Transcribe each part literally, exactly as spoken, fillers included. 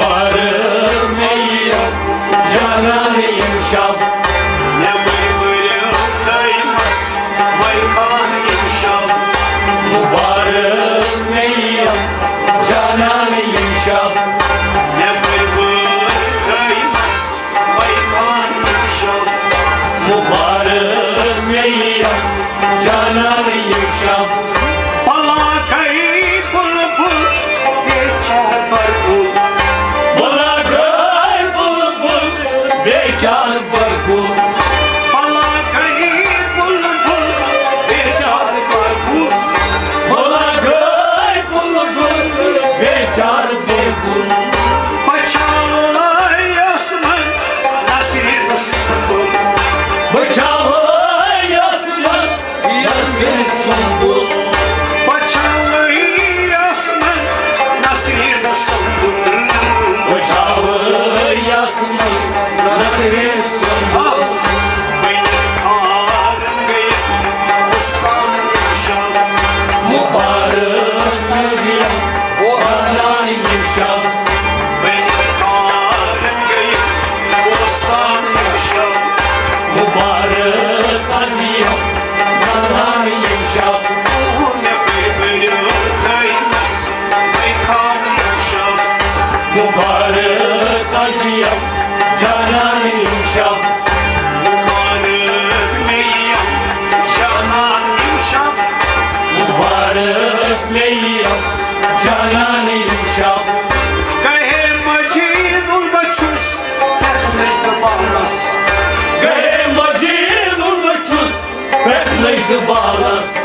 مُبارک مےٚ یِم جانان یِم شب۔ نٮ۪بٕرۍ بٔرِو تٔمِس مٲیخان یِم شب۔ مُبارک مےٚ یِم جانان یِم شب۔ نٮ۪بٕرۍ بٔرِو تٔمِس مٲیخان یِم شب۔ مُبارک مےٚ یِم جانان یِم شب۔ بلاکے بلبل بیچار بربل۔ بلاکے بلبل بیچار بربل۔ بلاکے بلبل بیچار بربل۔ بلاکے بلبل بیچار بربل۔ بچاوے آسمان نصرِ سُنٛد۔ بچاوے آسمان نصرِ سُنٛد۔ بچاوے آسمان نصرِ سُنٛد۔ بچاوے آسمان نصرِ سُنٛد۔ ؤنِتھ کھارن گٔیہِ بُستان یِم شب۔ مُبارک مےٚ یِم جانان یِم شب۔ ؤنِتھ کھارن گٔیہِ بُستان یِم شب۔ مُبارک از یِم جانان یِم شب۔ مےٚ کٔرۍ بٔرِو تٔمِس مٲیخان یِم شب۔ مُبارک از یِم جانان یِم شب۔ مُبارک مےٚ یِم جانان یِم شب۔ مُبارک مےٚ یِم جانان یِم شب۔ گٔیے مجنون بہٕ چھُس پٮ۪ٹھ نٔژ تہٕ بالس۔ گٔیے مجنون بہٕ چھُس پٮ۪ٹھ نٔژ تہٕ بالس۔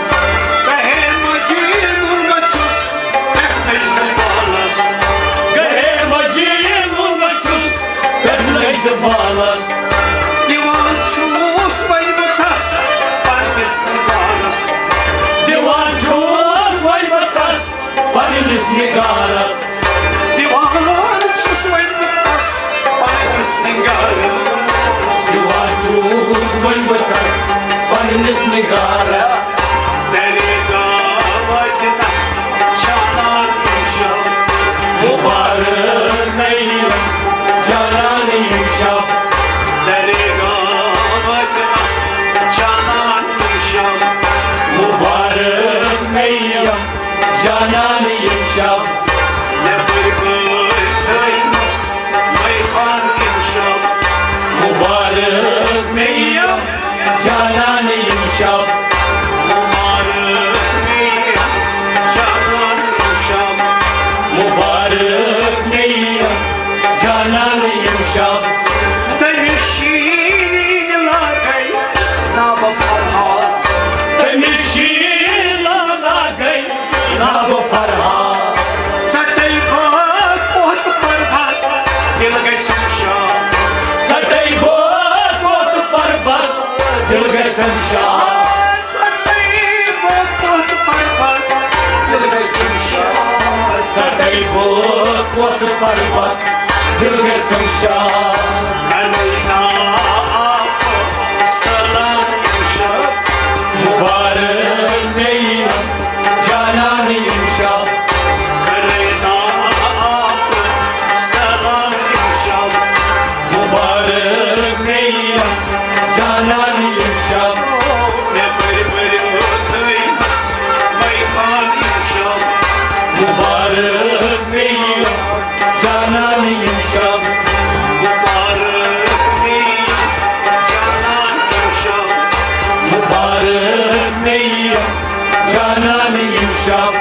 گٔیے مجنون بہٕ چھُس پٮ۪ٹھ نٔژ تہٕ بالس۔ گٔیے مجنون بہٕ چھُس پٮ۪ٹھ نٔژ تہٕ بالس۔ دِوان چھُس وۄنۍ بہٕ تس پننِس نگارس۔ دِوان چھُس وۄنۍ بہٕ تس پننِس نگارس۔ دِوان چھُس وۄنۍ بہٕ تس پننِس نگارس۔ دِوان چھُس وۄنۍ بہٕ تس پننِس نگارس۔ درگاہ واتہِ نہ جانان یِم شب۔ مُبارک مےٚ یِم جانان یِم شب۔ درگاہ واتہِ نہ جانان یِم شب۔ مُبارک مےٚ یِم جانان یِم شب۔ نٮ۪بٕرۍ بٔرۍ تھٲیمَس مٲیخان یِم شب۔ مُبارک مےٚ یِم جانان یِم شب۔ مُبارک مےٚ یِم جانان یِم شب۔ مُبارک مےٚ یِم جانان یِم شب۔ تٔمِس شیٖرِنۍ لاگے نابہٕ فرہاد۔ تٔمِس شیٖرِنۍ لاگے نابہٕ فرہاد۔ ژَٹَے بہٕ کوٚت پَرٕ بَتھ، دِل گژھٮ۪م شاد۔ ژَٹَے بہٕ کوٚت پَرٕ بَتھ، دِل گژھٮ۪م شاد۔ ژَٹَے بہٕ کوٚت پَرٕ بَتھ، دِل گژھٮ۪م شاد۔ ژَٹَے بہٕ کوٚت پَرٕ بَتھ، دِل گژھٮ۪م شاد۔ کَرَے نا آپ سلام شب۔ مُبارک مےٚ یِم جانان یِم شب۔ کَرَے نا آپ سلام یِم شب۔ مُبارک مےٚ یِم جانان یِم شب۔ مےٚ بٔرۍ بٔرۍ تھٲیمَس مٲیخان یِم شب۔ مُبارک مےٚ یِم جانان یِم شب۔ مُبارک مےٚ یِم جانان یِم شب۔ مُبارک مےٚ یِم جانان یِم شب۔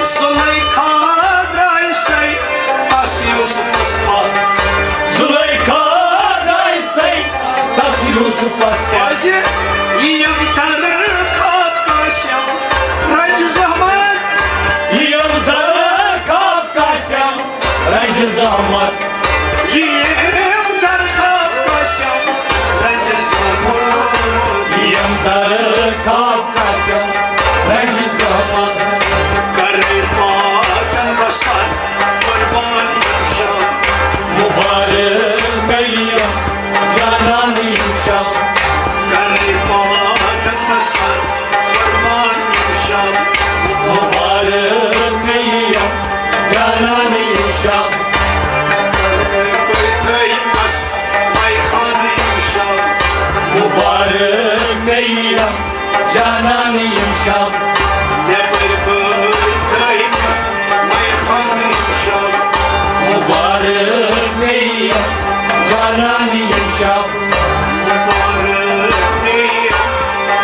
زُلیخا درٛاے سَے تَس یوٗسفَس پَتھ۔ زُلیخا درٛاے سَے تَس یوٗسفَس پَتھ۔ کیٛازِ؟ یِم تَرٕ خواب قاسم رنٛجہِ زحمت۔ یِم تَرٕ خواب قاسم رنٛجہِ زحمت۔ یِم تَرٕ خواب قاسم رنٛجہِ زحمت۔ یِم تَرٕ خواب قاسم رنٛجہِ زحمت۔ کَرَے پاکَن بَسَر قربان یِم شب۔ مُبارک مےٚ یِم جانان یِم شب۔ کَرَے پاکَن بَسَر قربان یِم شب۔ مُبارک مےٚ یِم جانان یِم شب۔ مبارک مے یِم جانان یِم شب۔ نٮ۪بٕرۍ بٲے تھٲیمَس مے خانہٕ یِم شب۔ مبارک مے یِم جانان یِم شب۔ مبارک مے یِم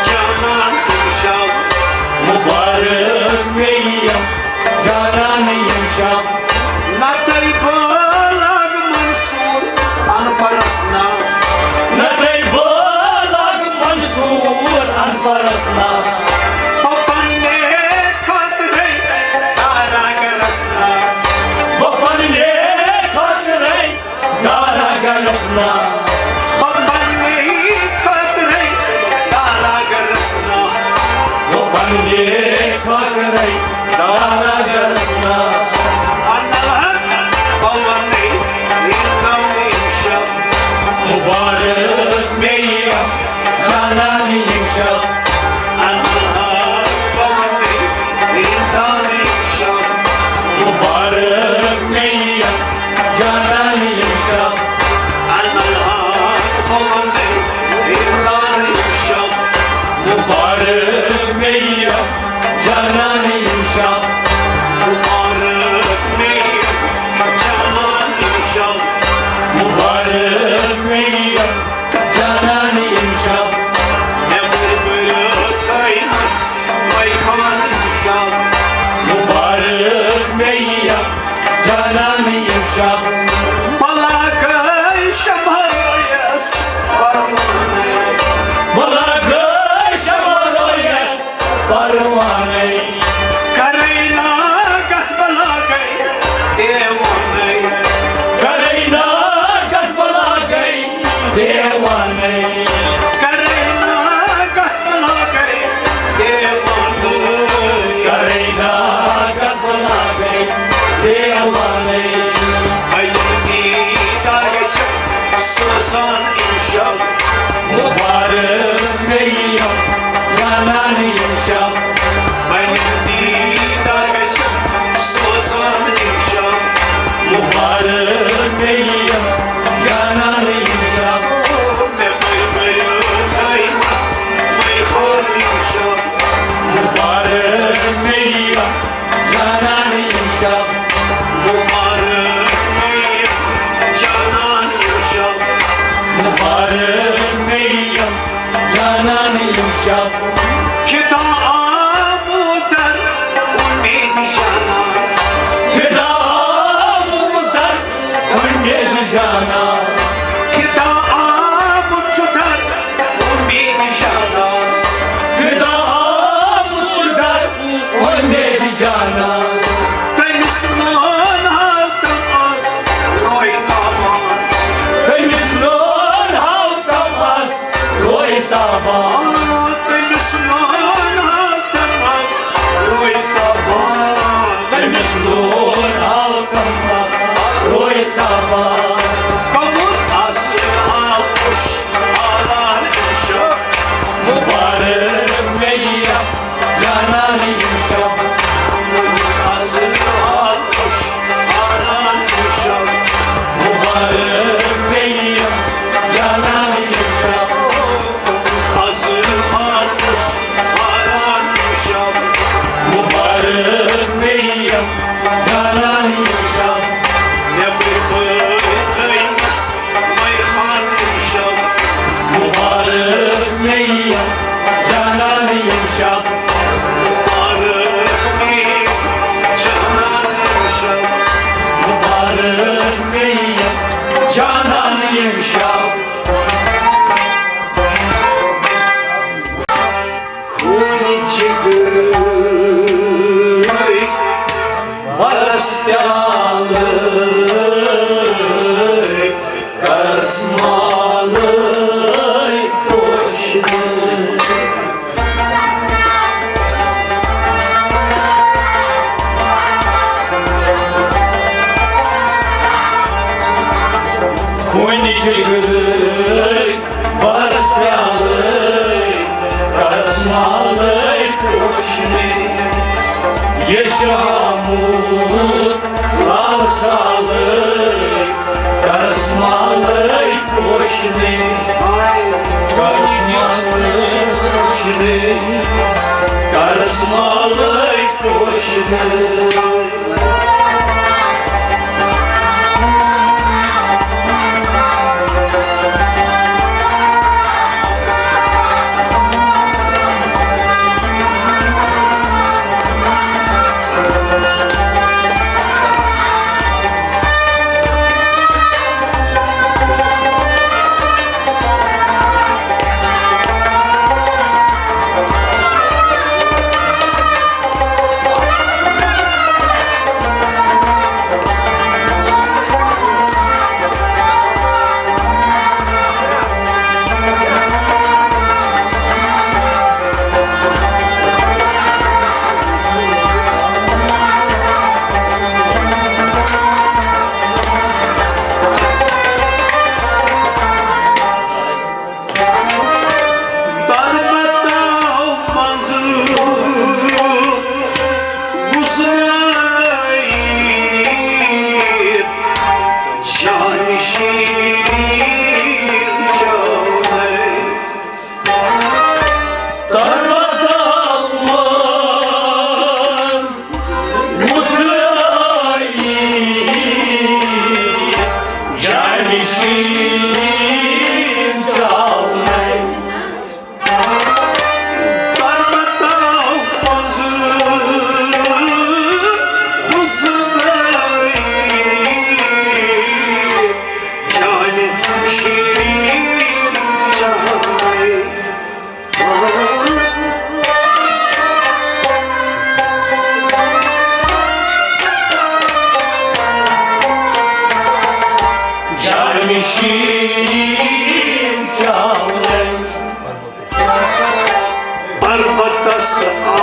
جانان یِم شب۔ مبارک مے یِم جانان یِم شب۔ نتہٕ بہٕ لاگہٕ منصور ان پرس نا۔ نتہٕ بہٕ لاگہٕ منصور ان پرس نا۔ بہٕ پننہِ خٲطرے دارا گرس نا۔ بہٕ پننہِ خٲطرے دارا گرس نا۔ بہٕ پننہِ خٲطرے دارا گرس نا۔ بہٕ پننہِ خٲطرے دارا گرس نا۔ انل حق بہٕ ونے یِم ناوٕ یِم شب۔ مبارک مے یِم جانان یِم شب۔ انل حق بہٕ ونے یِم ناوٕ یِم شب۔ مبارک مے یِم جانان یِم شب۔ انل حق بہٕ ونے یِم ناوٕ یِم شب۔ مبارک مے یِم جانان یِم شب۔ مبارک مے یِم جانان یِم شب۔ مبارک مے یِم جانان یِم شب۔ نٮ۪بٕرۍ بٲے تھٲیمَس مے خانہٕ یِم شب۔ مبارک مے یِم جانان یِم شب۔ بہٕ لاگے شمع رویس پروانَے۔ بہٕ لاگے شمع رویس پروانَے۔ کرے ناگہٕ بہٕ لاگے دیوانَے۔ کرے ناگہٕ بہٕ لاگے دیوانَے۔ کرے ناگہٕ بہٕ لاگے دیوانَے۔ کرے ناگہٕ بہٕ لاگے دیوانَے۔ بہٕ یِم دیدار گژھِ سوزان یِم شب۔ مبارک مے یِم جانان یِم شب۔ بہٕ یِم دیدار گژھِ سوزان یِم شب۔ مبارک مے یِم جانان یِم شب۔ مےٚ بٔرۍ بٔرۍ تھٲیمَس مے خٲطرٕ یِم شب۔ مبارک مے یِم جانان یِم شب۔ مبارک مے یِم جانان یِم شب۔ مبارک مے یِم جانان یِم شب۔ فدا آمُت در اُمید جانان۔ فدا آمُت در اُمید جانان۔ فدا آمُت چھُ در اُمید جانان۔ فدا آمُت چھُ در اُمید جانان۔ تٔمِس لون ہاو تم آز روے تاوان۔ تٔمِس لون ہاو تم آز روے تاوان۔ تٔمِس لون ہاو تم آز روے تاوان۔ تٔمِس لون ہاو تم آز روے تاوان۔ کمُت آسہِ آو خوش آلان اِنشاء۔ مبارک مے یِم جانان یِم شب۔ اصل حال خوش آلان یِم شب۔ مبارک مے یِم جانان یِم شب۔ اصل حال خوش آلان یِم شب۔ مبارک مے یِم جانان یِم شب۔ نٮ۪بٕرۍ بٲے تھٲیمَس مے خانہٕ یِم شب۔ مبارک مے یِم جانان یِم شب۔ مبارک مے یِم جانان یِم شب۔ مبارک مے یِم جانان یِم شب۔ خوٗنہٕ جِگرٕکۍ بَرَس پیالہٕ، کَرَس مالَے پوشہٕ۔ خوٗنہٕ جِگرٕکۍ بَرَس پیالَے، کَرَس مالَے پوشہٕ۔ یہِ چھُ آمُت لال سالَے، کَرَس مالَے پوشہٕ۔ کَرَس کرس مالے پوشنے۔ تربتو منٛزٕ وُزنٲیِتھ جانہِ شیٖرِن چاونے۔ تربتو منٛز وُزنٲیِتھ جانہِ شیٖرِن چاونے۔ پربتو منٛزٕ وُزنٲیِتھ جانہِ شیٖرِن چاونے۔ جانہِ شیٖرِن چاونے۔ پربتس آب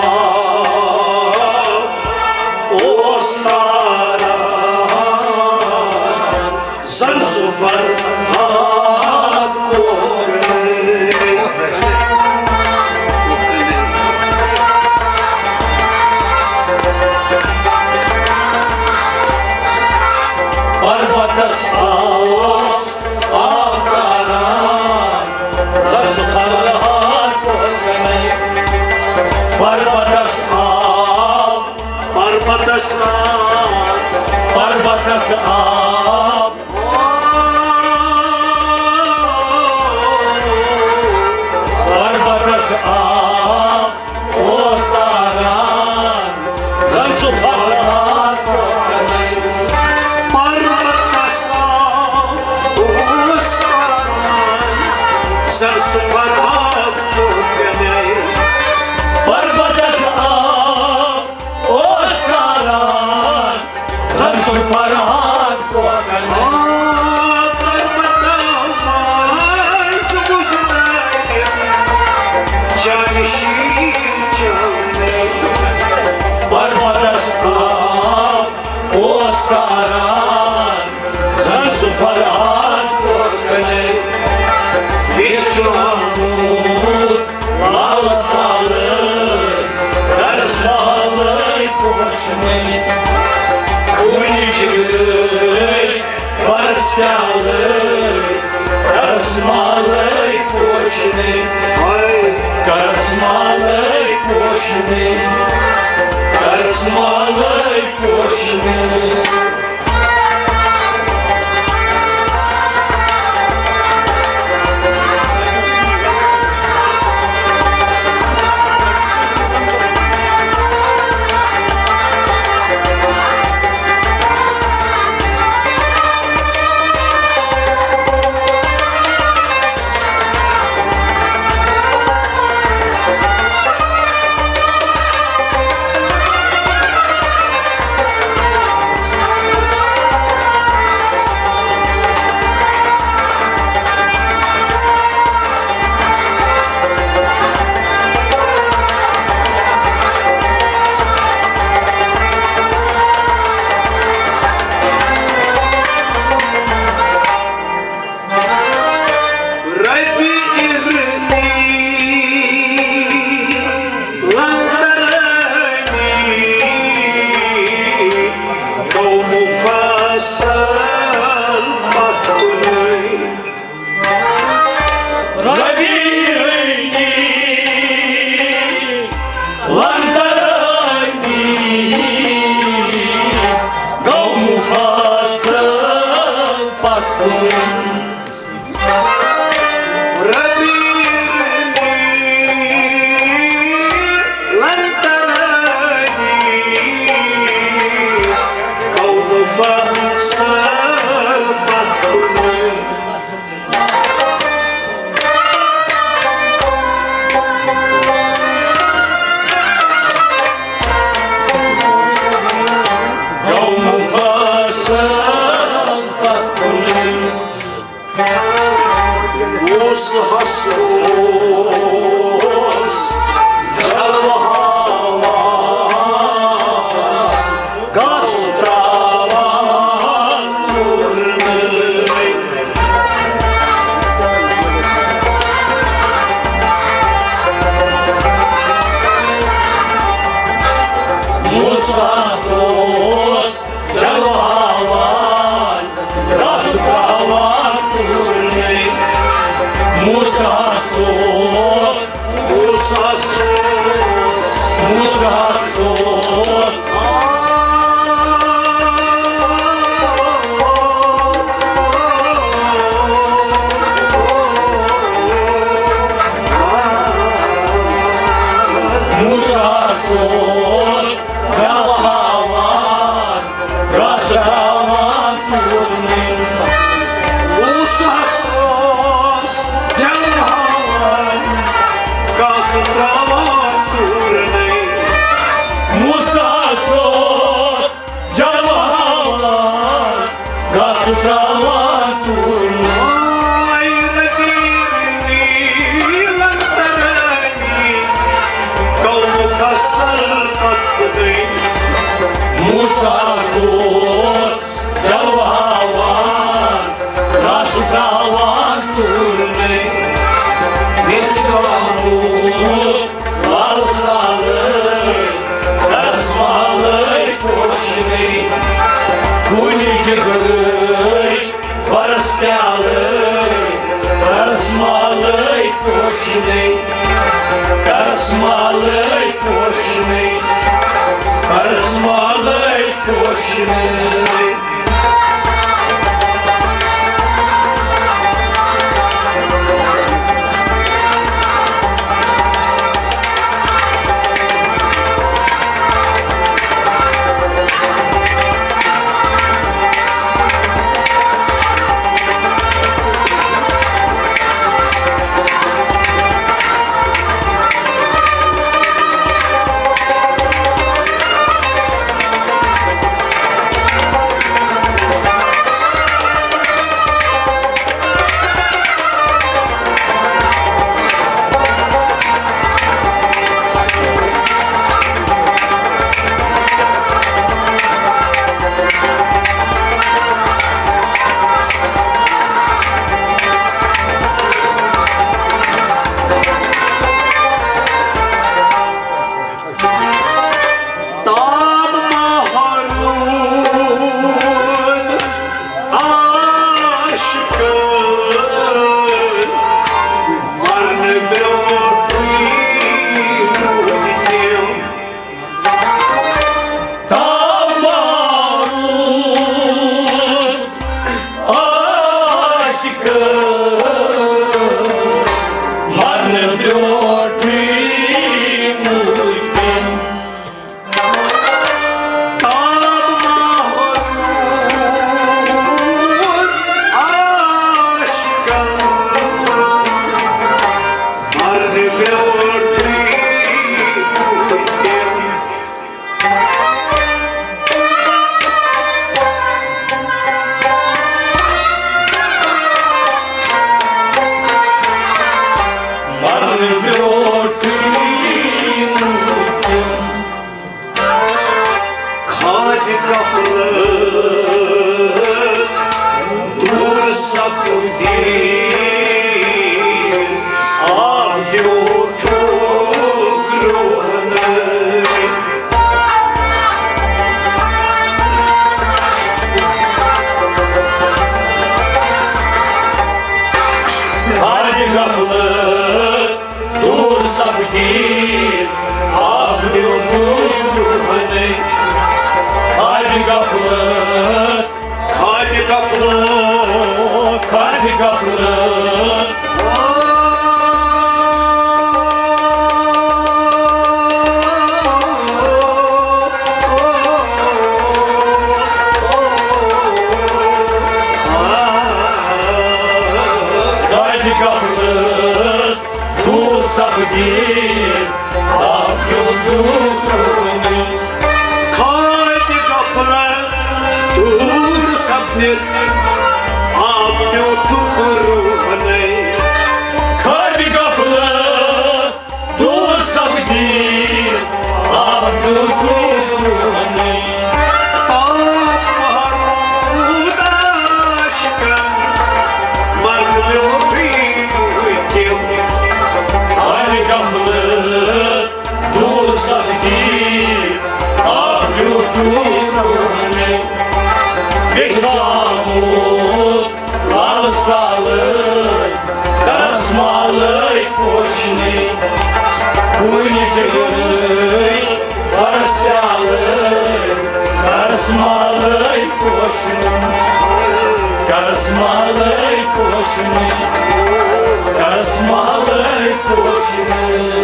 اوس تاران، زن سُہ فرہاد کوکنے۔ پربتس آب اوس تاران، زن سُہ فرہاد کوکنے۔ پربتس آب، پربتس آب، پربتس آب، پربتس آب اوس تاران، زن سُہ فرہاد کوکنے۔ پربتس آب اوس تاران، زن سُہ فرہاد کوکنے۔ پربتس آب اوس تاران، زن سُہ فرہاد کوکنے۔ آ، پربتو منٛز وُزنٲیِتھ جانہِ شیٖرِن چاونے۔ پربتس آب اوس تاران، زن سُہ فرہاد کوکنے۔ یہِ چھُ آمُت لال سالے، کرس مالے پوشنے۔ خوٗنہِ جگرٕکۍ برس پیالے، کرس مالے پوشنے۔ کرس مالے پوشنے، کرس مالے پوشنے۔ اوس حسرس جلوٕ ہاوان، گاسہٕ تراوان۔ موسیٰ ہس اوس جلوٕ ہاوان، گاسہٕ تراوان تُرنٕے۔ موسیٰ ہس اوس، موسیٰ ہس اوس، موسیٰ ہس اوس۔ موسیٰ ہس اوس جلوٕ ہاوان، گاسہٕ تراوان تُرنٕے۔ موسیٰ ہس اوس جلوٕ ہاوان، گاسہٕ تراوان تُرنٕے۔ موسیٰ ہس اوس جلوٕ ہاوان، گاسہٕ تراوان تُرنٕے۔ آے رقیب نیلن ترانی، قوم فصل پتھ گٔے۔ موسیٰ ہس اوس جلوٕ ہاوان، گاسہٕ تراوان تُرنٕے۔ مےٚ چھُ آمُت لال سالٕے، رسمالٕے پوشنٕے۔ کُلۍ جگرٕے، برس پیالٕے، رسمالٕے پوشنٕے۔ رسمالٕے پوشنٕے، رسمالٕے پوشنٕے۔ تاب ما ہرود عاشقن، مرنہٕ برونٛٹھٕے روٗدۍ تِم۔ تاب ما ہرود عاشقن، مرنہٕ برونٛٹھٕے روٗدۍ تِم۔ تاب ما ہرود عاشقن، مرنہٕ برونٛٹھٕے روٗدۍ تِم۔ مرنہٕ برونٛٹھٕے روٗدۍ تِم۔ کھادِ غفلت دوٗر سپدی، آب دیُتُکھ روحنہٕ۔ کھادِ غفلت دوٗر سپدی، آب دیُتُکھ روحنہٕ۔ کھادِ غفلت، کھادِ غفلت کھدِ غفلت۔ کھدِ غفلت۔ دوٗر سپدِتھ آب پیوٚو ٹُکرُونٕے۔ کھدِ غفلت دوٗر سپدِتھ آب پیوٚو ٹُکرُونٕے۔ کھدِ غفلت دوٗر سپدِتھ آب پیوٚو ٹُکرُونٕے۔ پاک محمود عاشقن منٛگلیو بیٖٹھِتھ۔ کھدِ غفلت دوٗر سپدِتھ آب پیوٚو ٹُکرُونٕے۔ بیٚیہِ چھُ آمُت لال سالٕے کرس مالٕے پوشنٕے۔ کُنہِ جگرٕے کرس پیالٕے کرس مالٕے پوشنٕے۔ کرس مالٕے پوشنٕے۔ کرس مالٕے پوشنٕے۔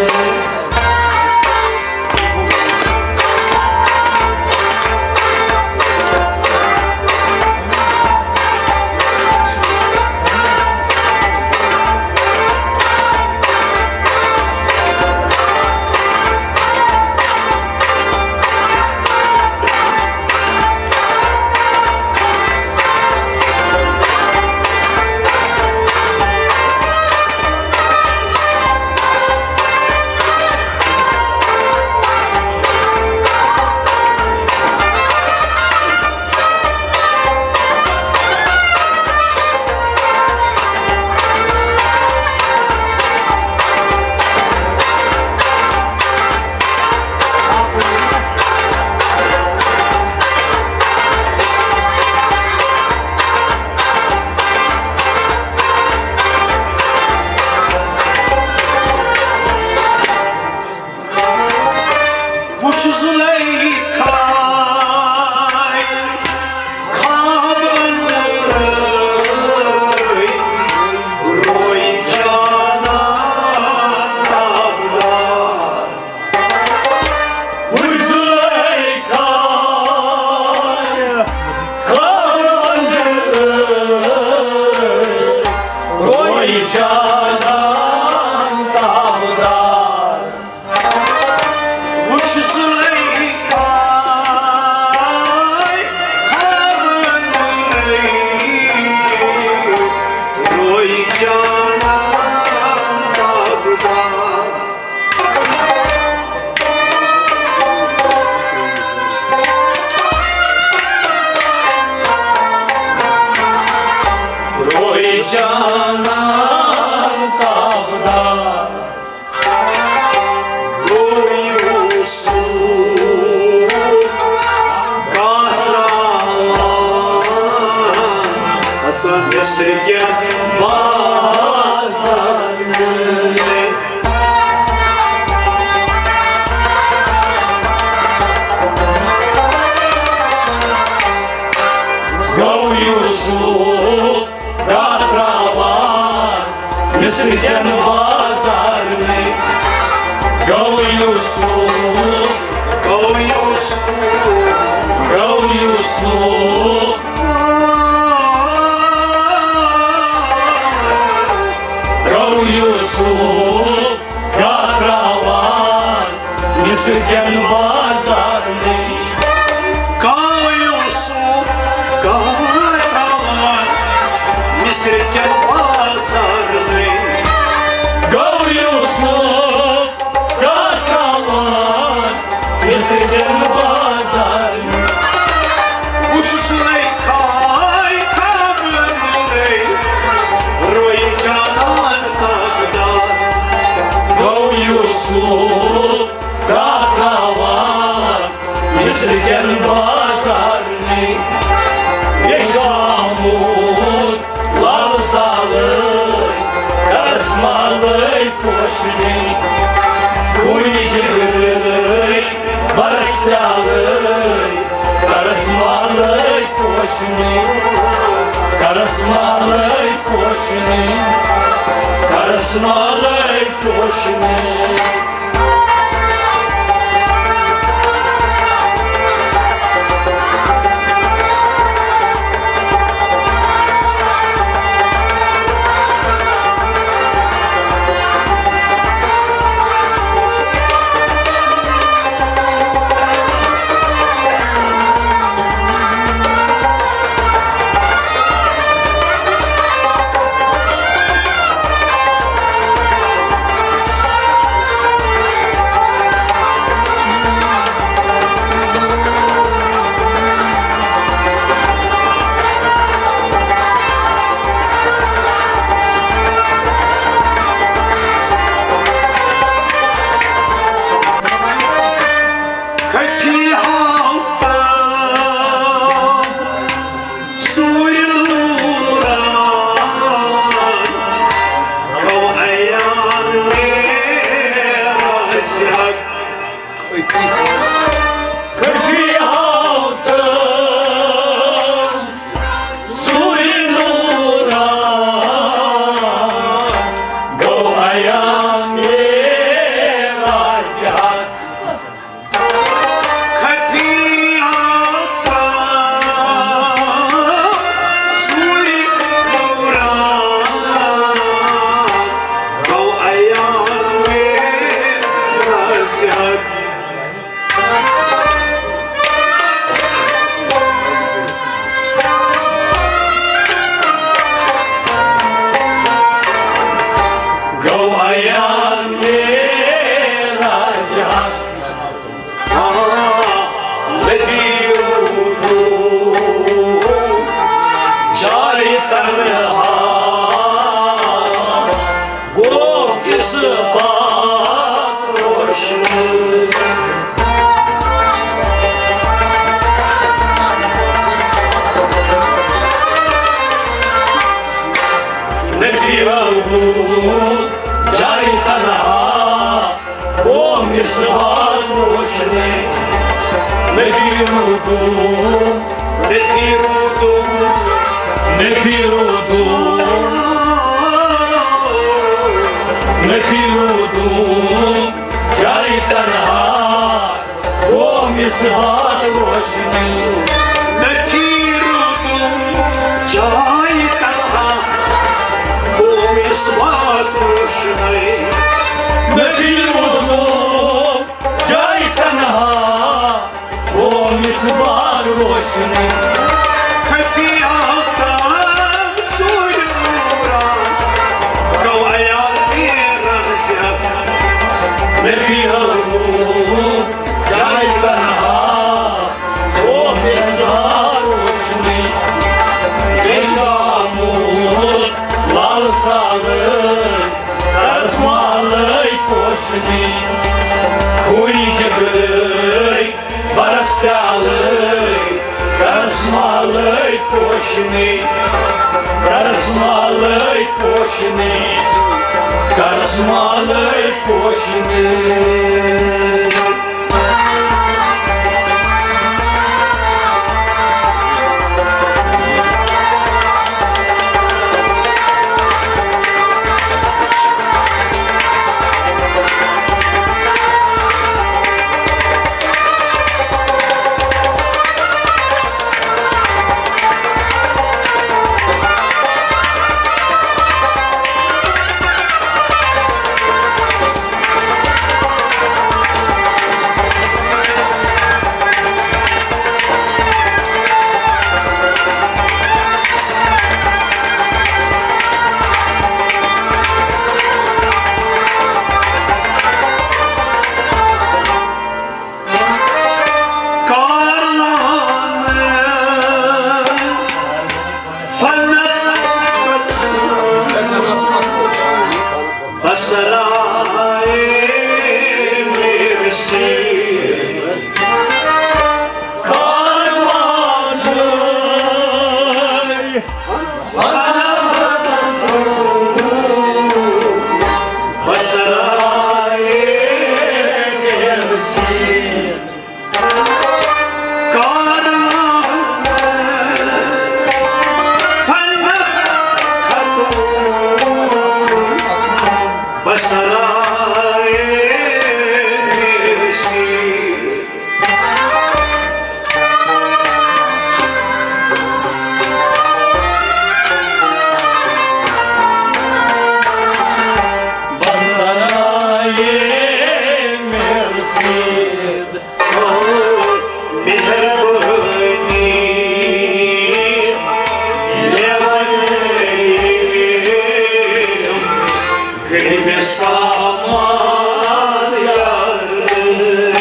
وُچھ زُلیخا خوابن روے جانا تابدار۔ وُچھ زُلیخا خوابن روے جانا تابدار۔ وُچھ زُلیخا خوابن روے جانا تابدار۔ روے جانا تابدار۔ گوٚو یوٗسُف کتھ ترٛاوان، ہتہٕ مصر کٮ۪ن بازرن۔ گوٚو یوٗسُف کتھ ترٛاوان مصر کٮ۪ن بازرنٕے۔ گوٚو یوٗسُف، گوٚو یوٗسُف، گوٚو یوٗسُف، گوٚو یوٗسُف کتھ ترٛاوان مصر کٮ۪ن بازرنٕے۔ گوٚو یوٗسُف کتھ ترٛاوان مصر کٮ۪ن بازرنٕے۔ گوٚو یوٗسُف کتھ ترٛاوان مصر کٮ۪ن بازرنٕے۔ وُچھ زُلیخا خوابن روے جانا تابدار۔ گوٚو یوٗسُف کتھ ترٛاوان مصر کٮ۪ن بازرنٕے۔ یہِ چھُ آمُت لال سال کرس مالے پوشنی، کرس مالے پوشنی۔ کھٹی ہاو تام سوٗرۍ نوٗران، گوٚو عیان معراج حق۔ کھٹی ہاو تام سوٗرۍ نوٗران، گوٚو عیان معراج حق۔ کھٹی ہاو تام سوٗرۍ نوٗران، گوٚو عیان معراج حق۔ گوٚو عیان معراج حق۔ آ، نبی روٗدُن جایہِ تنہا۔ گوٚو اثبات روشن۔ نبی روٗدُن جایہِ تنہا۔ گوٚو اثبات روشن۔ نبی روٗدُن، نبی روٗدُن، نبی روٗدُن، نبی روٗدُن جایہِ تنہا۔ گوٚو اثبات روشن۔ نبی روٗدُن جایہِ تنہا۔ گوٚو اثبات روشن۔ نبی روٗدُن جایہِ تنہا۔ گوٚو اثبات روشن۔ کھٹی ہاو تام سوٗرۍ نوٗران، گوٚو عیان معراج حق۔ نبی روٗدُن جایہِ تنہا۔ گوٚو اثبات روشن۔ گژھِ آمُت لال سالے، کرس مالے پوشنی۔ خوٗنی جگرے برس پیالے، کرس مالے پوشنی۔ کرس مالے پوشنی۔ کرس مالے پوشنی۔ کارنامہٕ فنت بسرائے میرسی۔ کارنامہٕ بسرائے میرسی۔ کارنامہٕ فنت مےٚ سامان یارٕے۔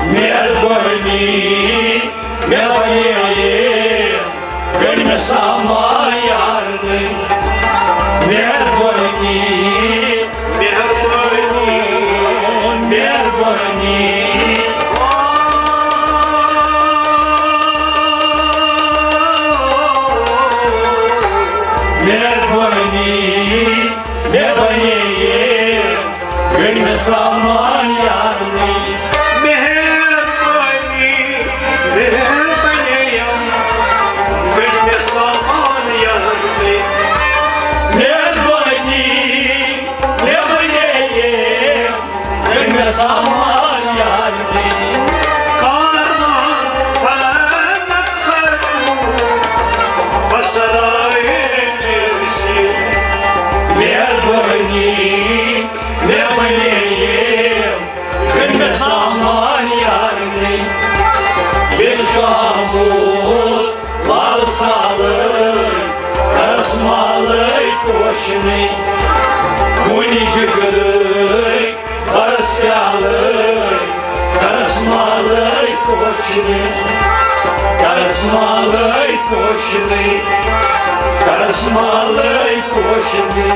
مہربٲنی، مےٚ بنیے، کٔرۍ مےٚ سامان یارٕے۔ مہربٲنی، مہربٲنی، مہربٲنی۔ مہربٲنی، مےٚ بنیے، کٔرۍ مےٚ سامان یارٕے۔ مہربٲنی، مہربٲنی، کٔرۍ مےٚ سامان یارٕے۔ مہربٲنی، مےٚ بنیے، کٔرۍ مےٚ سامان یارٕے۔ کاروان پھرمت ختم، بسرائے نویسی۔ مہربٲنی، مےٚ بنیے، کٔرۍ مےٚ سامان یارٕے۔ یہِ چھُ آمُت لال سالٕے، کرس مالٕے پوشنٕے۔ خوٗنہِ جگرٕے، برس پیالٕے، کرس مالٕے پوشنٕے۔ کرس مالٕے پوشنٕے، کرس مالٕے پوشنٕے۔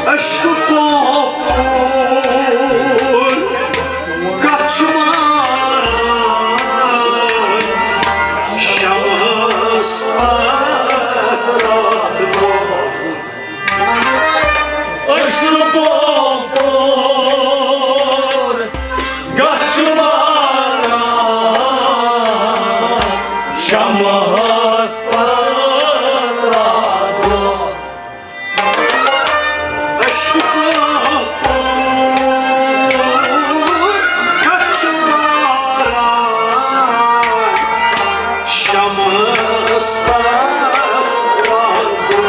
عشقہٕ پوپُر کتھ چھُ ماران شمعس پتھ راتھ دۄہ۔ عشقہٕ پوپُر کتھ چھُ ماران شمعس پتھ راتھ دۄہ۔ عشقہٕ پوپُر کتھ چھُ ماران شمعس پتھ راتھ دۄہ۔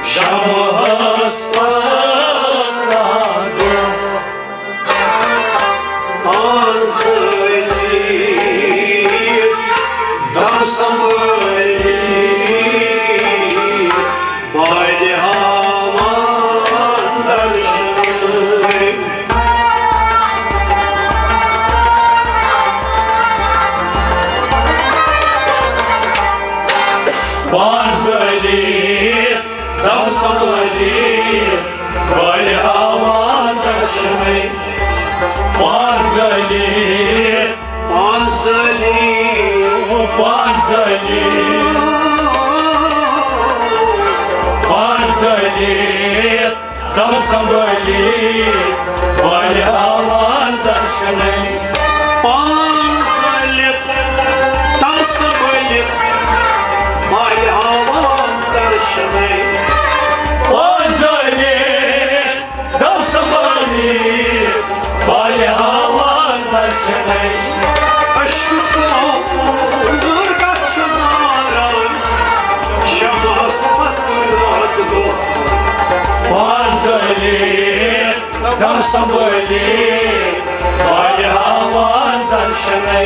شمعس پتھ راتھ دۄہ۔ پانہٕ سۭتۍ دم سنبھٲلِتھ بالہِ ہاوان درشنٕے۔ پانہٕ زٲلِتھ، دم سنبھٲلِتھ، بالہِ ہاوان درشنٕے۔ پانہٕ زٲلِتھ، پانہٕ زٲلِتھ، او پانہٕ زٲلِتھ، پانہٕ زٲلِتھ، دم سنبھٲلِتھ، بالہِ ہاوان درشنٕے۔ پانہٕ زٲلِتھ، دم سنبھٲلِتھ، بالہِ ہاوان درشنٕے۔ پانہٕ زٲلِتھ، دم سنبھٲلِتھ، بالہِ ہاوان درشنٕے۔ عشقہٕ پوپُر کتھ چھُ ماران شمعس پتھ راتھ دۄہ۔ پانہٕ زٲلِتھ، دم سنبھٲلِتھ، بالہِ ہاوان درشنٕے۔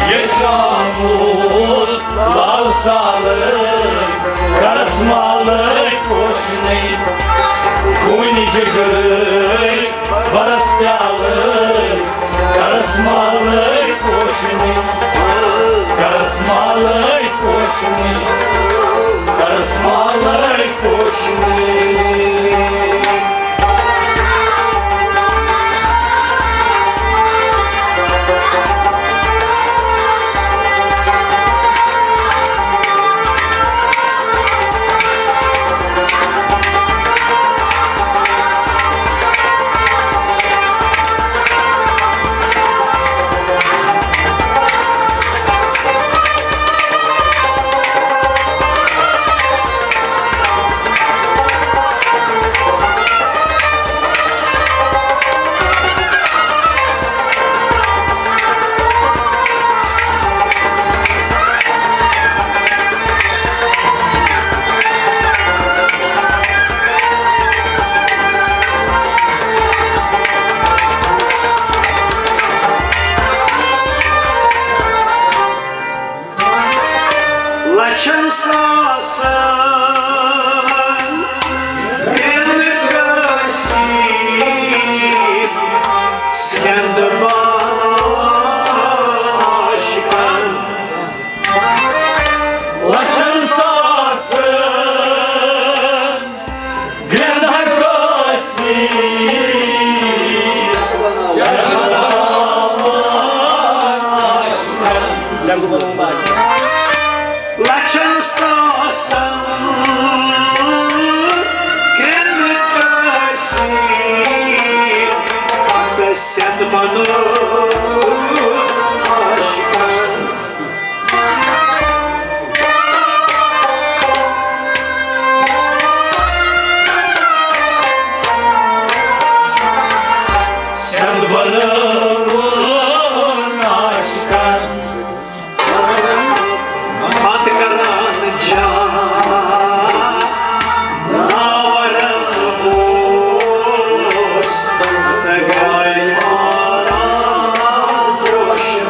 یہِ چھُ آمُت لال سالٕے، کرس مالٕے پوشنٕے۔ خوٗنہِ جگر پیالہٕ، کرس مالے پوشنی، کرس مالے پوشنی، کرس مالے پوشنی۔ لچھن ساسن گرٛٮ۪نہٕ کٲنٛسہِ سیٚنٛد بانہٕ عاشقن۔ لچھن ساسن گرٛٮ۪نہٕ کٲنٛسہِ لچھن ساسن گرٛٮ۪نہٕ کٲنٛسہِ سیٚنٛد بانہٕ عاشقن۔ سیٚنٛد بنٲوٕن عاشقن۔ پتہٕ کران جانورن اوس تہٕ گاے ماران پوشن۔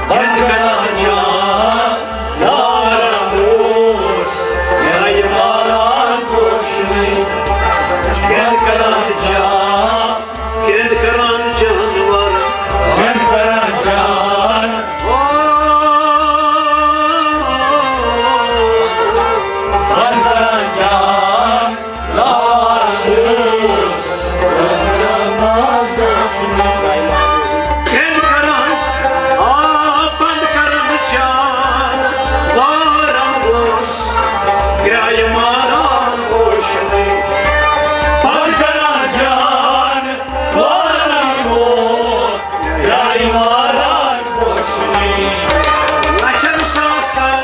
بند کران جانورن اوس گاے ماران پوشن۔ بند کران جان کرٛٮ۪نٛد کران جانور۔ کرٛٮ۪نٛد کران جان۔ او، کرٛٮ۪نٛد کران جان۔ لال اوس۔ کرٛٮ۪نٛد کران، آ، بنٛد کران جان۔ وارم اوس۔ گرٛایہِ ماران پوشنٕے۔ بنٛد کران جان۔ وارم اوس، گرٛایہِ ماران پوشنٕے۔ لچھن ساسن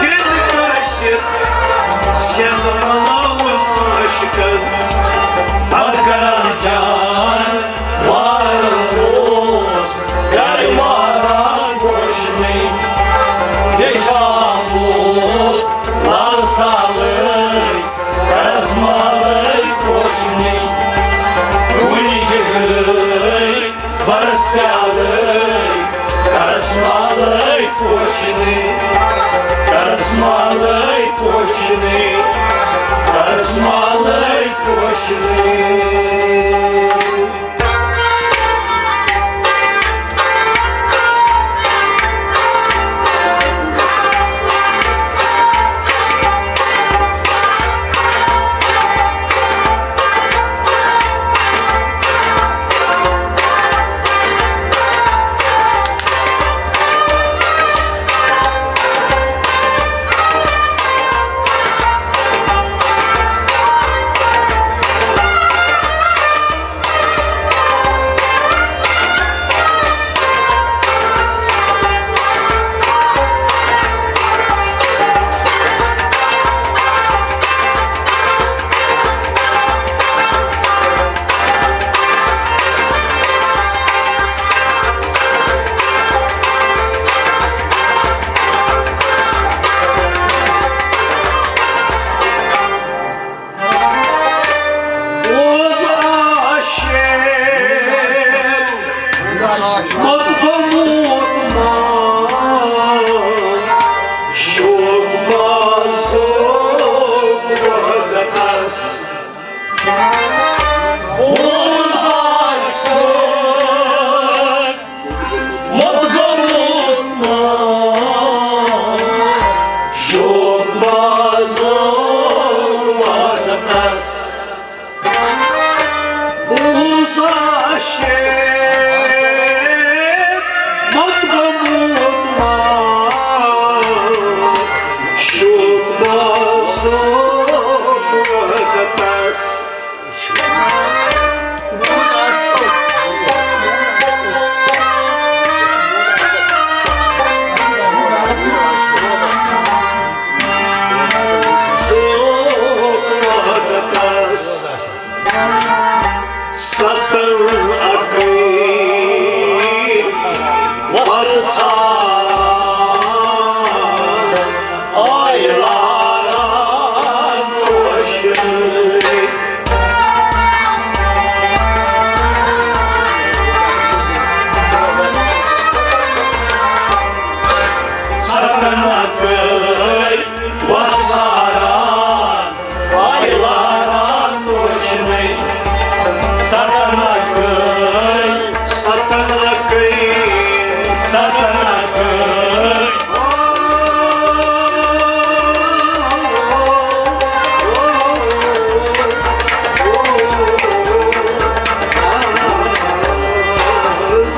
گرٛٮ۪نٛد کٲنٛسہِ سیٚنٛد بناوُن عاشقن۔ بنٛد کران جان۔ وارم اوس، گرٛایہِ ماران پوشنٕے۔ بیٚیہِ چھُ آمُت لال سالٕے۔ کرس مالے پوشنٕے، کُنہِ جگرٕے، برس پیالے۔ کرس مالے پوشنٕے، کرس مالے پوشنٕے، کرس مالے پوشنٕے۔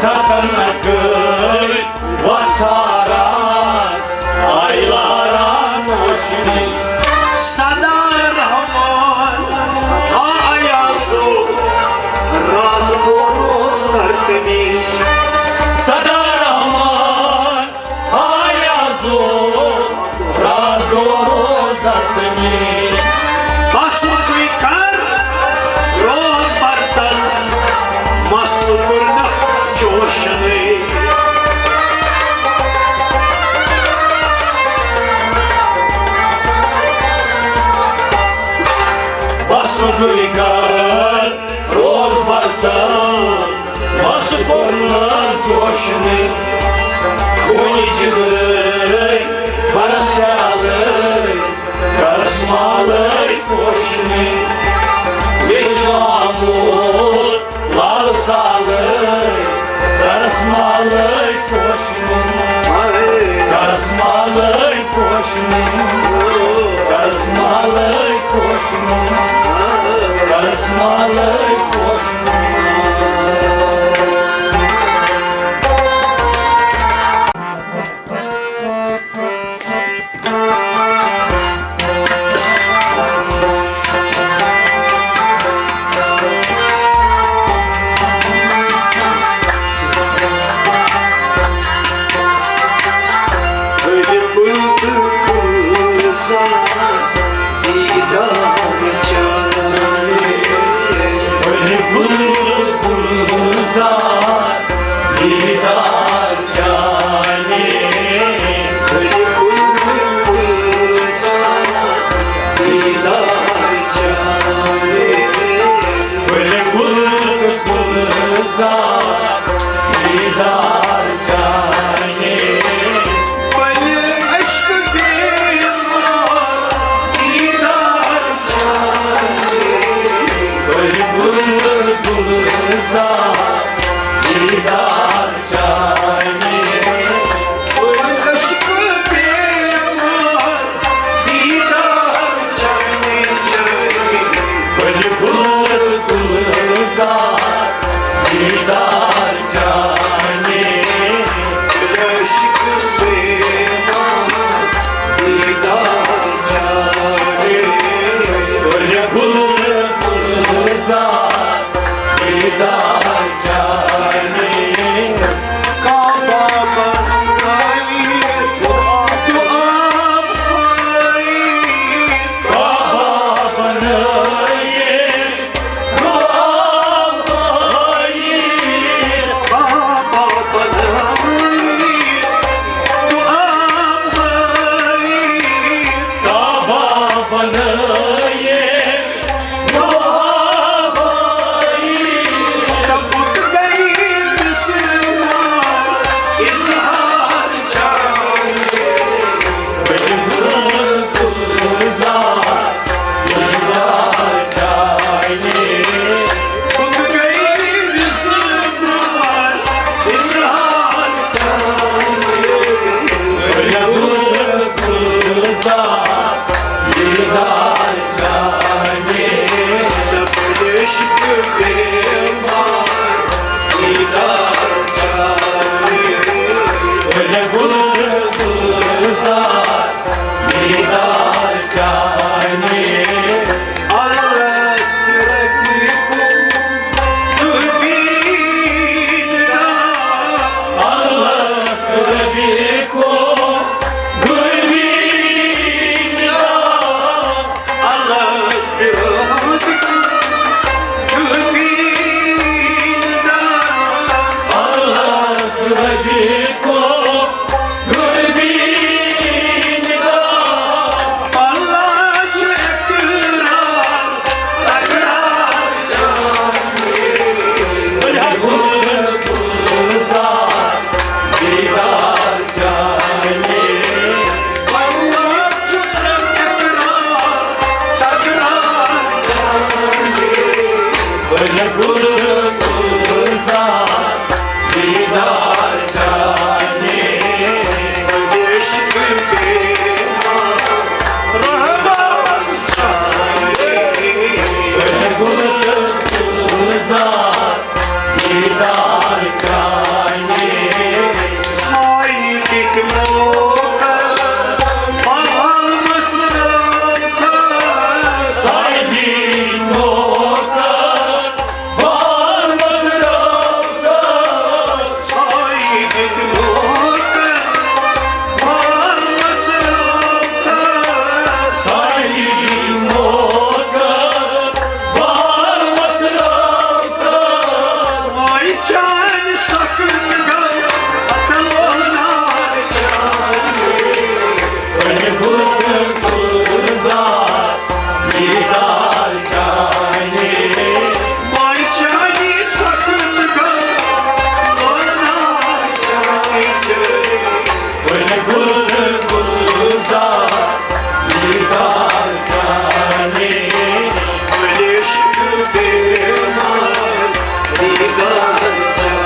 ستن کٔرۍ وژھاران، آیہِ لاران روشنی۔ سدا رحمان ہا ایازو، رات کو روز ترتمیز۔ سدا رحمان ہا ایازو، رات کو روز ترتمیز۔ بس وۄنۍ کر روز برتن، مس کوٚر نہ چوشنٕے۔ بس وۄنۍ کر روز برتن، مس کوٚر نہ چوشنٕے۔ خوٗنہِ جگرٕے برس پیالٕے، کرس مالٕے پوشنٕے۔ مےٚ چھُ آمُت لال سالٕے، کرس مالٕے پوشنٕے۔ کرس مالٕے پوشنٕے، کرس مالٕے پوشنٕے، کرس مالٕے پوشنٕے۔ چانہِ سخت غلط لولار چانہِ، بلکل گلزار دیدار چانہِ۔ ماے چانہِ سخت غلط لولار چانہِ، بلکل گلزار دیدار چانہِ۔ بلشک بیمار دیدار چانہِ۔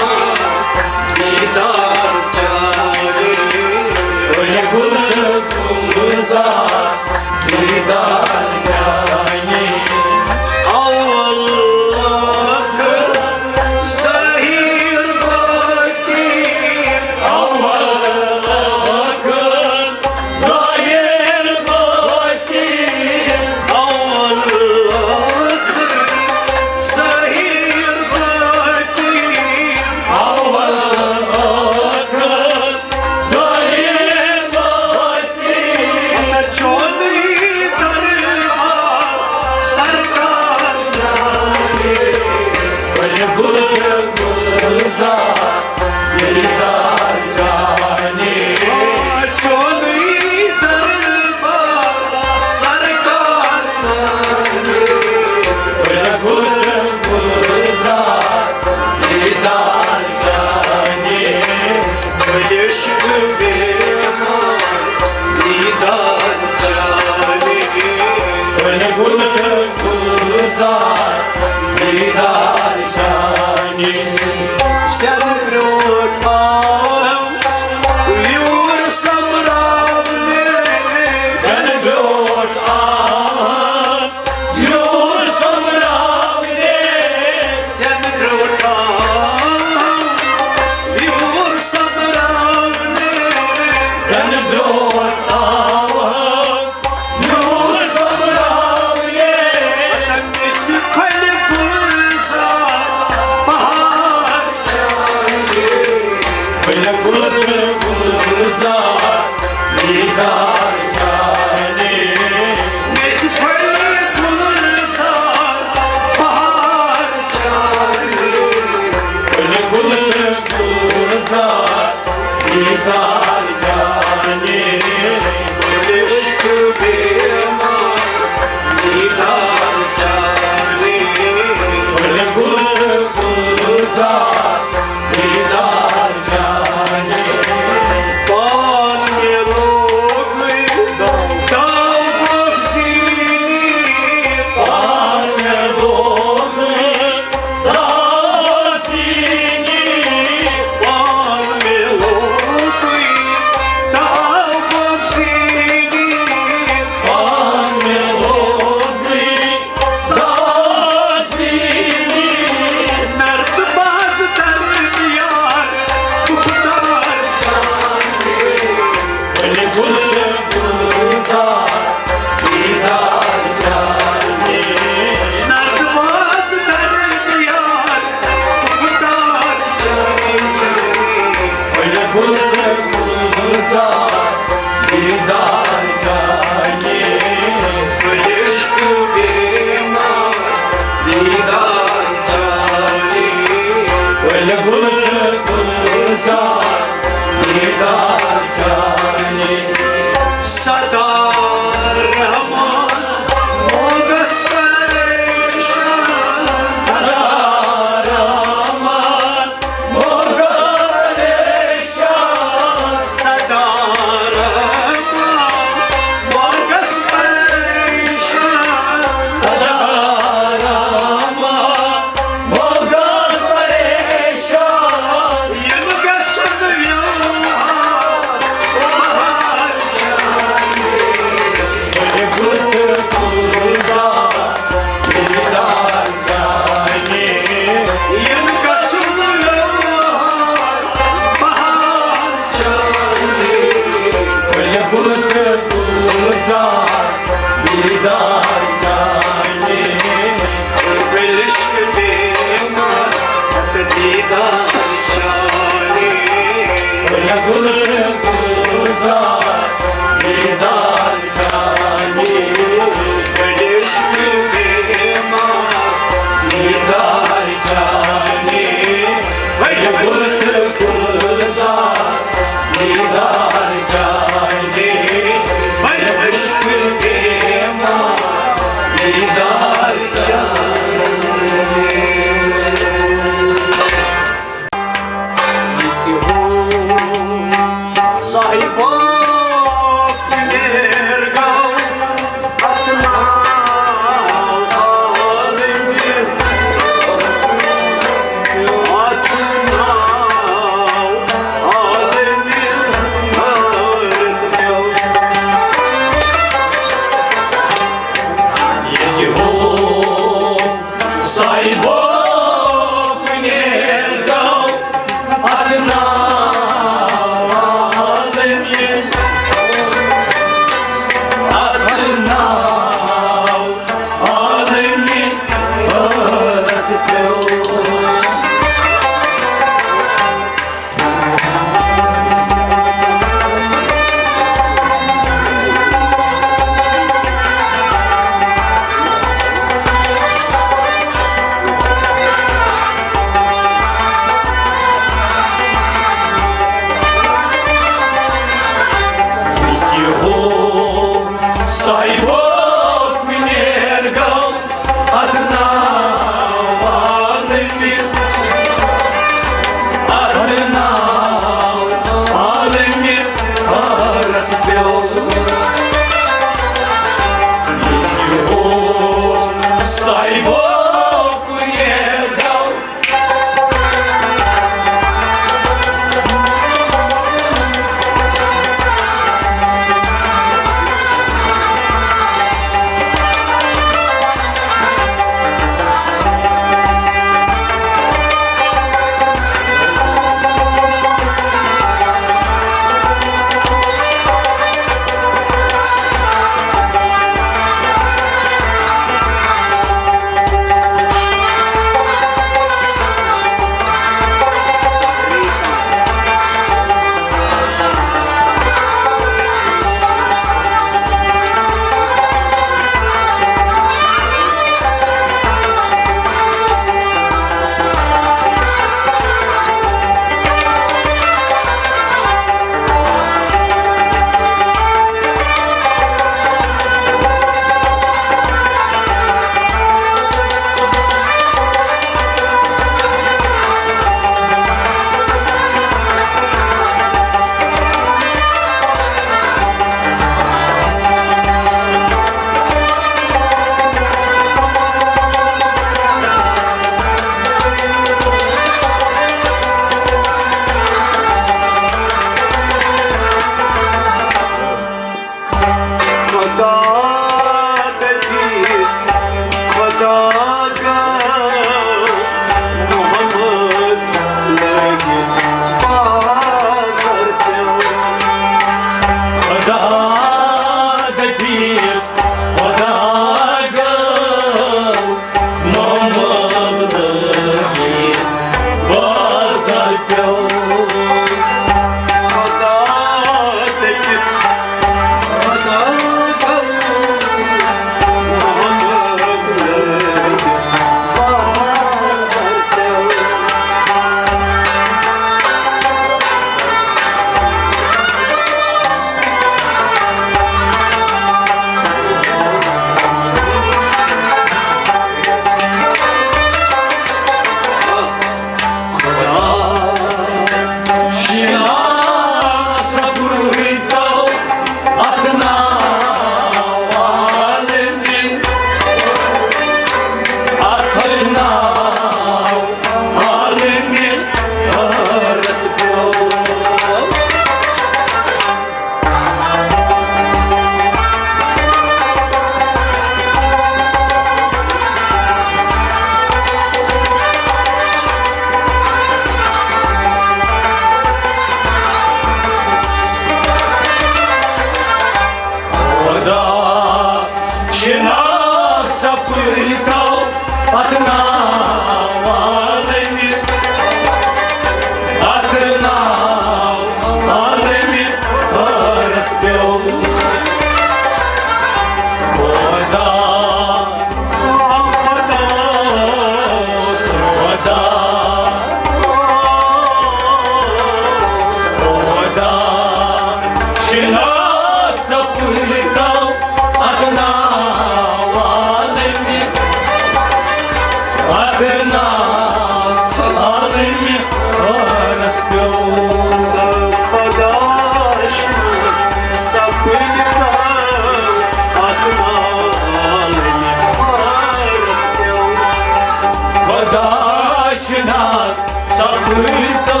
داشنا سپرتو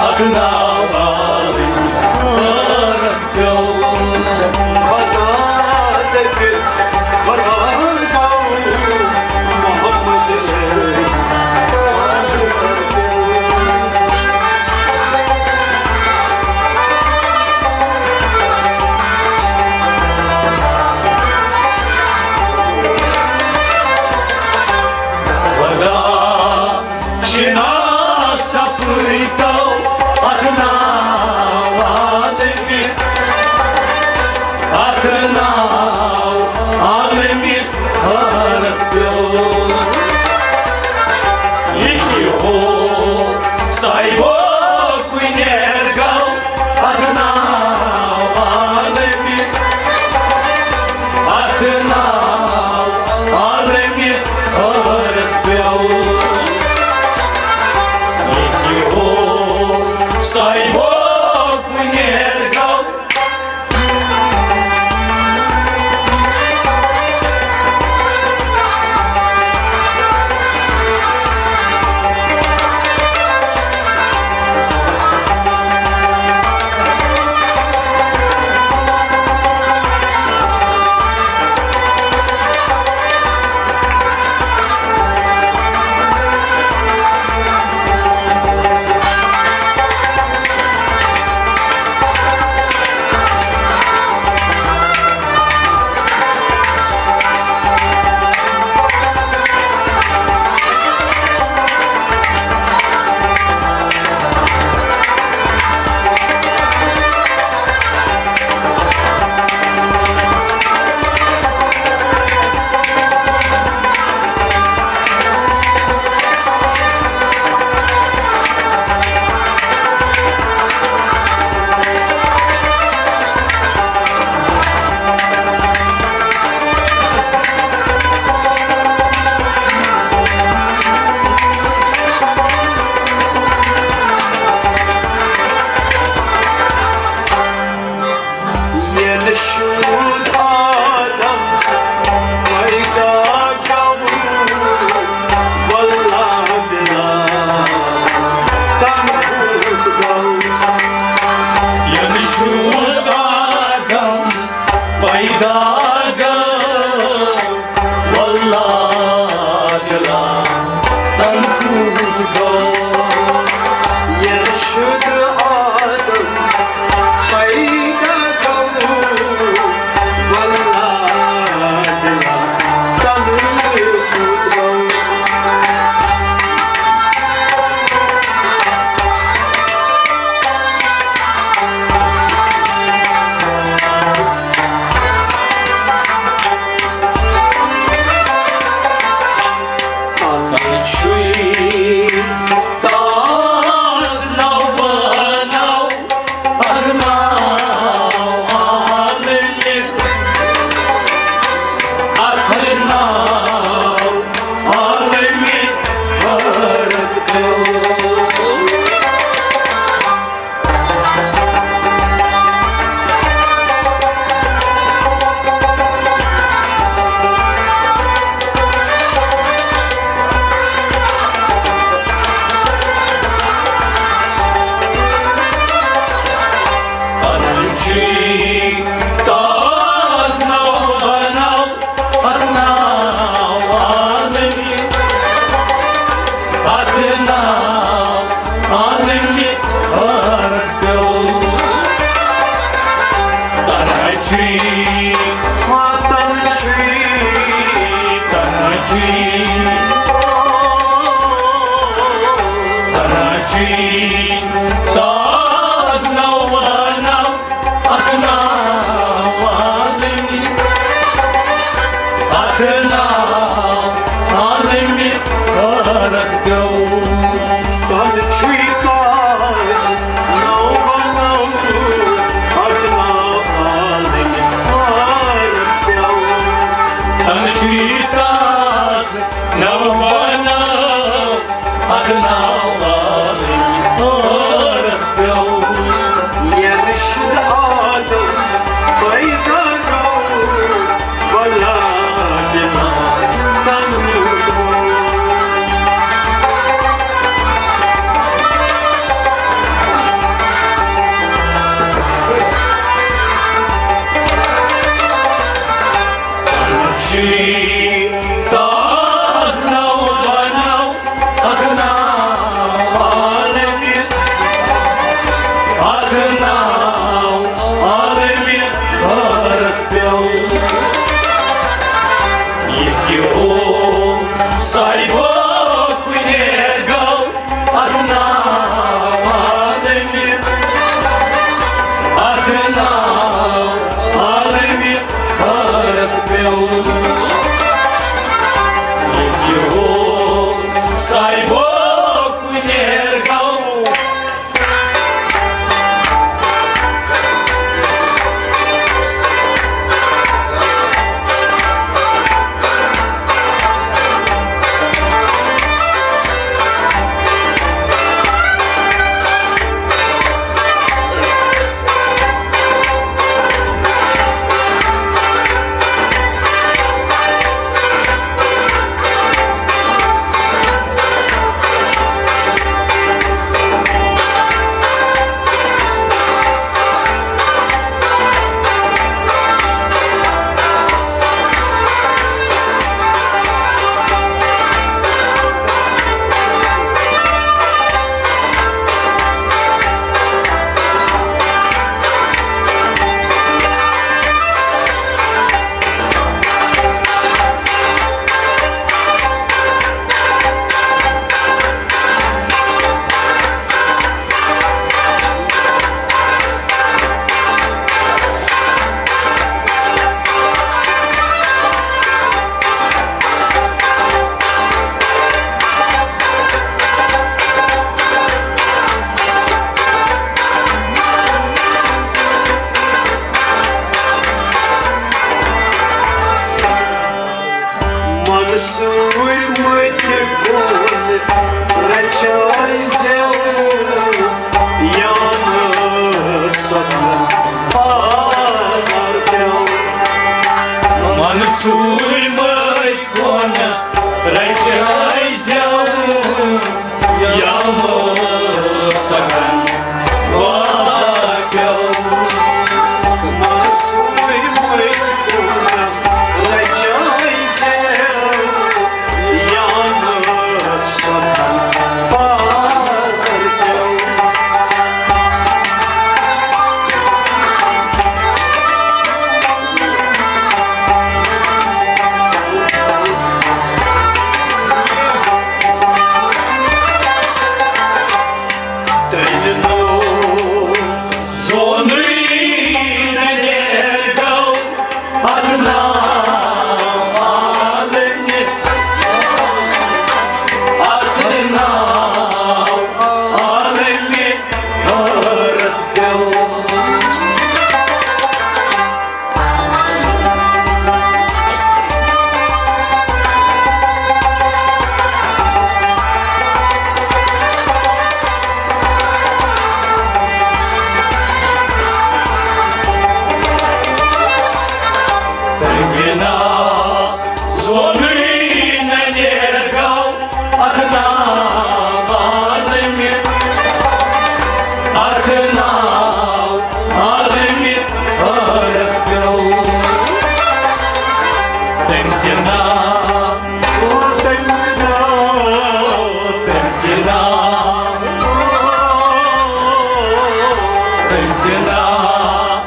اگناوالن عورت پیو۔ خدا دپہ، خدا گو محمد۔ خدا شناس سپرتو اتھ ناو عالمہِ، اتھ ناو عالمہِ حیرت پیو۔ یہِ کہِ ہو صاحبو کُنیر گو اتھ ناو عالمہِ، اتھ ناو عالمہِ حیرت پیو۔ یہِ کہِ ہو صاحبو کُنیر گو۔ ییٚلہِ شُد آدم پیدا گوٚو، واللہ دِلا تَمہِ کھۄتہٕ گوٚو۔ ییٚلہِ شُد آدم پیدا گوٚو، واللہ دِلا تَمہِ کھۄتہٕ گوٚو۔ ییٚلہِ شُد آدم پیدا گوٚو، واللہ دِلا تَمہِ کھۄتہٕ گوٚو۔ تَمہِ چھُے تاز نو بناو، اَتھ ناو عالمہِ، اَتھ ناو عالمہِ حیرت پیو۔ تاز نو بناو، اتھ ناو عالمی، اتھ ناو عالمی حیرت پیو۔ تنہا چھی، ہاں تنہا چھی، تنہا چھی، تنہا چھی، تاز نو بناو۔ اتھ ناو عالمی، اتھ ناو عالمی حیرت پیو۔ تن چھُے تاز نو بناو، اتھ ناو عالمی حیرت پیو۔ تن چھُے تاز نو بناو، اتھ ناو عالمی سوٗرۍ مٔتۍ کُن رچھٲے زٮ۪و، یامہٕ سۄدرن بازر پٮ۪و۔ منصوٗرۍ مٔتۍ کُن رچھٲے زٮ۪و، یامہٕ سۄدرن بازر پٮ۪و۔ منصوٗرۍ مٔتۍ کُن رچھٲے زٮ۪و، یامہٕ سۄدرن بازر پٮ۪و۔ تٔمۍ نوٚو زونُے نہ نیرگو اتھ ناو عالمہِ، اتھ ناو عالمہِ حٲرتھ پیوٚو۔ تٔمۍ بنا زونُے نہ نیرگو اتھ ناو عالمہِ، اتھ ناو عالمہِ حٲرتھ پیوٚو۔ تٔمۍ تہِ ناو، تٔمۍ تہِ ناو، تٔمۍ تہِ ناو، تٔمۍ تہِ ناو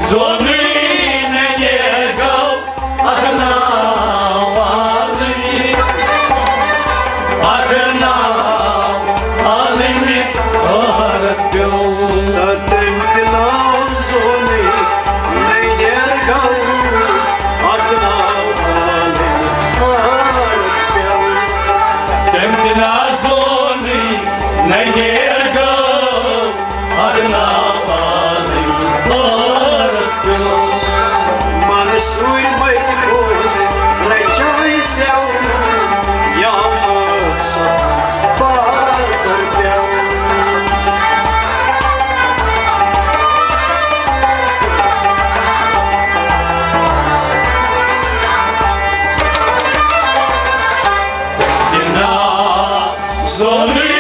زونُے نہ نیرگو اتھ ناو عالمہِ، اتھ ناو عالمہِ حٲرتھ پیوٚو۔ تہٕ تٔمۍ تہِ ناو زونُے نہ نیرگو اتھ ناو عالمہِ حٲرتھ پیوٚو۔ تٔمۍ تہِ ناو زونُے نہ نیرگو اتھ ناو عالمہِ حٲرتھ پیوٚو۔ منصوٗرۍ مٔتۍ کُن رچھٲے زٮ۪و، یامہٕ سۄدرن بازر پیوٚو۔ تٔمۍ تہِ ناو زونُے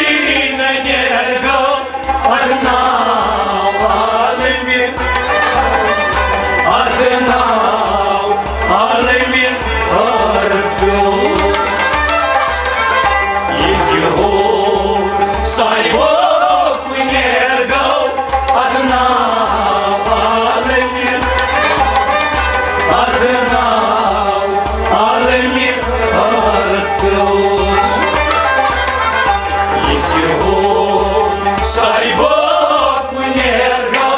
نہ نیرگو اتھ ناو عالمہِ، اتھ ناو عالمہِ حٲرتھ پیوٚو۔ یہِ تہِ ہو صاحبو کُنیر گو اتھ ناو عالمہِ، اتھ ناو عالمہِ حٲرتھ پیوٚو۔ یہِ تہِ ہو صاحبو کُنیر گو۔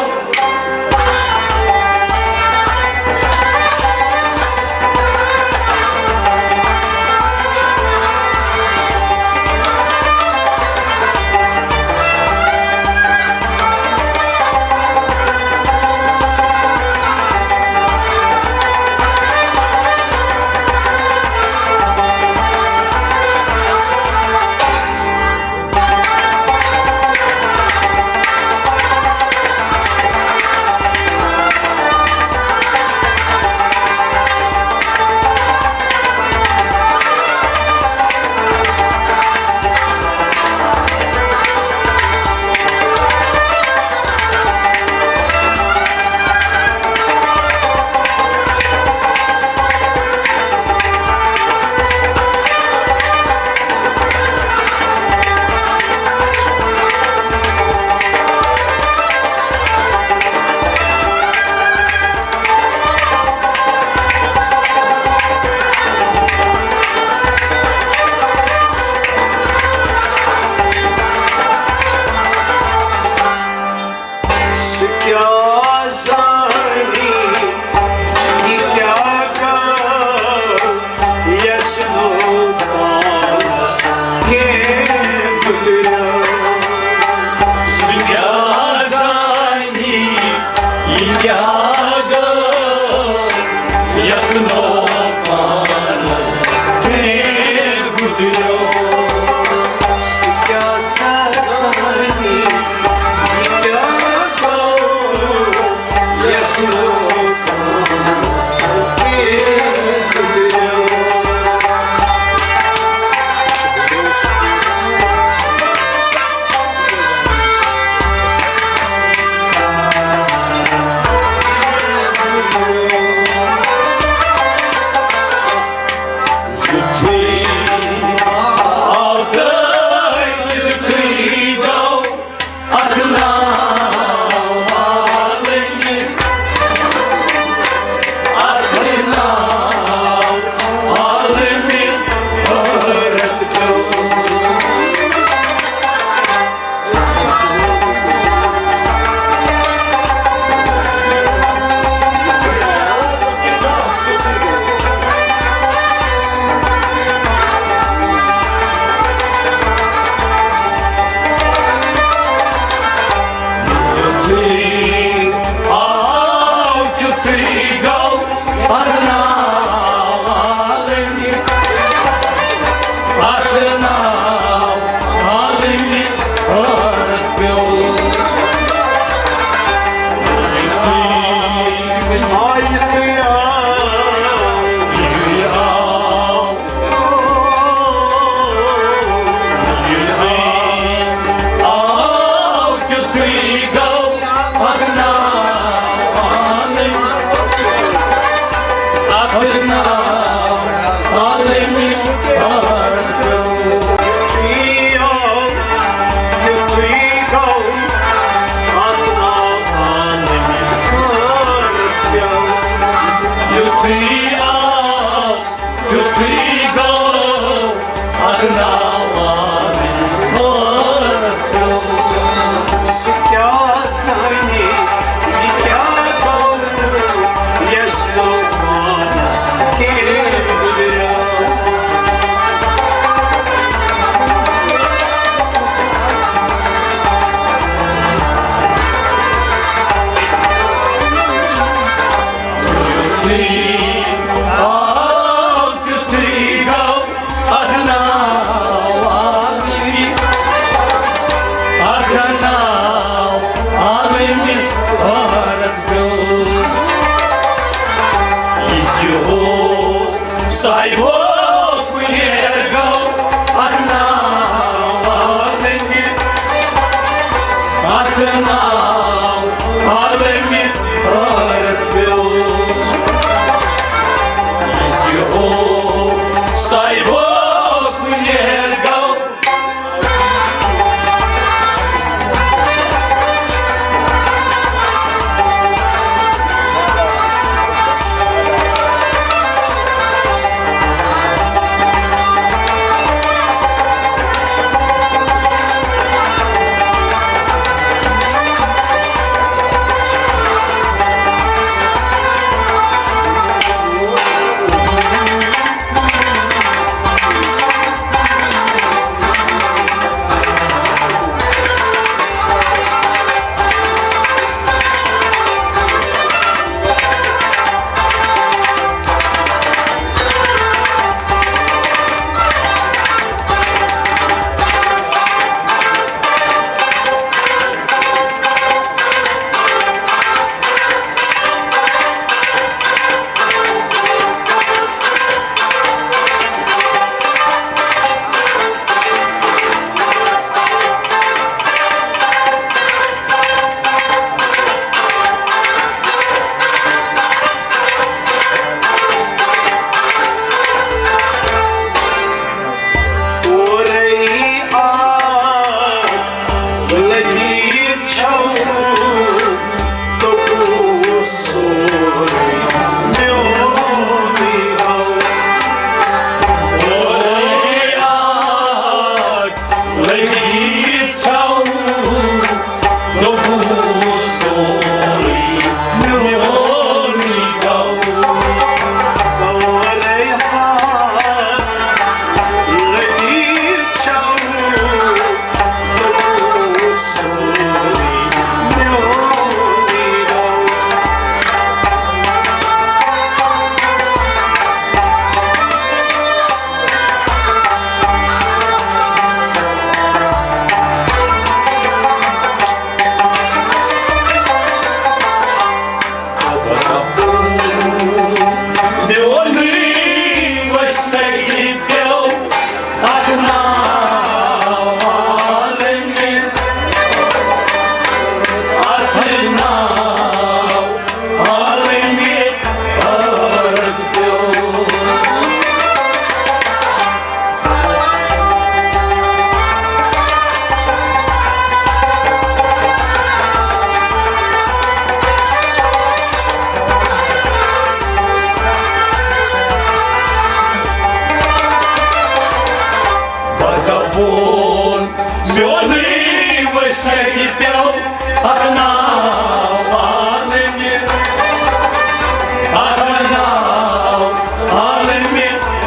سُہ کیٛاہ زانہِ، یہِ کیٛاہ گوٚو، یَس نہٕ پانَس کینٛہہ گُزریو۔ سُہ کیٛاہ زانہِ، یہِ کیٛاہ گوٚو، یَس نہٕ پانَس کینٛہہ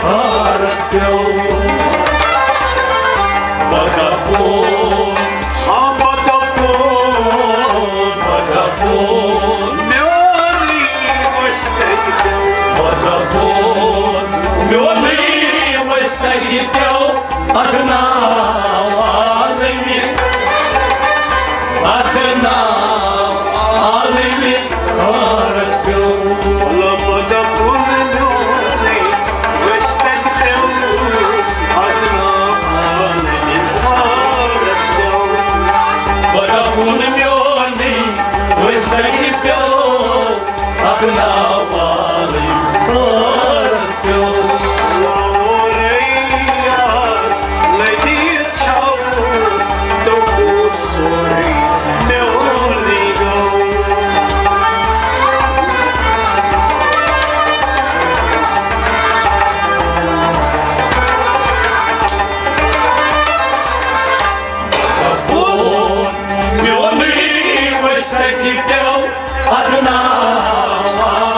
عارف پیوٚو۔ بہٕ دَپہٕ، ہاں، بہٕ دَپہٕ، بہٕ دَپہٕ، میونٕے وۄستہٕ پیوٚو۔ بہٕ دَپہٕ، میونٕے وۄستہٕ پیوٚو۔ ادنان عالمی، ادنان عالمی عارف پیوٚو۔ لفظ بُن میونٕے وۄستہٕ پیوٚو، ادنان عالمی عارف پیوٚو۔ بہٕ دَپہٕ، میونٕے وۄستہٕ پیوٚو۔ اکھ ناو والٕے بار پیوٚو۔ لاہورٕے یار لٔگی چھاوُن، تہٕ گوٚو سورُے میونٕے گوٚو۔ بہٕ دَپہٕ، میونٕے وۄستہٕ پیوٚو۔ اکھ ناو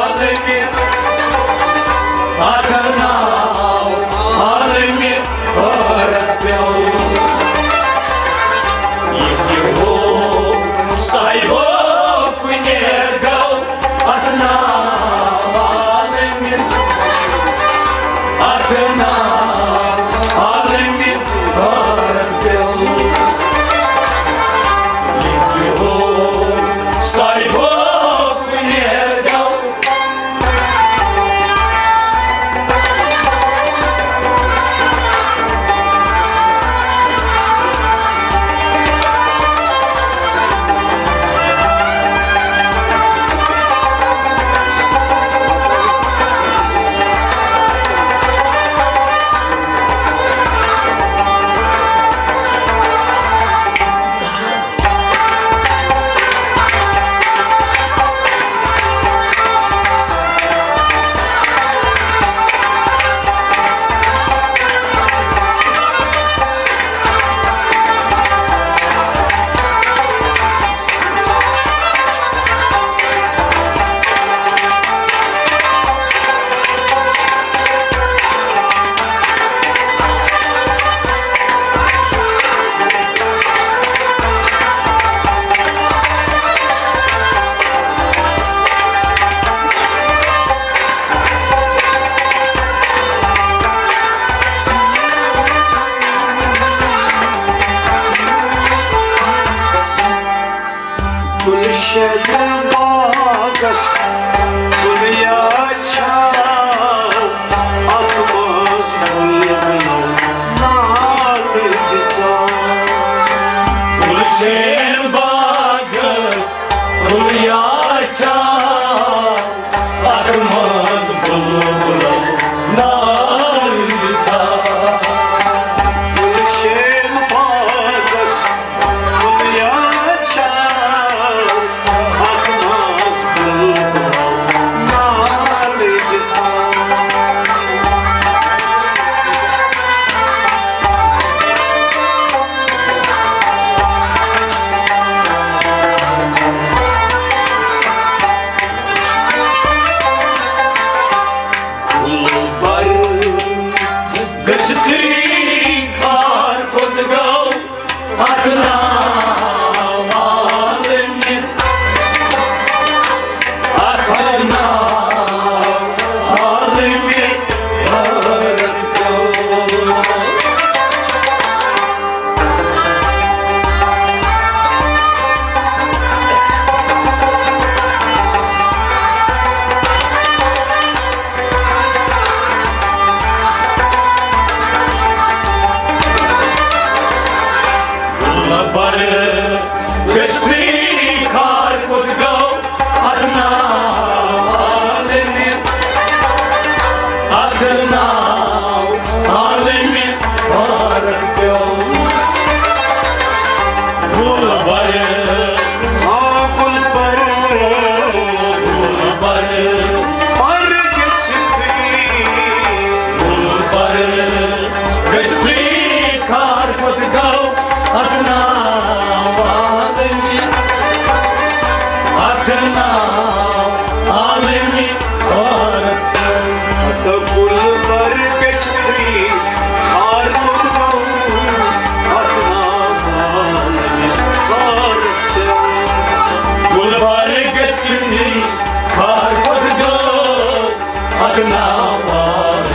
ناوان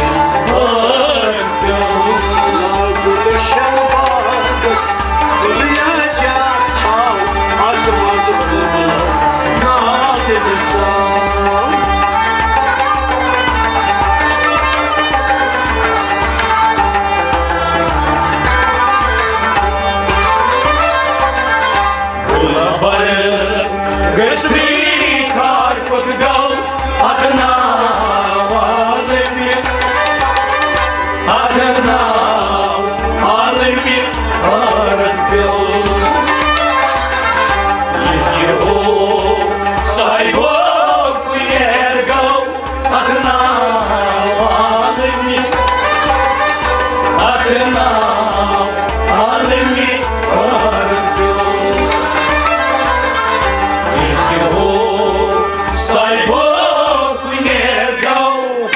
ہٲر پیوٚو۔ گُلشن باغس دُنیا جان چھاو، اتھ منٛز بُلبُل نالہِ نژان۔ گُلہٕ برگ گژھتھٕے خار کوٚت گوٚو؟ اتھ ناو عالمہِ، اتھ ناو عالمہِ حٲرتھ پیوٚو۔ یہِ ہیوٗ سایہِ گوٚو کُنیر گوٚو، اتھ ناو عالمہِ، اتھ ناو عالمہِ حٲرتھ پیوٚو۔ یہِ ہیوٗ سایہِ گوٚو کُنیر گوٚو۔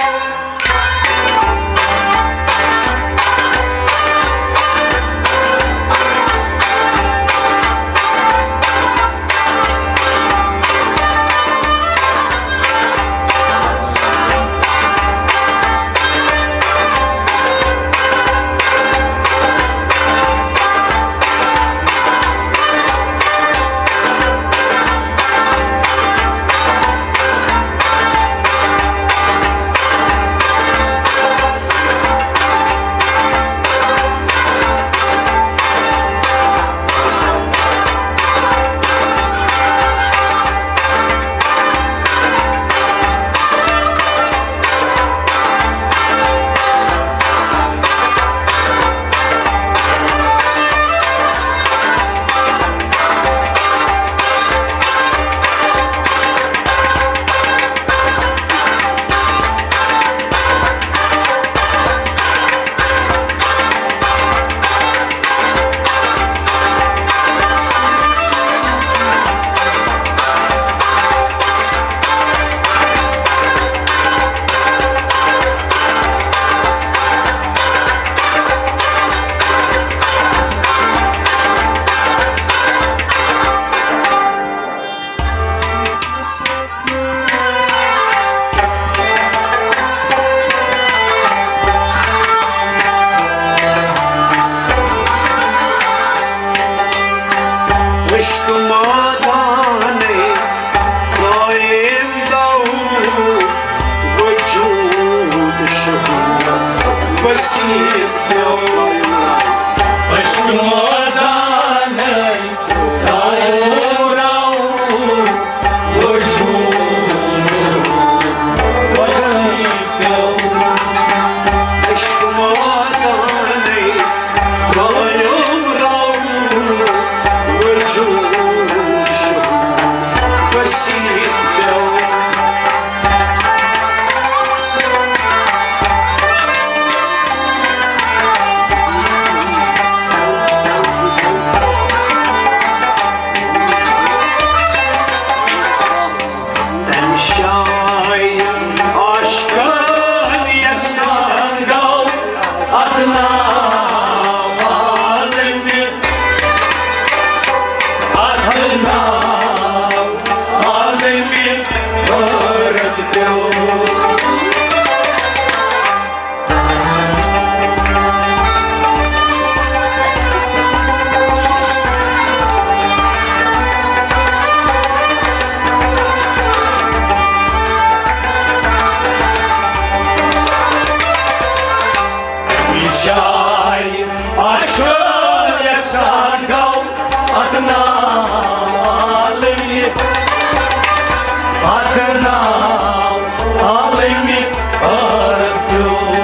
عشق مادانَے قٲیِم گوٚو، وجوٗد شہوٗد وسیع پیوٚو۔ عشق مادانَے قٲیِم گوٚو، وجوٗد وسیع پیوٚو۔ عشق مادانَے قٲیِم گوٚو، وجوٗد شہوٗد وسیع پیوٚو۔ تَمہِ جایہِ عاشقن یکسان گوٚو، اتھ ناو عالمہِ، اتھ ناو عالمہِ حٲرتھ پیوٚو۔ یہِ جاے عاشق یژھان گوٚو، اتھ ناو عالمہِ، اتھ ناو عالمہِ حٲرتھ پیوٚو۔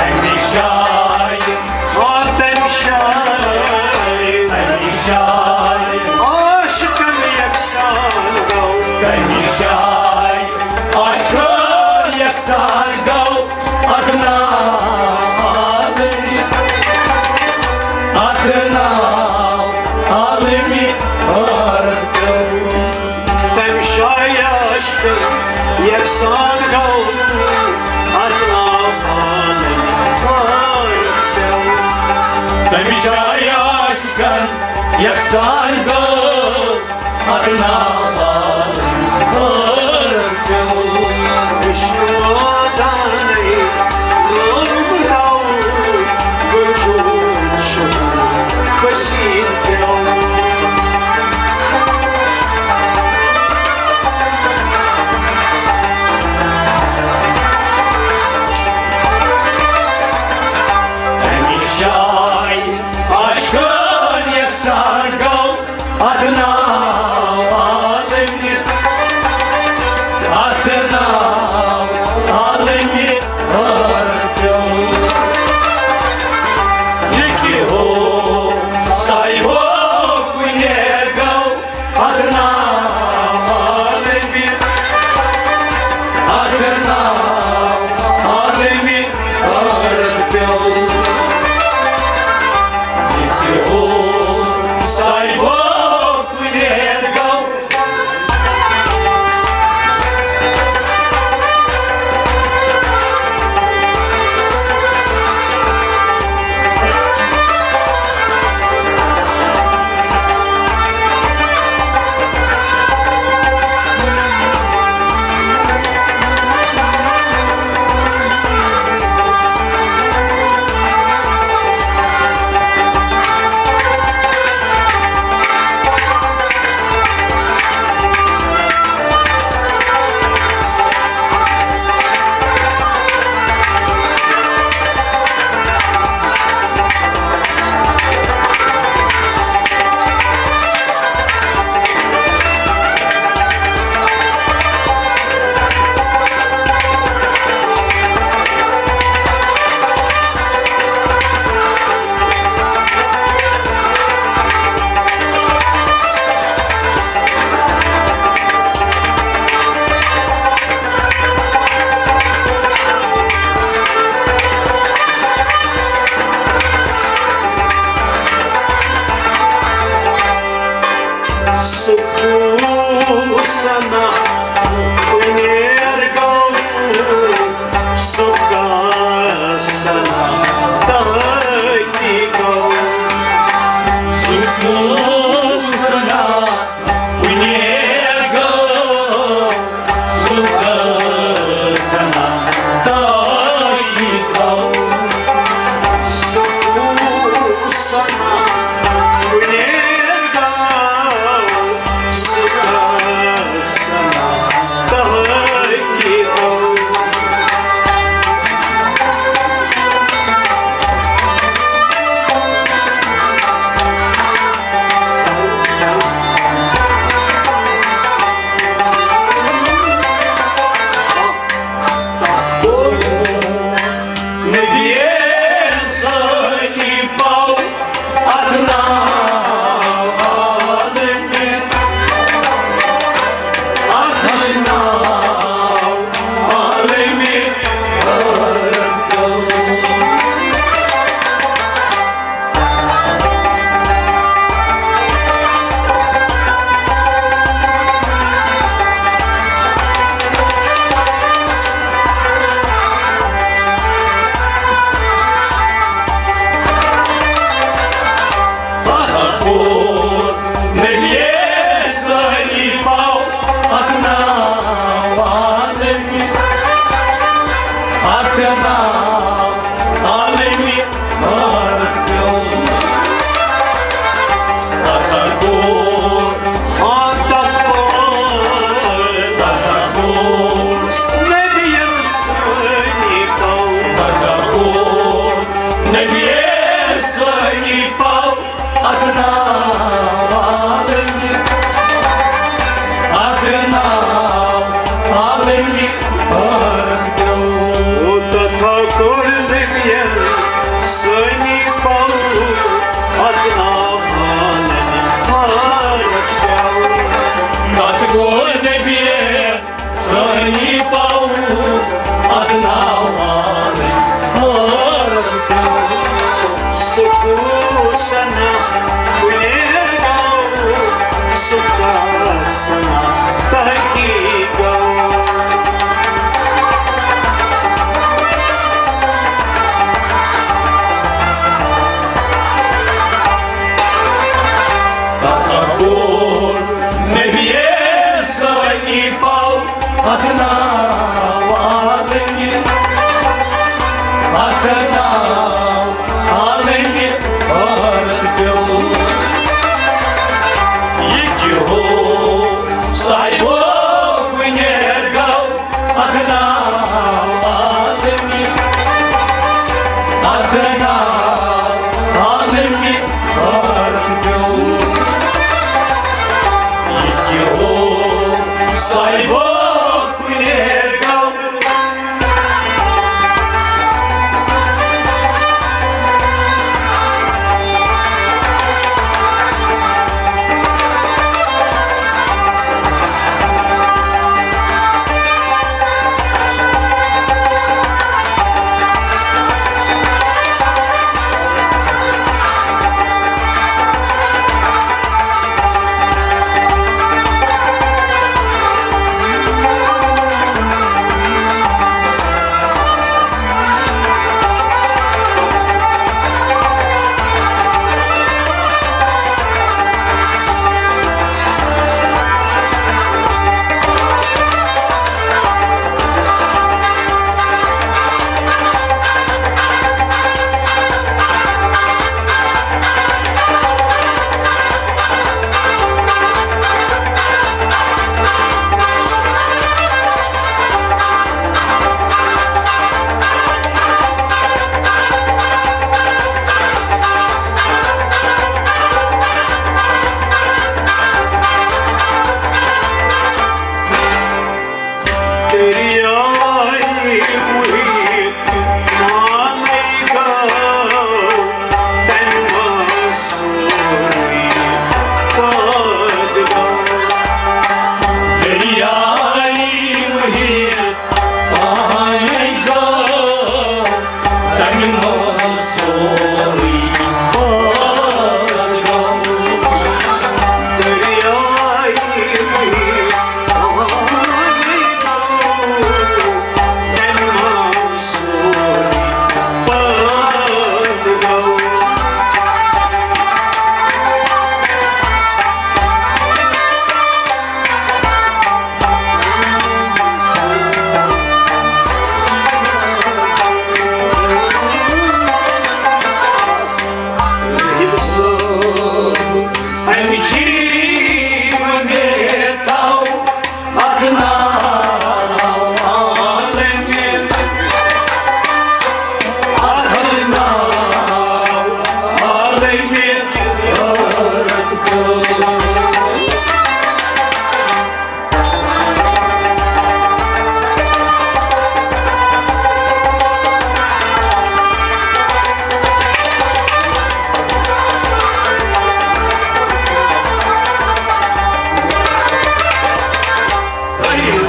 اَمہِ جایہِ، آ، تَمہِ جایہِ، اَمہِ جایہِ عاشقن یکسان گوٚو۔ تَمہِ جایہِ عاشق یکسان گوٚو۔ اتھ ناو عالمہِ، اتھ ناو عالمہِ حٲرتھ پیوٚو۔ تَمہِ جایہِ عاشق یکسان گوٚو، اتھ ناو عالمہِ حٲرتھ پیوٚو۔ تَمہِ جایہِ عاشقن یکسان گوٚو، اتھ ناو عالمہِ حٲرتھ پیوٚو۔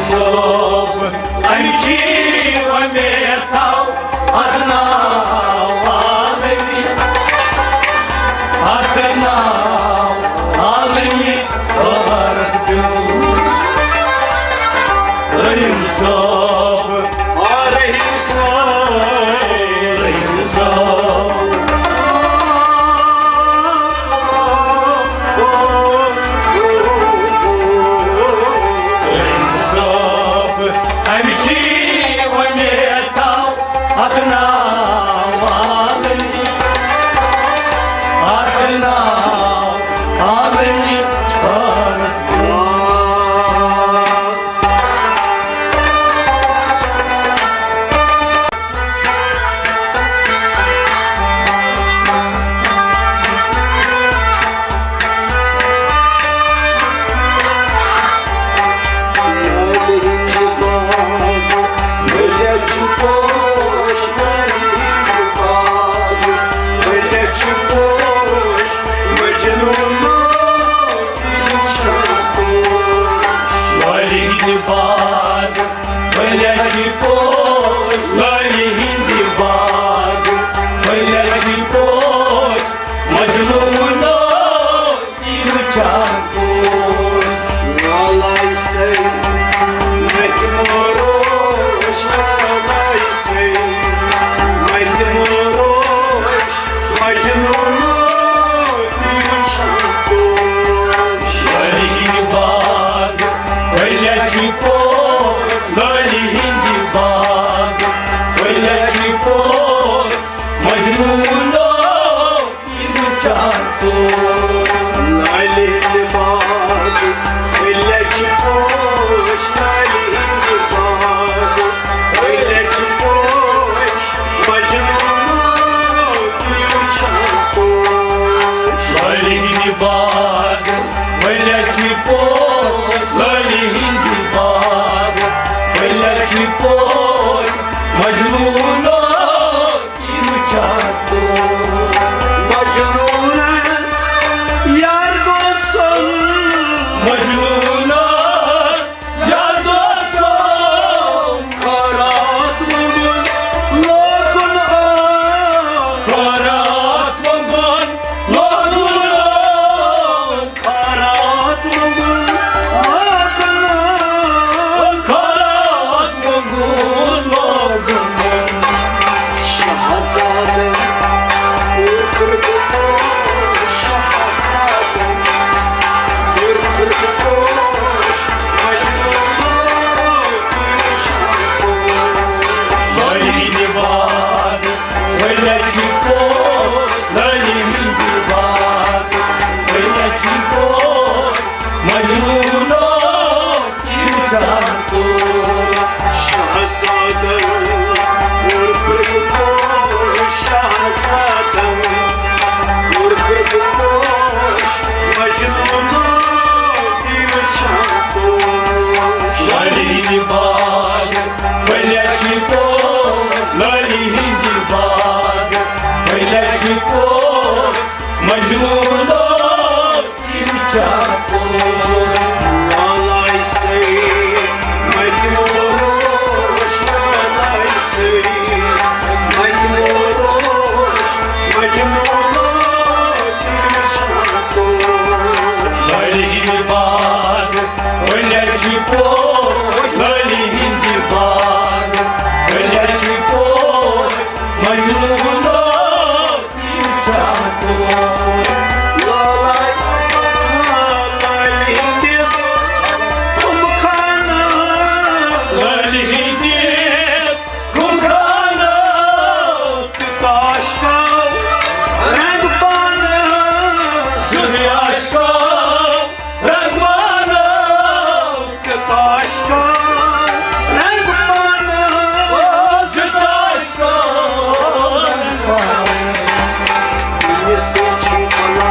صٲب، أمۍ چھی وۄمید تھاو، اَتھ ناو عالمی، اَتھ ناو عالمی، ٲخرت پیوٚو۔ رحیم صٲب، آ، رحیم صٲب، رحیم صٲب۔ صٲب، أمۍ چھی وۄمید تھاو، اَتھ ناو عالمی، اَتھ ناو عالمی، اَتھ لالہِ ہٕنٛدِ باغ، پھٔلۍ چھِ پوش، لالہِ ہٕنٛدِ باغ، پھٔلۍ چھِ پوش، مجنوٗنو تہِ وٕچھان پوش۔ لالایہِ سۭتۍ مَتہِ موروش، لالایہِ سۭتۍ مَتہِ موروش، مجنوٗنو تہِ وٕچھان پوش۔ لالہِ ہٕنٛدِ باغ، پھٔلۍ چھِ پوش، لالہِ ہٕنٛدِ باغ، پھٔلۍ چھِ پوش، مجنوٗنو تہِ وٕچھان پوش۔ لالہِ ہٕنٛدِ باغ، پھٔلۍ چھِ پوش، لالہِ ہٕنٛدِ باغ، پھٔلۍ چھِ پوش، مجنوٗنو تہِ وٕچھان پوش۔ لالہِ ہٕنٛدِ باغ، پھٔلۍ چھِ پوش، لالہِ ہٕنٛدِ باغ، پھٔلۍ چھِ پوش، مجنوٗنو تہِ وٕچھان پوش۔ مجنوٗنس یار دوستن، مجنوٗنس یار دوستن، خٲرات منٛگُن لوگُن آ، خٲرات منٛگُن لوگُن آ، خٲرات منٛگُن لوگُن آ، خٲرات منٛگُن لوگُن آ۔ شہزادن کوٚر پوش، شہزادن کوٚر پوش، مجنون لالہِ ہٕنٛدِ باغ، پھٔلۍ چھِ پوش، لالہِ ہٕنٛدِ باغ، پھٔلۍ چھِ پوش، مجنوٗنو تہِ وٕچھان پوش۔ شہزادن کوٚر پوش، شہزادن کوٚر پوش، مجنوٗنو تہِ وٕچھان پوش۔ لالہِ ہٕنٛدِ باغ، پھٔلۍ چھِ پوش، لالہِ ہٕنٛدِ باغ، پھٔلۍ چھِ پوش، مجنوٗنو تہِ وٕچھان پوش۔ لالایہِ سۭتۍ مَتہِ موروش، لالایہِ سۭتۍ مَتہِ موروش، مجنوٗنو تہِ وٕچھان پوش۔ لالہِ ہٕنٛدِ باغ، پھٔلۍ چھِ پوش، لالہِ ہٕنٛدِ باغ، پھٔلۍ چھِ پوش، مجنوٗنو تہِ وٕچھان پوش۔ لالایہِ، لالہِ ہٕنٛدِس خُمہٕ خانس، لالہِ ہٕنٛدِس خُمہٕ خانس، تہِ تاش کاو رنگ پانس، تہِ تاش کاو رنگ پانس، تہِ تاش کاو رنگ پانس، تہِ تاش کاو رنگ پانس۔ أمِس سۭتۍ چھِ بلا،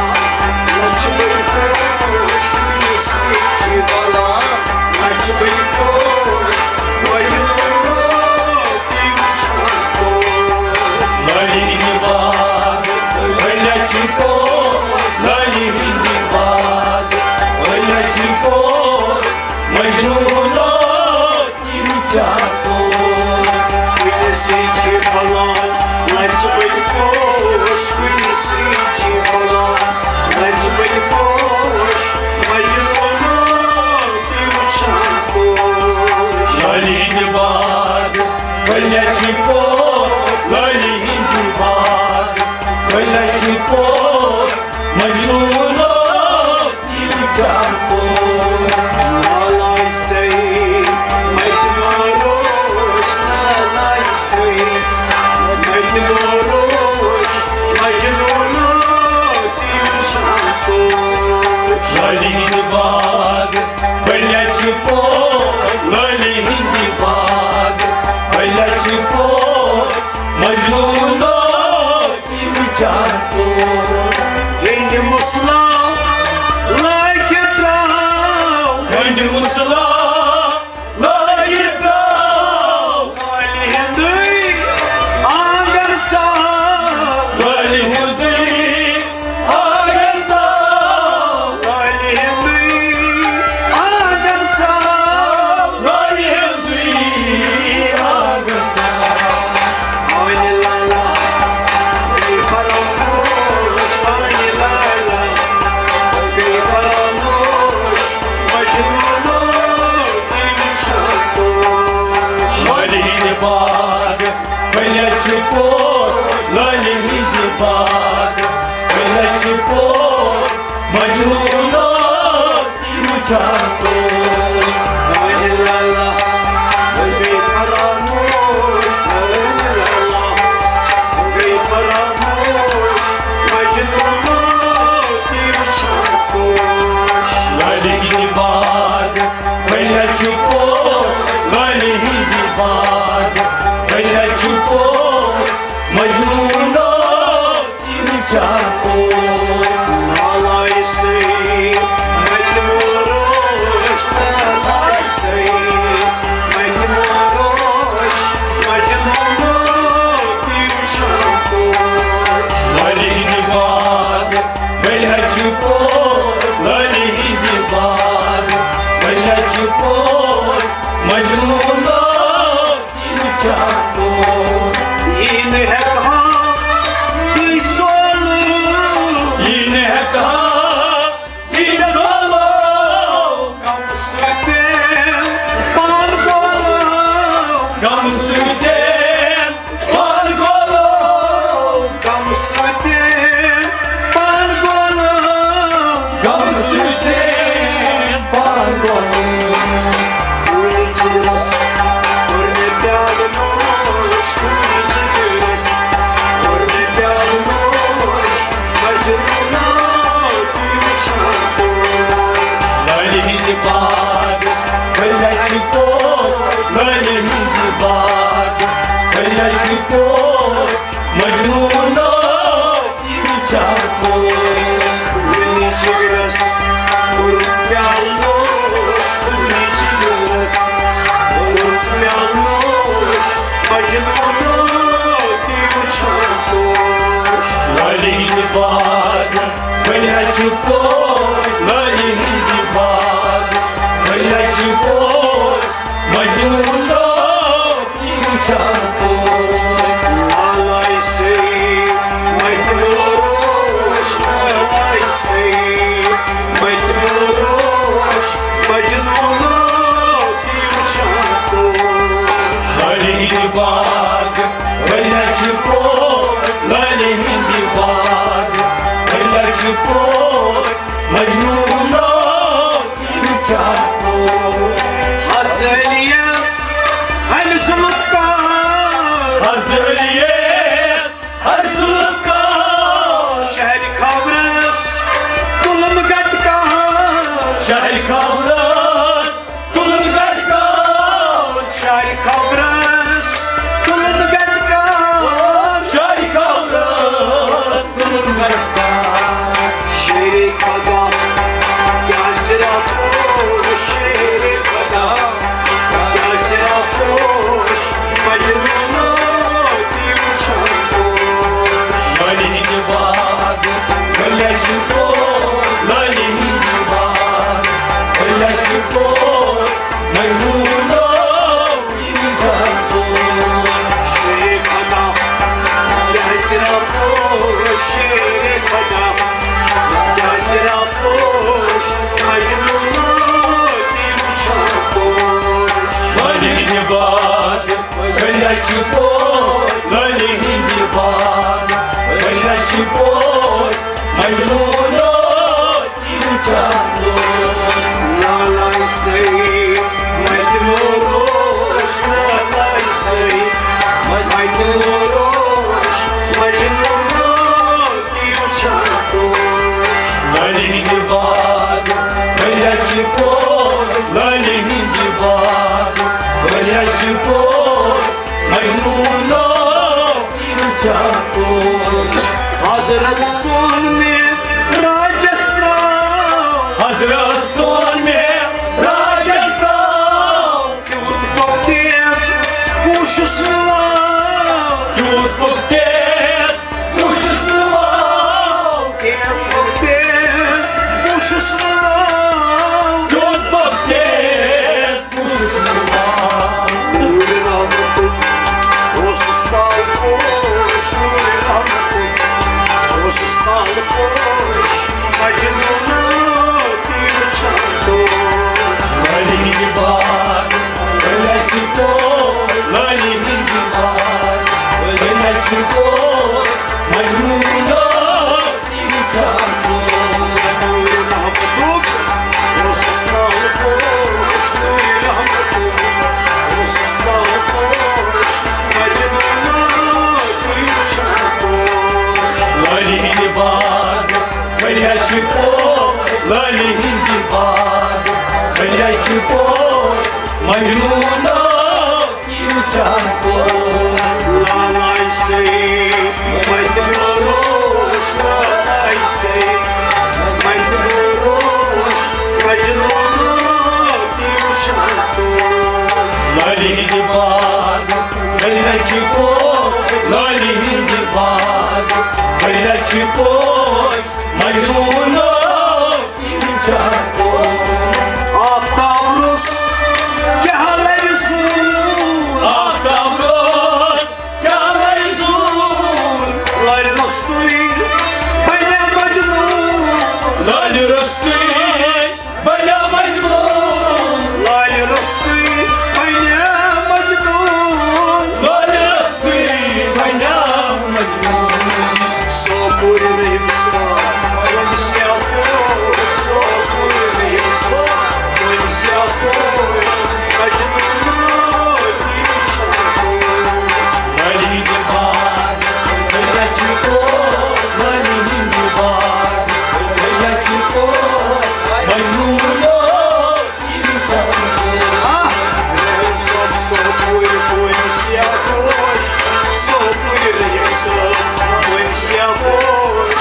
لَچھِ بٔلۍ پوش، أمِس سۭتۍ چھِ بلا، لَچھِ بٔلۍ پوش، مجنوٗن تہِ وٕچھان پوش۔ لالہِ ہٕنٛدِ باغ، پھٔلۍ چھِ پوش، لالہِ ہٕنٛدِ باغ، پھٔلۍ چھِ پوش، مجنوٗنو لچہِ پوش لٲلی ہِنٛدِ باغ، لچہِ پوش مجنوٗنو تہِ وٕچھان پوش۔ لالایہِ سۭتۍ مَتہِ ماروش، لالایہِ سۭتۍ مَتہِ ماروش، مجنوٗنو تہِ وٕچھان پوش۔ لٲلی ہِنٛدِ باغ، لچہِ پوش لٲلی ہِنٛدِ باغ، لچہِ پوش مجنوٗنو تہِ وٕچھان پوش۔ ہیٚنٛدِ مُسلا لٲگِتھ درٛاو، ہیٚنٛدِ مُسلا لٲگِتھ درٛاو۔ لالہِ ہُنٛدُے آنٛگن ژاو، لالہِ ہُنٛدُے آنٛگن ژاو۔ لالہِ ہُنٛدُے آنٛگن ژاو، لالہِ ہُنٛدُے آنٛگن ژاو۔ وۄنۍ لالا گٔے فراموش، وۄنۍ لالا گٔے فراموش، مجنوٗنو تہِ وٕچھان پوش۔ لٲلی ہِنٛدِ باغ، لچہِ پوش لٲلی ہِنٛدِ باغ، لچہِ پوش مجنوٗنو تہِ وٕچھان پوش۔ وۄنۍ لالا گٔے فراموش، وۄنۍ لالا گٔے فراموش، مجنوٗنو تہِ وٕچھان پوش۔ لٲلی ہِنٛدِ باغ، لچہِ پوش لٲلی ہِنٛدِ باغ، لچہِ پوش مجنوٗنو تہِ وٕچھان پوش۔ لالایہِ سۭتۍ مَتہِ ماروش، لالایہِ سۭتۍ مَتہِ ماروش، مجنوٗنو تہِ وٕچھان پوش۔ لٲلی ہِنٛدِ باغ، لچہِ پوش لٲلی ہِنٛدِ باغ، لچہِ پوش مجنوٗنو تہِ وٕچھان پوش۔ یہِ نہٕ ہٮ۪کہٕ ہا تُہۍ سولہٕ، یہِ نہٕ ہٮ۪کہٕ ہا تُہۍ سولہٕ۔ غمہٕ سۭتۍ پان گولہٕ، غمہٕ سۭتۍ پان گولہٕ، غمہٕ سۭتۍ پان گولہٕ، غمہٕ سۭتۍ پان گولہٕ۔ خوٗنہٕ جِگرس کوٚر مےٚ پیالہٕ نوش، خوٗنہٕ جِگرس کوٚر مےٚ پیالہٕ نوش، مجنوٗنو تہِ وٕچھان پوش۔ لٲلی ہِنٛدِ باغ، لچہِ پوش لٲلی ہِنٛدِ باغ، لچہِ پوش مجنوٗنو تہِ وٕچھان پوش۔ خوٗنہٕ جِگرس کوٚر پیالہٕ نوش، خوٗنہٕ جِگرس کوٚر پیالہٕ نوش، مجنوٗنو تہِ وٕچھان پوش۔ لٲلی ہِنٛدِ باغ، لچہِ پوش لٲلی ہِنٛدِ باغ، لچہِ پوش مجنوٗنو تہِ وٕچھان پوش۔ لالایہِ سۭتۍ مَتہِ ماروش، لالایہِ سۭتۍ مَتہِ ماروش، مجنوٗنو تہِ وٕچھان پوش۔ لٲلی ہِنٛدِ باغ، لچہِ پوش لٲلی ہِنٛدِ باغ، لچہِ پوش مجنوٗنو تہِ وٕچھان پوش۔ ہس علیس ہر ظُلم کار، ہس علیس ہر ظُلم کار۔ شہرِ خبرس تُلُن گٹہٕ کار، شہرِ خبرس تُلُن گٹہٕ کار۔ شہرِ خبرس تُلُن گٹہٕ کار، شہرِ خبرس تُلُن گٹہٕ کار۔ شیرِ خدا کیٛاہ سِرا پوش، شیرِ خدا کیٛاہ سِرا پوش، مجنوٗنو تہِ چھِ پوش لٲلی ہِنٛدِ باغ، ؤلۍ چھِ پوش مجنوٗنو تہِ وٕچھان لوٗکھ۔ لالایہِ سۭتۍ مجنوٗن روش، لالایہِ سۭتۍ مجنوٗن روش، مجنوٗنو تہِ وٕچھان لوٗکھ۔ لٲلی ہِنٛدِ باغ، ؤلۍ چھِ پوش لٲلی ہِنٛدِ باغ، ؤلۍ چھِ پوش مجنوٗنو تہِ وٕچھان لوٗکھ۔ حضرت سون مےٚ راجس ترٛاو۔ حضرت سون مےٚ راجس ترٛاو۔ تیوٗت پوٚک تیز، بہٕ وُچھُس نہٕ واو۔ تیوٗت پوٚک تیز، بہٕ وُچھُس نہٕ واو۔ تیوٗت پوٚک تیز، بہٕ وُچھُس نہٕ واو۔ تیوٗت پوٚک تیز، بہٕ وُچھُس نہٕ واو۔ نوٗرِ رحمتُک اوسُس پالہٕ پوش، نوٗرِ رحمتُک اوسُس پالہٕ پوش، مجنوٗنو تہِ وٕچھان لوٗکھ۔ لٲلی ہِنٛدِ باغ، ؤلۍ چھِ پوش لٲلی ہِنٛدِ باغ، ؤلۍ چھِ پوش مجنوٗنو تہِ وٕچھان لوٗکھ۔ نوٗرِ رحمتُک اوسُس پالہٕ پوش، نوٗرِ رحمتُک اوسُس پالہٕ پوش، مجنوٗنو تہِ وٕچھان لوٗکھ۔ لٲلی ہِنٛدِ باغ، ؤلۍ چھِ پوش لٲلی ہِنٛدِ باغ، ؤلۍ چھِ پوش مجنوٗنو تہِ وٕچھان لوٗکھ۔ لالایہِ سۭتۍ مجنوٗن روش، لالایہِ سۭتۍ مجنوٗن روش، مجنوٗنو تہِ وٕچھان لوٗکھ۔ لٲلی ہِنٛدِ باغ، ؤلۍ چھِ پوش لٲلی ہِنٛدِ باغ، ؤلۍ چھِ پوش مجنوٗنو تہِ وٕچھان لوٗکھ۔ آفتاب روٚس کیٛاہ لرِ زوٗن؟ آفتاب روٚس کیٛاہ لرِ زوٗن؟ لرِ روٚستُے بنیٛا مجنوٗن۔ لرِ روٚستُے بنیٛا مجنوٗن۔ لرِ روٚستُے بنیٛا مجنوٗن۔ لرِ روٚستُے بنیٛا مجنوٗن۔ سوپور رحیم صٲب، أمِس کیٛاہ گوٚو؟ سوپور رحیم صٲب، أمِس کیٛاہ گوٚو؟ مجنوٗن۔ لٲلی ہِنٛدِ باغ، ؤلۍ چھِ پوش لٲلی ہِنٛدِ باغ، ؤلۍ چھِ پوش مجنوٗنو تہِ وٕچھان لوٗکھ۔ آہ! رحیم صٲب، سوپور، پوش یا پوش، سوپور رحیم صٲب، پوش یا پوش،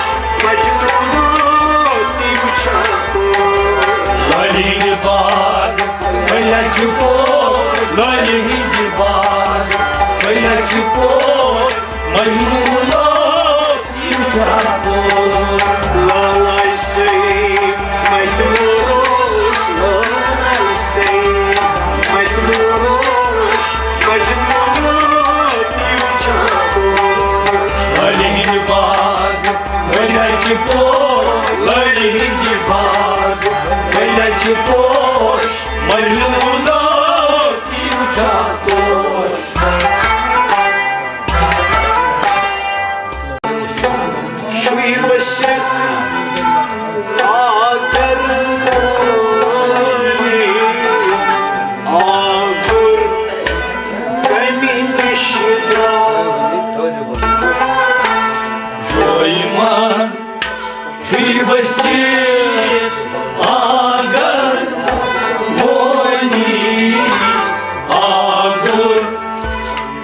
مجنوٗنو تہِ وٕچھان لوٗکھ۔ لٲلی ہِنٛدِ باغ، ؤلۍ چھِ پوش لٲلی ہِنٛدِ باغ، ؤلۍ چھِ پوش مجنوٗنو تہِ وٕچھان لوٗکھ۔ لالایہِ سۭتۍ مجنوٗن روش، لالایہِ سۭتۍ مجنوٗن روش، مجنوٗنو تہِ وٕچھان لوٗکھ۔ لٲلی ہِنٛدِ باغ، ؤلۍ چھِ پوش لٲلی ہِنٛدِ باغ، ؤلۍ چھِ پوش مجنوٗنو تہِ وٕچھان لوٗکھ۔ شُوی ؤسِتھ آگر وٲلی، آگُر کمہِ نِش درٛاو؟ جویہِ منٛز چھُے ؤسِتھ آگر وٲلی، آگُر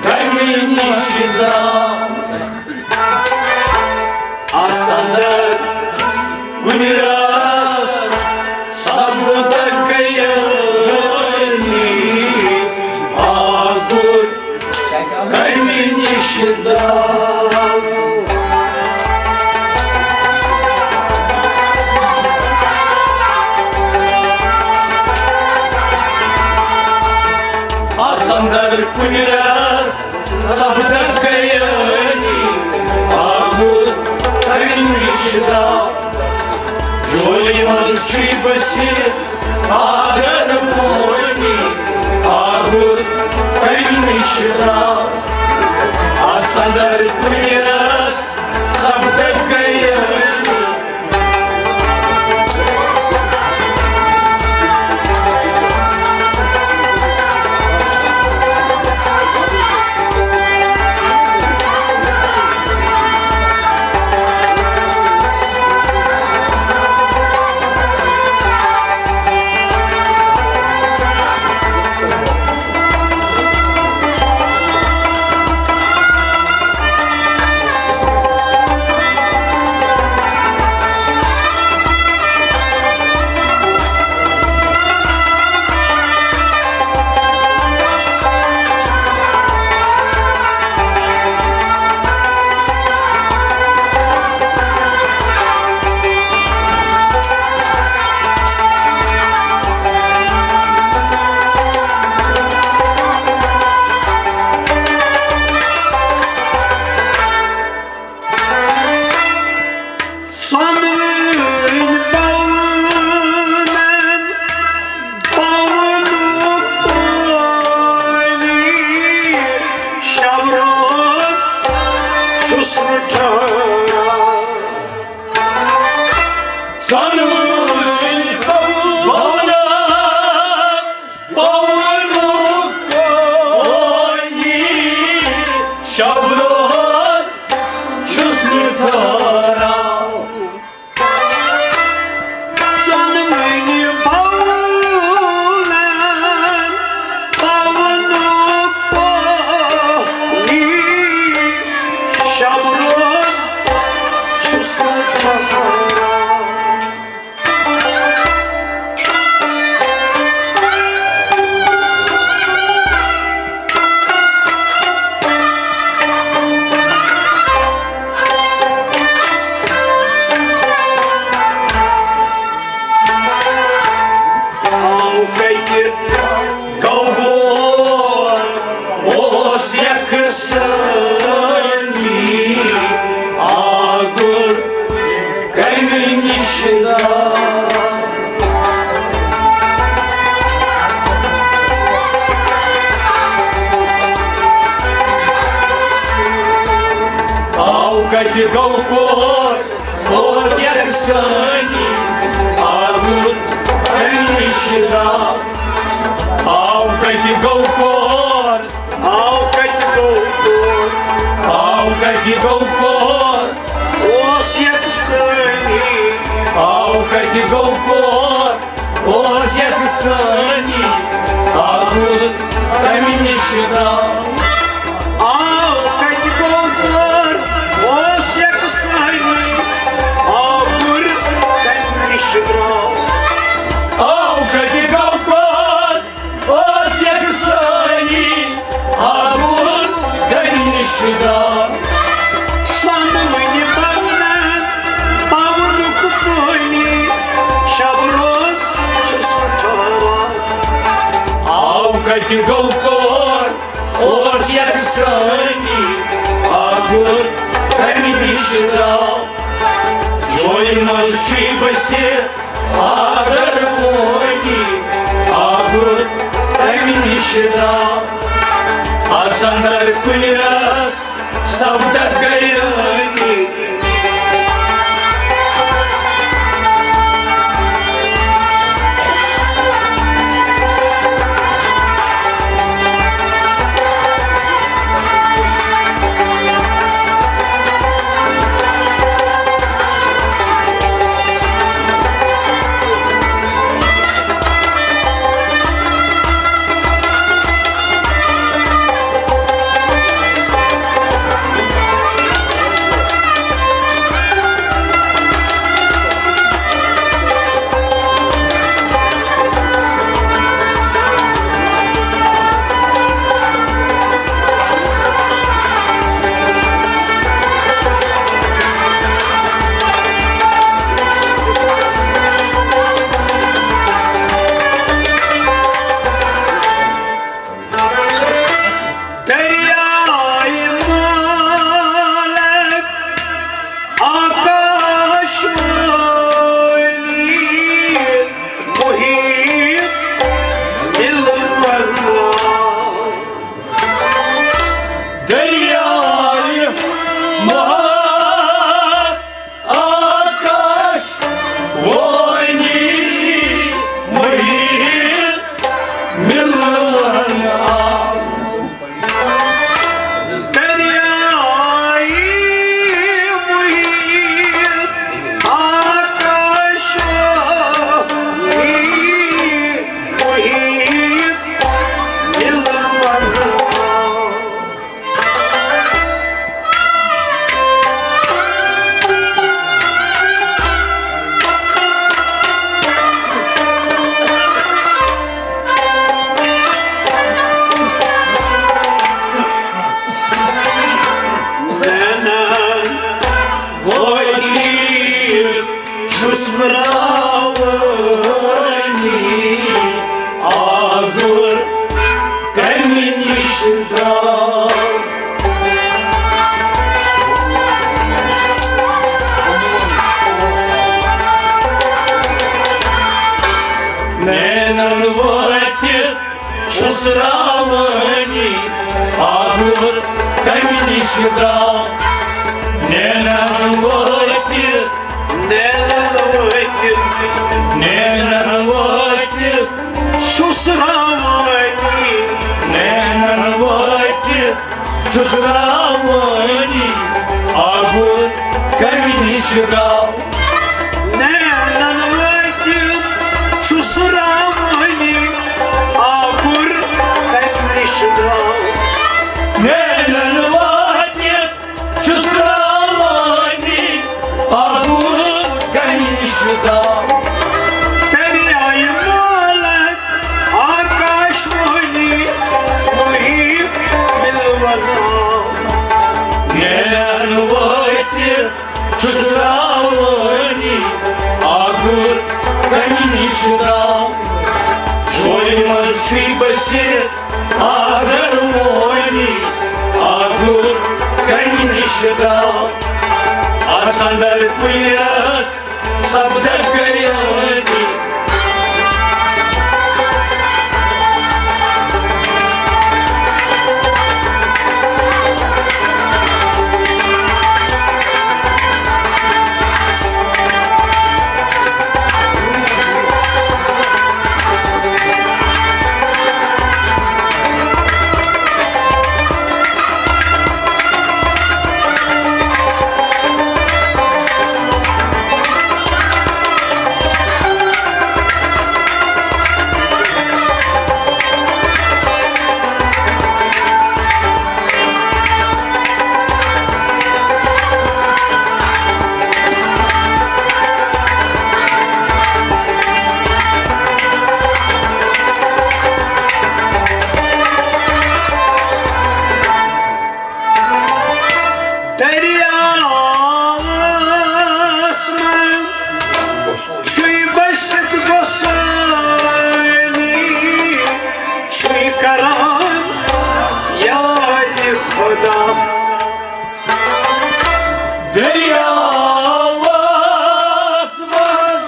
کمہِ نِش درٛاو؟ اَتھ اندر کُنہِ رس سبدٕ گٔیٲنی، آگُر کمہِ نِش درٛاو؟ اَتھ اندر کُنہِ رس سبدٕ گٔیٲنی، آگُر کمہِ نِش درٛاو؟ جویہِ منٛز چھُے ؤسِتھ آگر وٲلی، آگُر نِش درٛاو، آسان در کُلِس سپدٕ گٔیہِ۔ ژۄنوٕنۍ پاونن پاونُک پٲنی، شب روز چھُس نہٕ ٹھہران۔ ژۄنوٕنۍ پاونن پاونُک پٲنی، شب روز چھُس نہٕ ٹھہران۔ ژۄنوٕنۍ پاونن پاونُک پٲنی، شب روز چھُس نہٕ ٹھہران۔ آو کتہِ گوٚو بور، اوس یکسانی آگُر کمہِ نِش دار۔ آو کتہِ گوٚو کور، اوس یکسانی آگُر کمہِ نِش دار۔ آو کتہِ گوٚو کور، آو کتہِ گوٚو کور، آو کتہِ گوٚو کور، اوس یکسانی۔ آو کتہِ گوٚو کور، اوس یکسانی۔ آگُر کمہِ نِش درٛاو۔ آو کتہِ گوٚو کور، اوس یکسانی۔ آگُر کمہِ نِش درٛاو۔ آو کتہِ گوٚو کور، اوس یکسانی، آگُر کمہِ نِش درٛاو۔ ژۄنوٕنۍ پاونن پاونُک پٲنی، شب روز چھُس ٹھہران۔ آو کتہِ گوٚو کور، اوس یکسانی، آگُر کمہِ نِش درٛاو۔ جویہِ منٛز چھُے بٔسِتھ آدر پونی، آگُر کمہِ نِش درٛاو۔ اژ اندر کُلِس سپدکھ گریٲنی۔ وٲنی آگُر کمہِ نِش درٛاو؟ نینن وٲتِتھ، نینن وٲتِتھ، نینن وٲتِتھ چھُس روٲنی۔ نینن وٲتِتھ چھُس روٲنی، آگُر کمہِ نِش درٛاو؟ نینن وٲتِتھ چھُس روٲنی، آگُر کمہِ نِش درٛاو؟ نینن وٲتِتھ چھُس روٲنی، آگُر کمہِ نِش درٛاو؟ دریایہِ مالک آکاش وٲنی، محیط بِلوَن آو۔ نینن وٲتِتھ چھُس روٲنی، آگُر کمہِ نِش درٛاو؟ جویہِ منٛز چھُے بٔسِتھ آگَر وٲنی، آگُر کمہِ نِش درٛاو؟ اَتھ اندر کُلِس سپدکھ گریٲنی۔ دریاوس منٛز چھُے بٔسِتھ گۄسٲنی، چھُے کران یاد خدا۔ دریاوس منٛز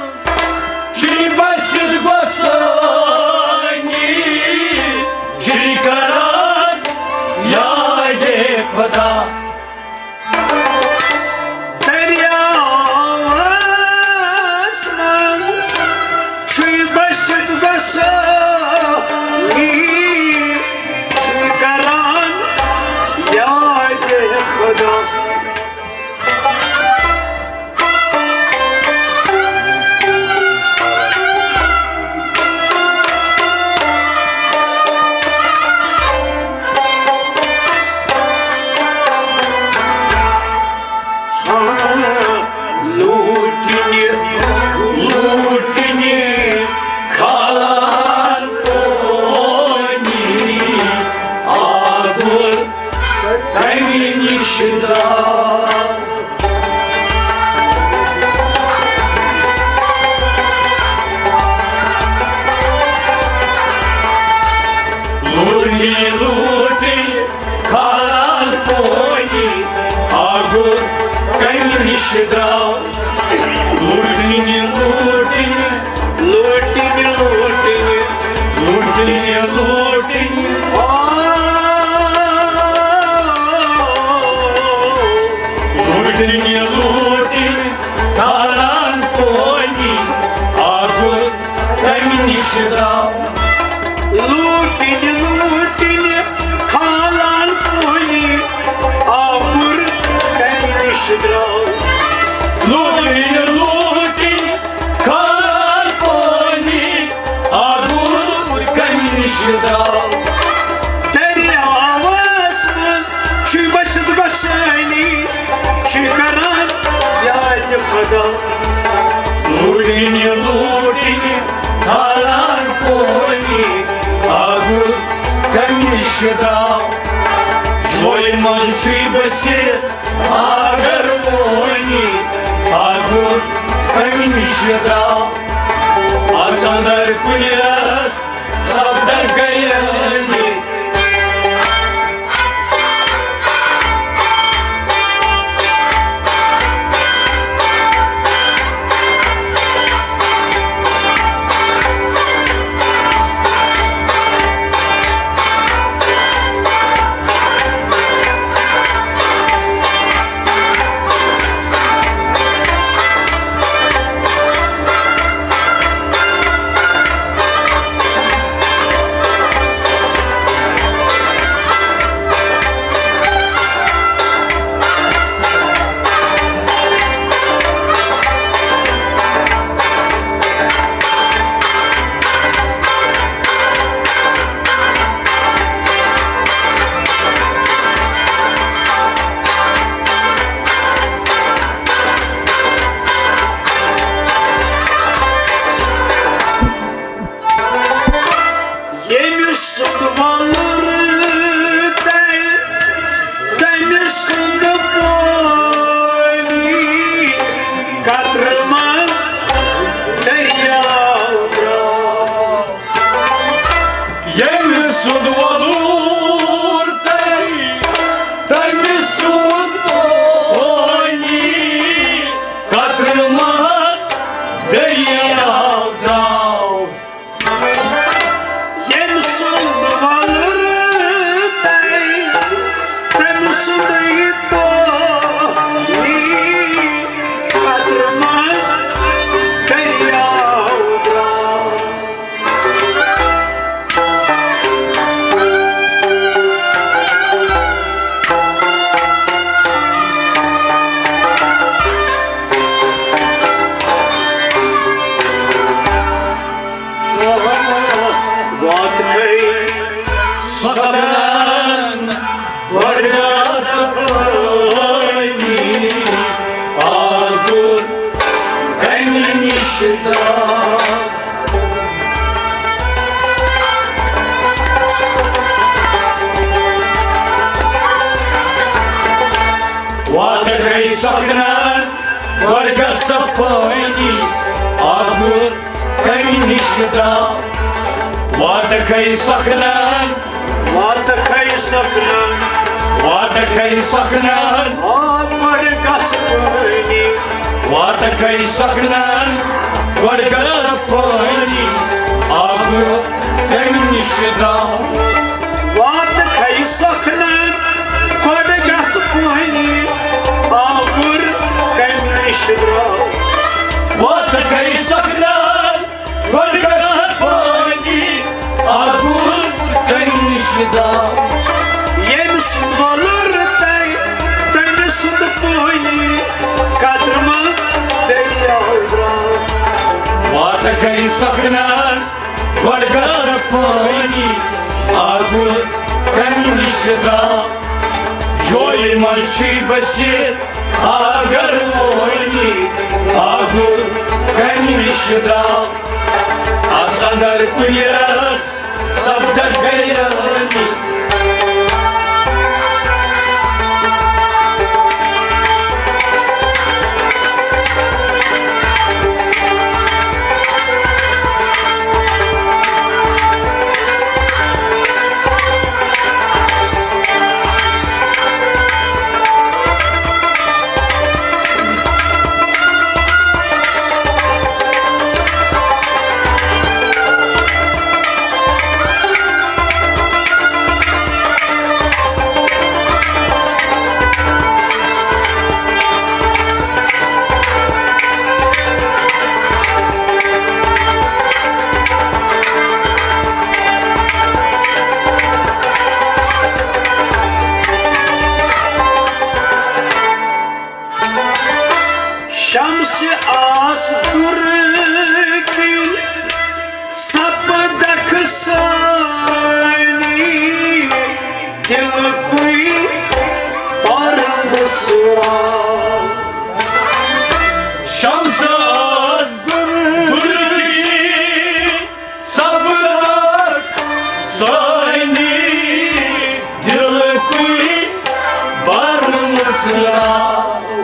چھُے بٔسِتھ گۄسٲنی، چھُے کران یاد خدا۔ دریاوس منٛز چھُے بٔسِتھ گۄسٲنی، چھُے کران یاد خدا۔ لوٗٹنہِ، لوٗٹنہِ کھالان پونی آگُر کمہِ نِش درٛاو؟ لوٗٹنہِ، لوٗٹنہِ کھالان پونی آگُر کمہِ نِش درٛاو؟ لوٗٹنہِ، لوٗٹنہِ، لوٗٹنہِ، لوٗٹنہِ، لوٗٹنہِ، لوٗٹنہِ۔ لوٗٹنہِ، لوٗٹنہِ کھالان پونی آگُر کمہِ نِش درٛاو؟ لوٗٹنہِ، لوٗٹنہِ کھالان پونی آگُر کمہِ نِش درٛاو؟ لوٗٹنہِ، لوٗٹنہِ کھالان پونی آگُر کمہِ نِش درٛاو؟ دریاوس منٛز چھُے بٔسِتھ گۄسٲنی، چھُے کران یاد خدا۔ لوٗٹنہِ، لوٗٹنہِ کھالان پونی آگُر کمہِ نِش درٛاو؟ جویہِ منٛز چھُے بٔسِتھ آگَر پونی آگُر کمہِ نِش درٛاو؟ اَژ اندر کُلِس سپدکھ گریٲنی۔ سۄکھنن گۄڈٕ گژھ پٲنی، آگُر کمہِ نِش درٛاو۔ واتکھ ہے سۄکھنن گۄڈٕ گژھ پٲنی، آگُر کمہِ نِش درٛاو۔ واتکھ ہے سۄکھنن، واتکھ ہے سۄکھنن، واتکھ ہے سۄکھنن، آ، گۄڈٕ گژھ پٲنی۔ واتکھ ہے سۄکھنن گۄڈٕ گژھ پٲنی، آگُر کمہِ نِش درٛاو۔ واتکھ ہے سۄکھنن گۄڈٕ گژھ پٲنی، آگُر کمہِ نِش درٛاو۔ واتکھ ہے سۄکھنن گۄڈٕ گژھ پٲنی، آگُر کمہِ نِش درٛاو۔ ییٚمہِ سُنٛد وۄلُر تَے، تٔمۍ سُنٛد پٲنی قطرٕ منٛز دٔریاو درٛاو۔ واتکھ ہے سۄکھنن گۄڈٕ گژھ پٲنی، آگُر کمہِ نِش درٛاو۔ جویہِ منٛز چھُے بٔسِتھ اگر وٲنی، آگُر کمہِ نِش درٛاو۔ اَژھ اندر کُنہِ رس سپدکھ گریانی۔ شمس آس دُر کِنۍ سپدکھ سٲنی، دِلکُے پرمُژراو۔ شمس آس دُر کِنۍ سپدکھ سٲنی، دِلکُے پرمُژراو۔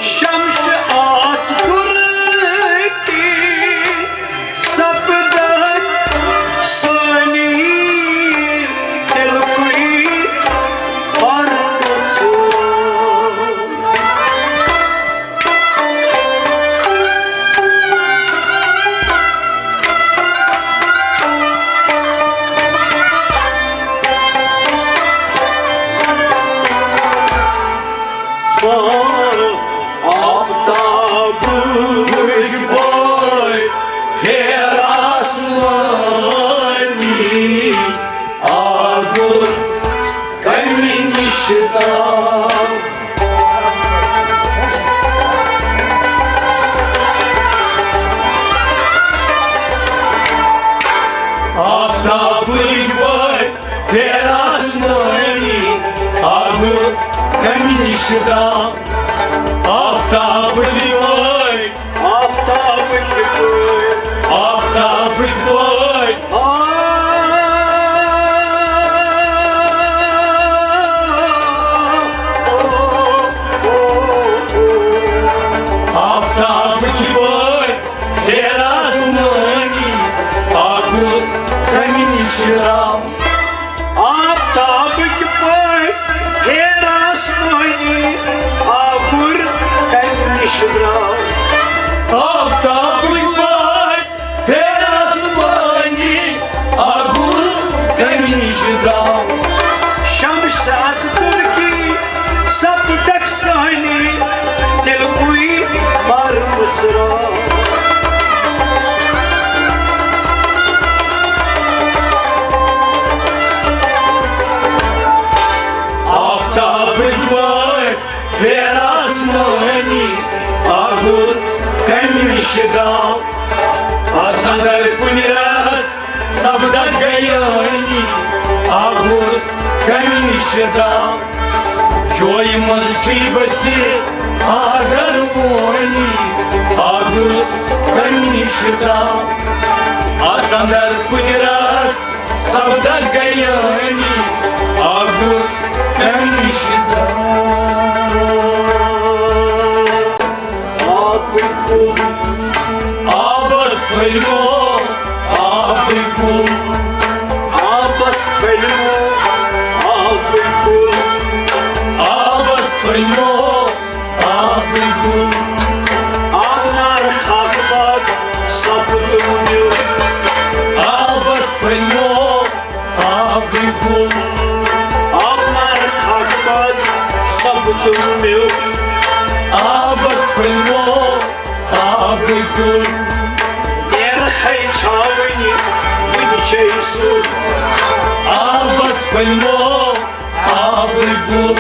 شمس آس دُر کِنۍ سپدکھ سٲنی، دِلکُے پرمُژراو۔ آفتابٕکۍ پٲٹھۍ پھیر آسمٲنی، آگُر کمہِ نِش درٛاو۔ آفتابٕکۍ پٲٹھۍ پھیر آسمٲنی، آگُر کمہِ نِش درٛاو۔ آفتابٕکۍ پٲٹھۍ، آفتابٕکۍ پٲٹھۍ، آفتابٕکۍ پٲٹھۍ۔ آ، آفتابٕکۍ پٲٹھۍ پھیر آسمٲنی، آگُر کمہِ نِش درٛاو۔ آفتابٕکۍ پٲٹھۍ پھیر آسمٲنی، آگُر کمہِ نِش درٛاو۔ آفتابٕکۍ پٲٹھۍ پھیر آسمٲنی، آگُر کمہِ نِش درٛاو۔ شمس آس دُر کِنۍ سپدکھ سٲنی، دِلکُے پرمُژراو۔ آفتابٕکۍ پٲٹھۍ پھیر آسمٲنی، آگُر کمہِ نِش درٛاو۔ اَژھ اندر کُنہِ رس سپدکھ گیٲنی، شدا، جویہِ منٛز چھُے بسہِ آگر وونی، آگہٕ کَنہِ شدا۔ اَژ اندر کُنہِ راس سپدہ گیانی، آگہٕ کَنہِ شدا۔ آبٕکۍ کُل۔ آبس پھٔلۍ مو آبٕکۍ کُل۔ آبس پھٔلۍ مو آبٕکۍ کُل۔ آبس پھٔلۍ مو آبٕکۍ کُل۔ آبنار خاکہٕ باد سپُد میوٚل۔ آبس پھٔلۍ مو آبٕکۍ کُل۔ آبنار خاکہٕ باد سپُد میوٚل۔ آبس پھٔلۍ مو آبٕکۍ کُل۔ نیرکھے چھاوٕنہِ وٕنہِ چھے سُل۔ آبس پھٔلۍ مو آبٕکۍ کُل۔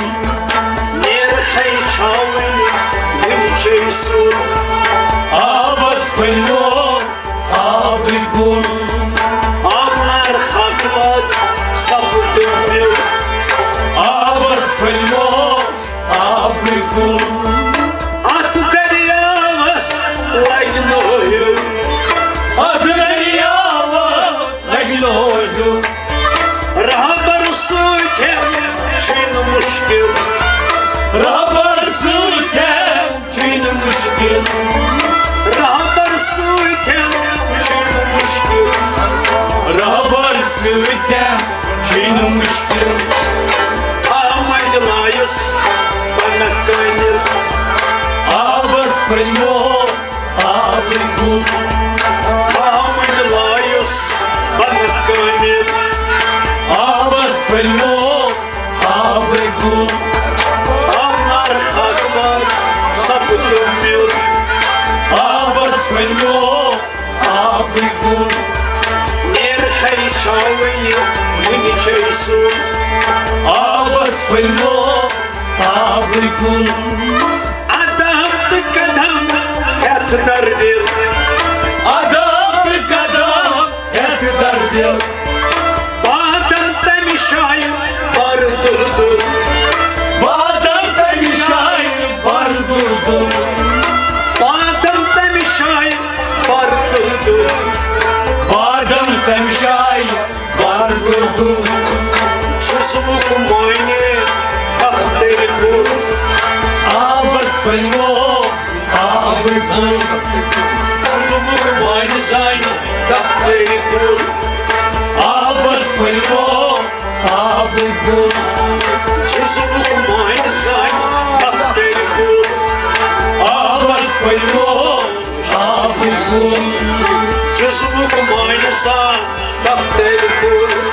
نیرکھے چھاوٕنہِ وٕنہِ چھے سُل۔ آبس پھٔلۍ مو آبٕکۍ کُل۔ آبنار خاکہٕ باد سپُد میوٚل۔ آبس پھٔلۍ مو آبٕکۍ کُل۔ اتھ دٔریاوس لگہِ نہٕ ہیوٚر۔ اتھ دٔریاوس لگہِ نہٕ ہیوٚر۔ رہبر سۭتۍ چھُنہٕ مُشکِل۔ رہبر سۭتۍ چھُنہٕ مُشکِل۔ رہبر سۭتۍ چھُنہٕ مُشکِل۔ رہبر سۭتۍ چھُنہٕ مُشکِل۔ آ مٔنٛزۍ لایُس بنہٕ کٲمِل۔ آبس پھٔلۍ مو آبٕکۍ کُل۔ آ مٔنٛزۍ لایُس بنہٕ کٲمِل۔ آبس پھٔلۍ مو آبٕکۍ کُل۔ آبنار خاکہٕ باد سپُد میوٚل۔ آبس پھٔلۍ مو آبٕکۍ کُل۔ نیرکھے چھاوٕنہِ وٕنہِ چھے سُل۔ آبس پھٔلۍ مو آبٕکۍ کُل۔ ادب تہٕ قدم ہٮ۪تھ دردِل۔ ادب تہٕ قدم ہٮ۪تھ دردِل۔ بادن تمہِ جایہِ بر دُردُل۔ بادن تمہِ جایہِ بر دُردُل۔ بادن تمہِ جایہِ بر دُردُل۔ بادن تمہِ جایہِ بر دُردُل۔ چھُس بہٕ مٲنِتھ دفتر کُن۔ آبس پھٔلۍ مو آبٕکۍ کُل۔ چھُس بہٕ مٲنِتھ زانہِ دفتر کُن۔ آبس پھٔلۍ مو آبٕکۍ کُل۔ چھُس بہٕ مٲنِتھ زانہِ دفتر کُن۔ آبس پھٔلۍ مو آبٕکۍ کُل۔ چھُس بہٕ مٲنِتھ زانہِ دفتر کُن۔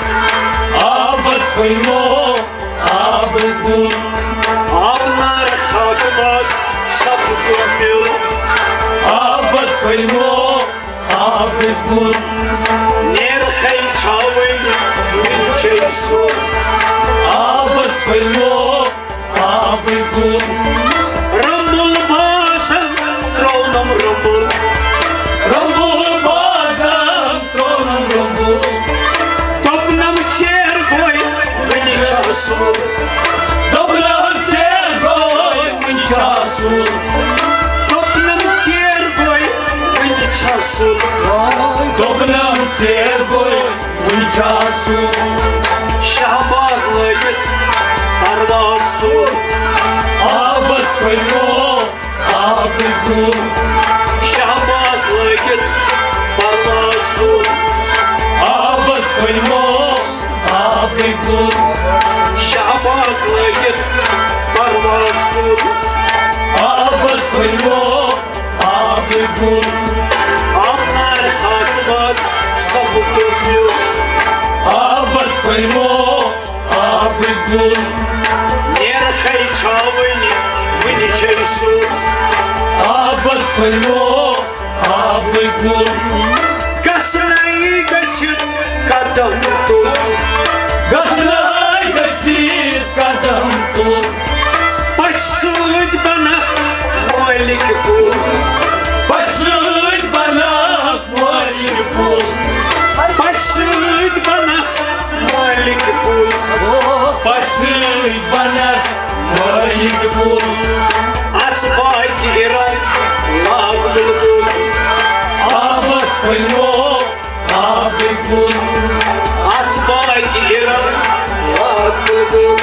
آبس پھٔلۍ مو آبٕکۍ کُل۔ آبنار خاکہٕ باد سپُد میوٚل۔ آبس پھٔلۍ مو آبٕکۍ کُل۔ نیرکھے چھاوٕنہِ وٕنہِ چھے سُل۔ آبس پھٔلۍ مو آبٕکۍ کُل۔ رمبُل بازن ترٛوونم رمبُل۔ رمبُل بازن ترٛوونم رمبُل۔ دوٚپنم ژیر گوٚے وٕنہِ چھا سُل۔ دوٚپنم ژیر گوٚے وٕنہِ چھا سُل۔ دوٚپنم ژیر گوٚے وٕنہِ چھا سُل۔ دوٚپنم ژیر گوٚے وٕنہِ چھا سُل۔ شہباز لٲگِتھ پرواز تُل۔ آبس پھٔلۍ مو آبٕکۍ کُل۔ شہباز لٲگِتھ پرواز تُل۔ آبس پھٔلۍ مو آبٕکۍ کُل۔ شہباز لٲگِتھ پرواز تُل۔ آبس پھٔلۍ مو آبٕکۍ کُل۔ آبنار خاکہٕ باد سپُد میوٚل۔ آبس پھٔلۍ مو آبٕکۍ کُل۔ نیرکھے چھاوٕنہِ وٕنہِ چھے سُل۔ آبس پھٔلۍ مو آبٕکۍ کُل۔ گژھنَے گٔژھِتھ قدم تُل۔ گژھنَے گٔژھِتھ قدم تُل۔ پژھِ سۭتۍ بنکھ مٲلِک کُل۔ پژھِ سۭتۍ بنکھ مٲلِک کُل۔ پژھِ سۭتۍ بنکھ مٲلِک کُل۔ پژھِ سۭتۍ بنک مٲیِک بُل۔ اَژھ باقی اِرم لاگ بُلبُل۔ آبس پھٔلمو آبٕکۍ بُل۔ اَژھ باقی اِرم لاگ بُلبُل۔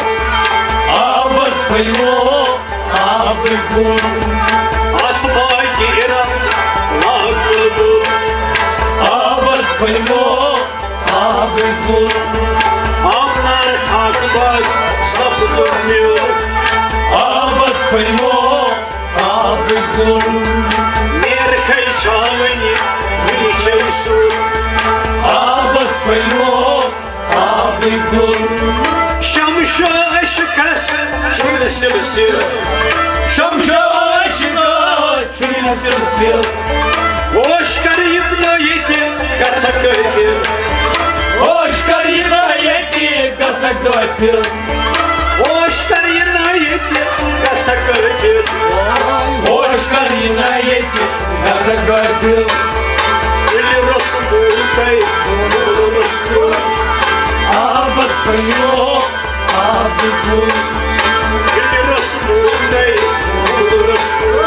آبس پھٔلمو آبٕکۍ بُل۔ اَژھ باقی اِرم لاگ بُلبُل۔ آبس پھٔلمو آبٕکۍ بُل۔ آمنار خاک باغ سپدُن نیوٗر۔ آبس پھٔلمو آبٕکۍ بُل۔ نیرکھے چھاونہِ وٕنہِ چھے سُہ۔ آبس پھٔلمو آبٕکۍ بُل۔ شمشو عشقس چھُنہٕ سلسلہٕ۔ شمشو عشقس چھُنہٕ سلسلہٕ۔ ہوش کر یہِ نہٕ ییٚتہِ گژھکھ غٲفِل۔ ہوش کر یہِ نہٕ ییٚتہِ گژھکھ غٲفِل۔ ہوش کر یہِ نہٕ ییٚتہِ گژھکھ غٲفِل۔ ہوش کر یہِ نہٕ ییٚتہِ گژھکھ غٲفِل۔ ییٚلہِ رسول تۄہہِ رسول۔ آبس پھٔلمو آبٕکۍ بُل۔ ییٚلہِ رسول تۄہہِ رسول۔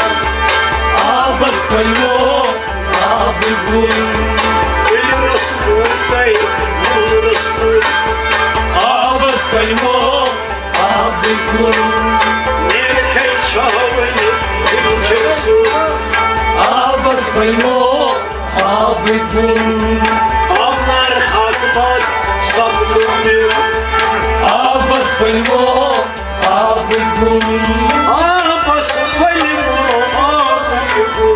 آبس پھٔلمو آبٕکۍ بُل۔ ییٚلہِ رسول تۄہہِ رسول۔ آبس پھٔلمو آبٕکۍ بُل۔ نیرکھے چھاونہِ وٕنہِ چھے سُہ۔ آبس پھٔلمو آبٕکۍ بُل۔ آمنار خاک باغ سپدُن نیوٗر۔ آبس پھٔلمو آبٕکۍ بُل۔ آبس پھٔلمو آبٕکۍ بُل۔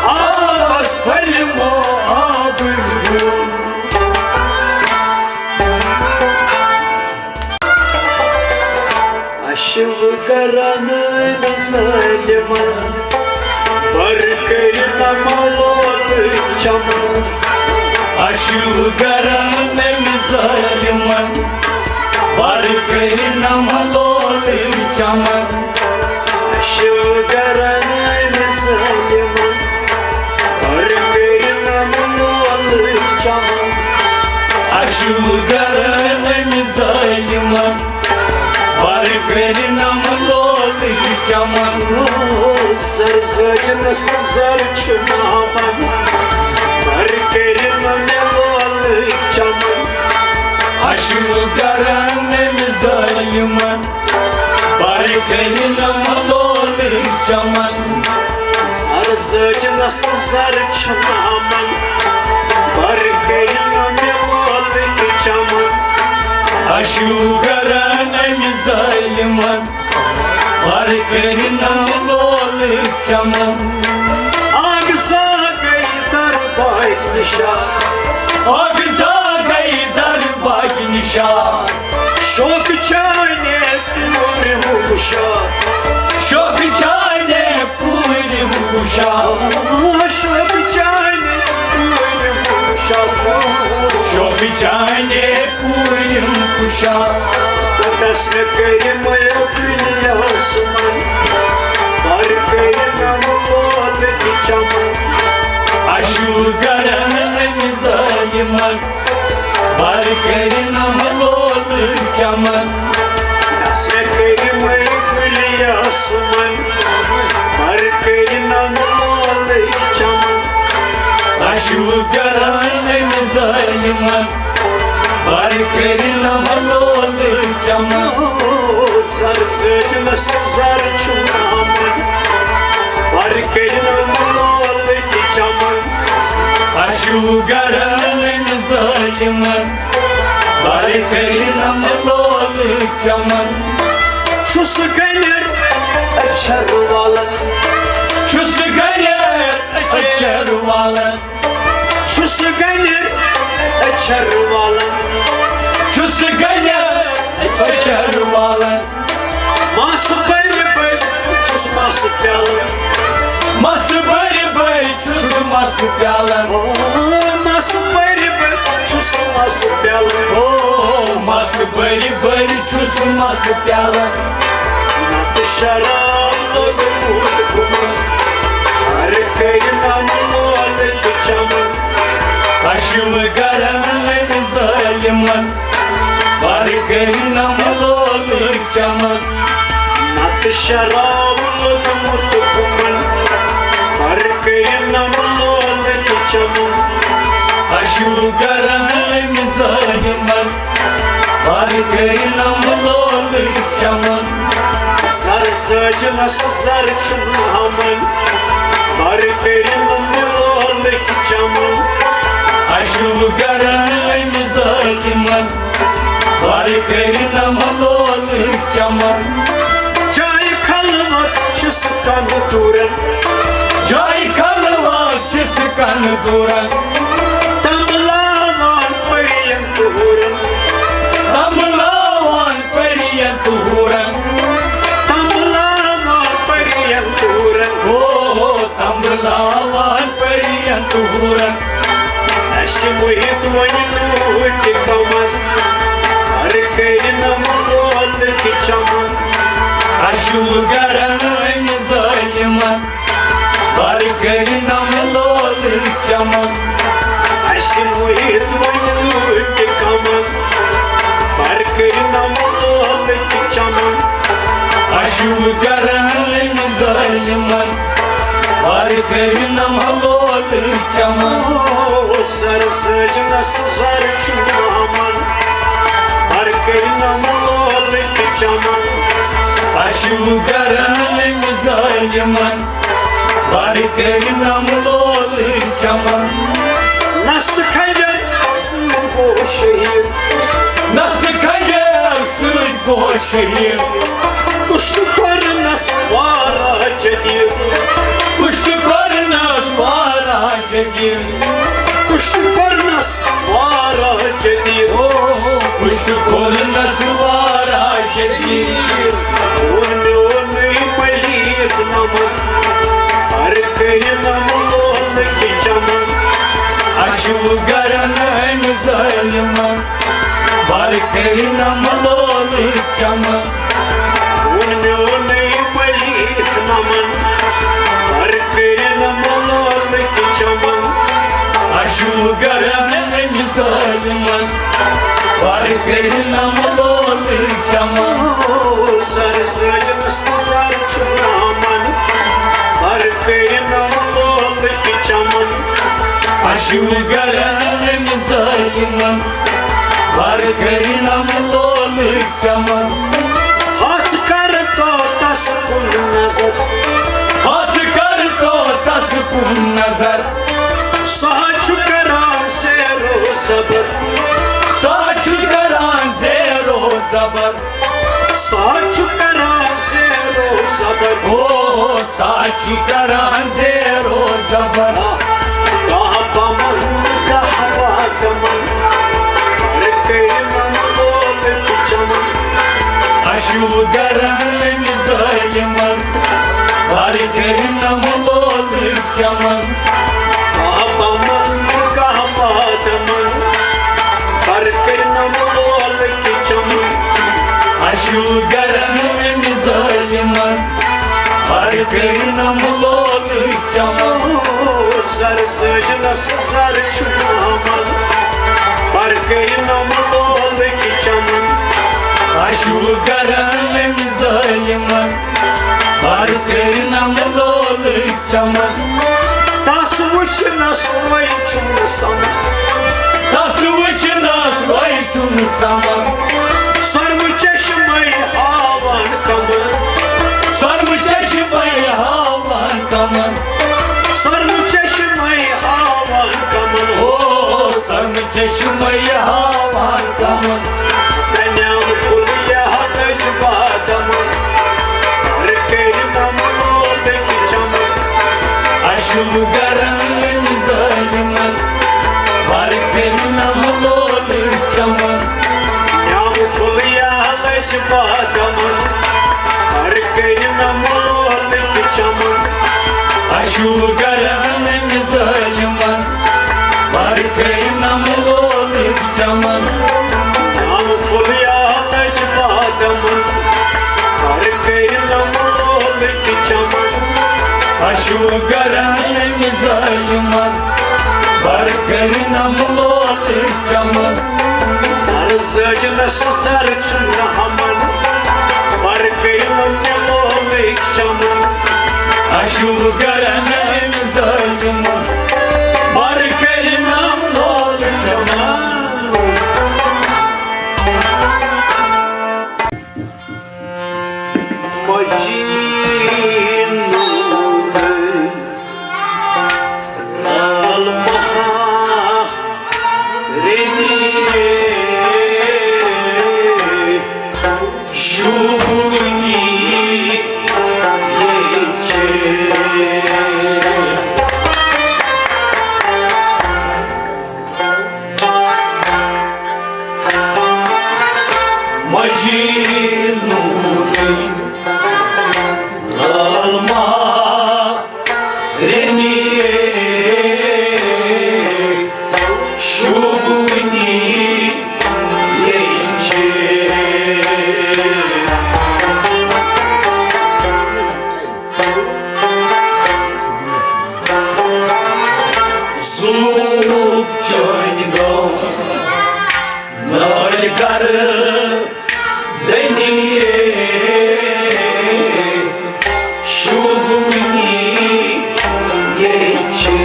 آبس پھٔلمو آبٕکۍ بُل۔ اشو گرن ظالمن، بر کٔرۍ نہ ملوت چمن۔ اشو گرن ظالمن، بر کٔرۍ نہ ملوت چمن۔ اشو گرن ظالمن، بر کٔرۍ نہ ملوت چمن۔ اشو گرن ظالمن، بر کٔرِنم لولٕکۍ چمن۔ زر زٲجنس تہٕ زر چھُ ناون، بر کٔرِنم لولٕکۍ چمن۔ اشو گرن أمۍ ظٲلمن، بر کٔرِنم لولٕکۍ چمن۔ زر زٲجنس تہٕ زر چھُ ناون، بر کٔرِنم لولٕکۍ چمن۔ اشو گرن أمۍ ظٲلمن، بر کٔرِنم لولٕکۍ چمن۔ اکھ زا گٔے در باقی نشا، اکھ زا گٔے در باقی نشا۔ شوق چانے پوٗرِ ہُشار، شوق چانے پوٗرِ ہُشار۔ شوق چانے پوٗرِ ہُشار، شوق چانے پوٗرِ ہُشار۔ تتس مےٚ کٔرۍ مَیو کُلۍ آسمان، بر کٔرِنم لولٕکۍ چمن۔ اشو گرن أمۍ ظٲلمن، بر کٔرِنم لولٕکۍ چمن۔ تتس مےٚ کٔرۍ مَیو کُلۍ آسمان، بر کٔرِنم لولٕکۍ چمن۔ اشو گرن أمۍ ظٲلمن، بر کٔرِنم لولٕکۍ چمن۔ زر زٲجنس تہٕ زر چھُ ناون، بر کٔرِنم لولٕکۍ چمن۔ اشو گرن أمۍ ظٲلمن، بر کٔرِنم لولٕکۍ چمن۔ چھُس گنٮ۪ر اچھر والن، چھُس گنٮ۪ر اچھر والن۔ چھُس گنٮ۪ر اچھر والن، چھُس گنٮ۪ر اچھر والن۔ مَس بٔرۍ بٔرۍ چھُس مَس پیالن، مَس بٔرۍ بٔرۍ چھُس مَس پیالن۔ او، مَس بٔرۍ بٔرۍ چھُس مَس پیالن۔ او، مَس بٔرۍ بٔرۍ چھُس مَس پیالن۔ نتہٕ شراب لوٚگمُت گُمن، بر کٔرِنم لولٕکۍ چمن۔ اشو گرن أمۍ ظٲلمن، بر کٔرِنم لولٕکۍ شراب لوٚگمُت گُمن، پر کٔرِنم لولہٕ تہِ چمن۔ اشوٗ گرن أمۍ ظٲلمن، پر کٔرِنم لولہٕ چمن۔ زر سٲجنس زر چھُنہٕ ہمن، پر کٔرِنم لولہٕ چمن۔ اشوٗ گرن أمۍ ظٲلمن، پر کٔرِنم لولہٕ چمن۔ جایہِ خلوت چھِ سُہ کن دوٗرن، جایہِ خلوت چھِ سُہ کن دوٗرن۔ تمبلاوان پٔرین تہٕ حوٗرن، تمبلاوان پٔرین تہٕ حوٗرن۔ تمبلاوان پٔرین تہٕ حوٗرن۔ او، تمبلاوان پٔرین تہٕ حوٗرن۔ اَسہِ مُہِت وۄنۍ لوٗٹہِ کمن، پر کٔرِنم لولہٕ تہِ چمن۔ اشوٗ گرن أمۍ ظٲلمن، پر کٔرِنم لولہٕ چمن۔ اَسہِ مُہِت وۄنۍ لوٗٹہِ کمن، پر کٔرِنم لولہٕ تہِ چمن۔ اشوٗ گرن أمۍ ظٲلمن، پر کٔرِنم لولہٕ چمن۔ او، زر سٲجنس زر چھُنہٕ ہمن، پر کٔرِنم لولہٕ تہِ چمن۔ اشوٗ گرن أمۍ ظٲلمن، پر کٔرِنم لولہٕ چمن۔ نستہٕ خنجر سۭتۍ گوٚو شہیٖد، نستہٕ خنجر سۭتۍ گوٚو شہیٖد۔ کُس تہٕ کوٚرنس واریاہ جدیٖد، کُس تہٕ کوٚرنس واریاہ جدیٖد۔ کُس تہٕ کوٚرنس واریاہ جدیٖد۔ او، کُس تہٕ کوٚرنس واریاہ جدیٖد۔ ووٚن میونُے ملیٖک نمن، پر کٔرِنم لولہٕ تہِ چمن۔ اشوٗ گرن أمۍ ظٲلمن، پر کٔرِنم لولہٕ چمن۔ ووٚن میونُے ملیٖک نمن، پر کٔرِنم لولہٕ تہِ چمن۔ اشوٗ گرن أمۍ ظٲلمن، پر کٔرِنم لولہٕ چمن۔ او، زر سٲجنس تہٕ زر چھُنہٕ ہمن، پر کٔرِنم لولہٕ تہِ چمن۔ اشوٗ گرن أمۍ ظٲلمن، پر کٔرِنم لولہٕ چمن۔ ہتھ کر تو تس کُن نظر، ہتھ کر تو تس کُن نظر۔ سُہ ہا چھُ کران زیر و زبر، سُہ ہا چھُ کران زیر و زبر۔ سُہ ہا چھُ کران زیر و زبر۔ او، سُہ ہا چھُ کران زیر و زبر۔ گاہ بمن، گاہ بادمن، پر کٔرِنم لولہٕ تہِ چمن۔ اشوٗ گرن أمۍ ظٲلمن، پر کٔرِنم لولہٕ چمن۔ گاہ بمن، گاہ بادمن، پر کٔرِنم لولہٕ تہِ چمن۔ اشوٗ گرن أمۍ ظٲلمن، پر کٔرِنم لولہٕ چمن۔ او، زر سٲجنس زر چھُنہٕ ہمن، پر کٔرِنم لولہٕ تہِ چمن۔ اشوٗ گرن أمۍ ظٲلمن، پر کٔرِنم لولہٕ چمن۔ تس وٕچھنس وۄنۍ چھُنہٕ سمجھ، تس وٕچھنس وۄنۍ چھُنہٕ سمجھ۔ سۄرمہٕ چشمے ہاوان کمل، سۄرمہٕ چشمے ہاوان کمل۔ سۄرمہٕ چشمے ہاوان کمل۔ او، سۄرمہٕ چشمے ہاوان کمل۔ کنیام پھُل یا لٔج بادمن، پر کٔرِنم لولہٕ تہِ چمن۔ اشوٗ گرن أمۍ ظٲلمن، پر کٔرِنم لولہٕ چمن۔ کنیام پھُل یا لٔج بادمن، پر کٔرِنم لولہٕ تہِ چمن۔ اشوٗ گرن أمۍ ظٲلمن، پر کٔرِنم لولہٕ چمن۔ کنیام پھُل یا لٔج بادمن، پر کٔرِنم لولہٕ تہِ چمن۔ اشوٗ گرن أمۍ ظٲلمن، پر کٔرِنم لولہٕ چمن۔ زر سٲجنس زر چھُنہٕ ہمن، پر کٔرِنم لولہٕ اشوب کرن امہِ ظٲلمہٕ، بر کٔرِنم لول جوان۔ مجیٖد نوٗرٕے، لال محمد رنیے شوٗبوٕنی ییٚچھے۔ مجیٖد نوٗرٕے، لال محمد رنیے شوٗبوٕنی ییٚچھے۔ ظلم چٲنۍ گوٚو نٲلۍ گرٕ دٔنی شوٗبوٕنی ییٚچھے۔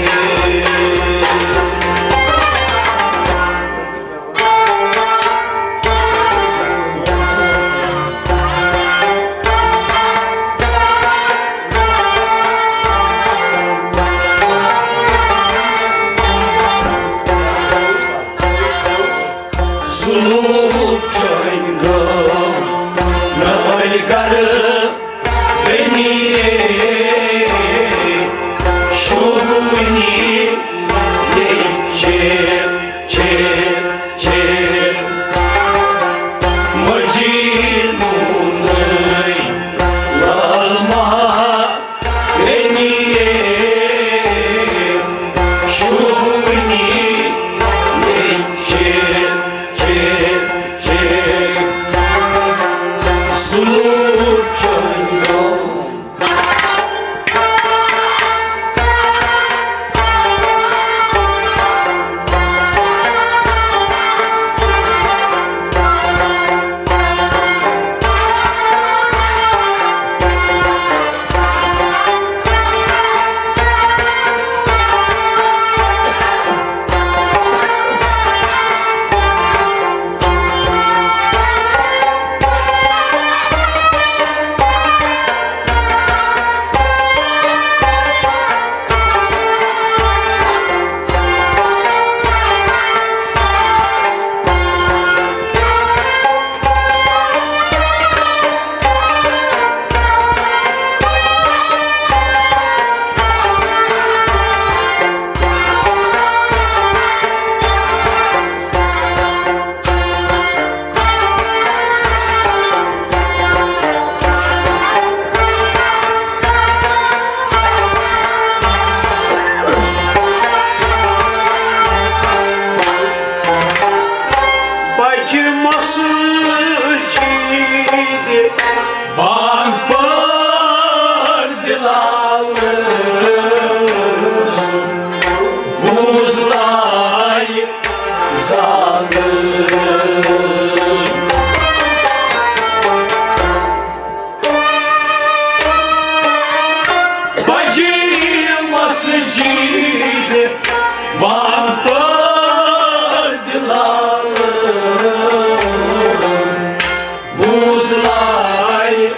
ظلم چٲنۍ گوٚو نٲلۍ گرٕ بنیے شوٗبوٕنی ییٚچھے، چھے، چھے۔ مجیٖد نوٗرٕے، لال محمد رنیے شوٗبوٕنی ییٚچھے، چھے، چھے۔ ظلم چٲنۍ گوٚو بجہِ مسجدِ بانگ پٔر بلال، بوز لایہِ زال۔ بجہِ مسجدِ بانگ پٔر بلال، بوز لایہِ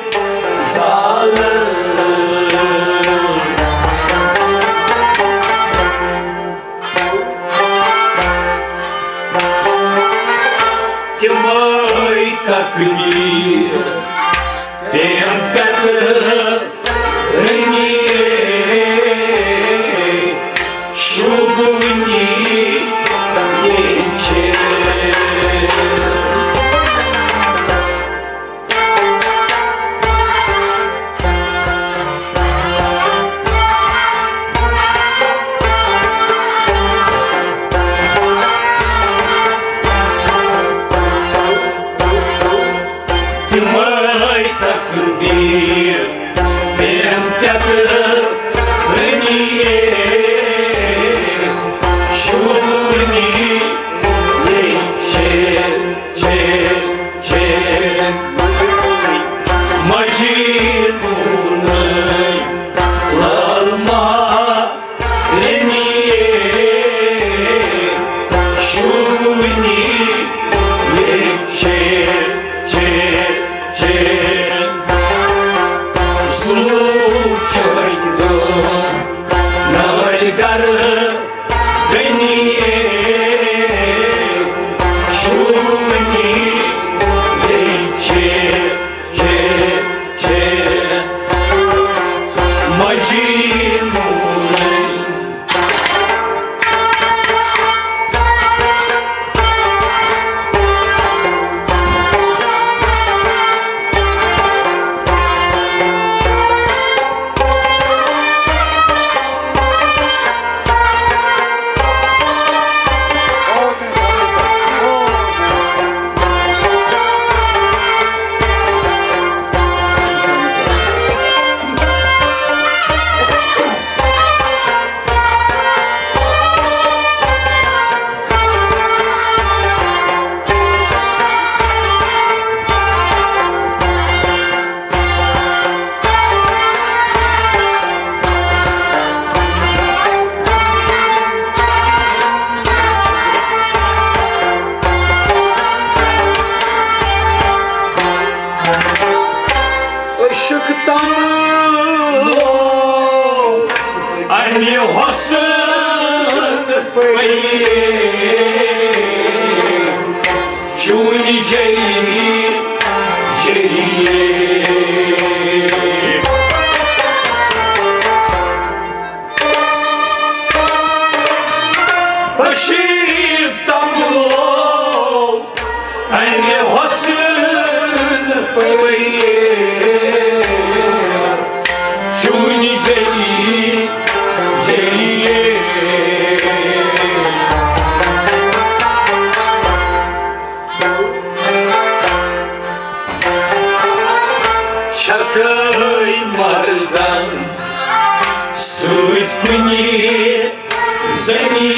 زال۔ تِمے تکبیر تِم پتہٕ رٔنی شوٗبوٕنی ییٚچھے۔ تِم عاشق تمام امہِ حسن پہ چونہِ جلی جلی۔ عاشق تمام امہِ حسن پہ چونہِ جلی جلی۔ چھکے مردن سۭتۍ کُنہِ زٔنی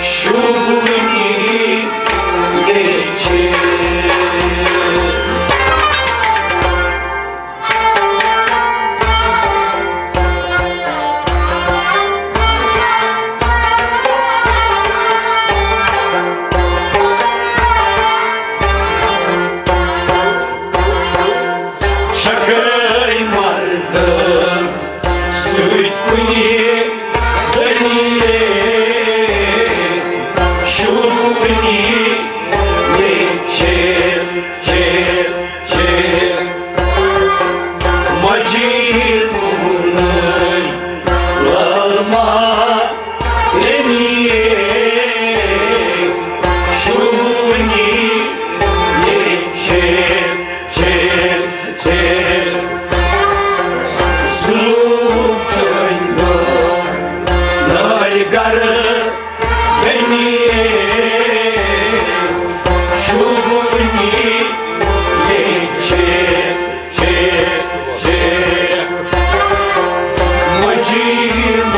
شوٗبوٕنی لیٚچھِ۔ چھکے مردن سۭتۍ کُنہِ زٔنی شوٗبوٕنی لیٚچھِ، چھِ، چھِ۔ مجنونٕے لال مارنی شوٗبوٕنی لیٚچھِ، چھِ، چھِ۔ ظلم چنڈو نالۍ گرٕ بنی شوٗبوٕنی لیٚچھِ، چھِ، چھِ۔ مجنون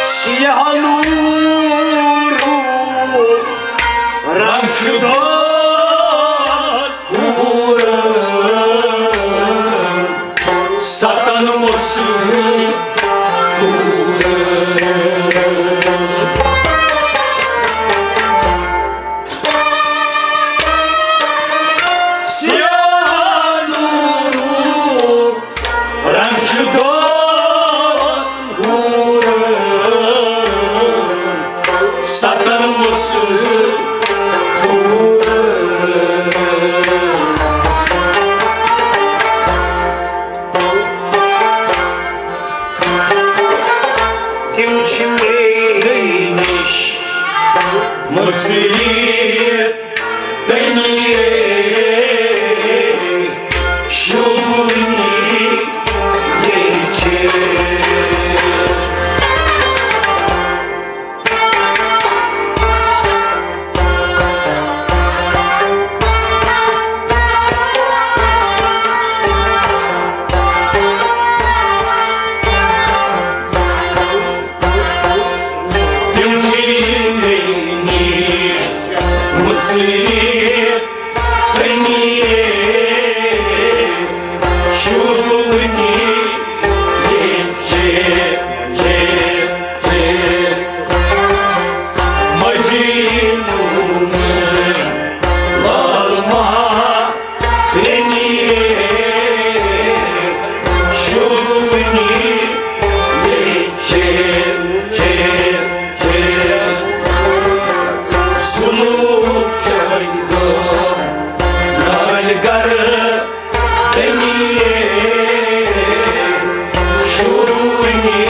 سیاہ نوٗر رنٛگ چھُ دۄن پوٗرٕ ستن مُصطوٗرٕ۔ سیاہ نوٗر رنٛگ چھُ دۄن پوٗرٕ ستن مُصطوٗرٕ۔ تِم چھِ مے نِش مُژرِتھ تنی شوٗبوٕنی لیٚچھِ۔ تِم چھِ مے نِش مُژرِتھ تنی شوٗبوٕنی لیٚچھِ، چھِ، چھِ۔ مجنون لال مارنی شوٗبوٕنی لیٚچھِ، چھِ، چھِ۔ سُلوک چنڈو نالۍ گرٕ تنی شوٗبوٕنی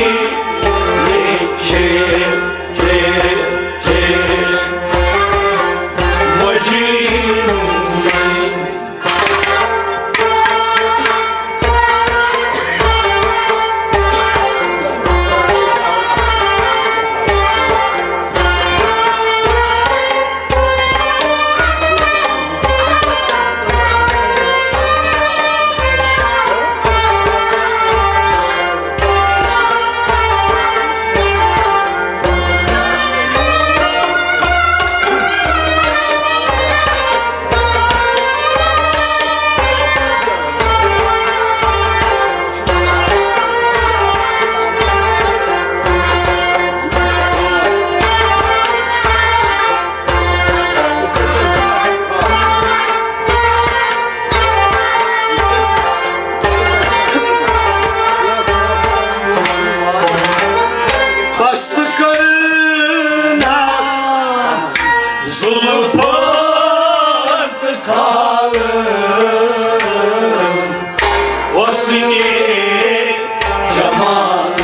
جمال۔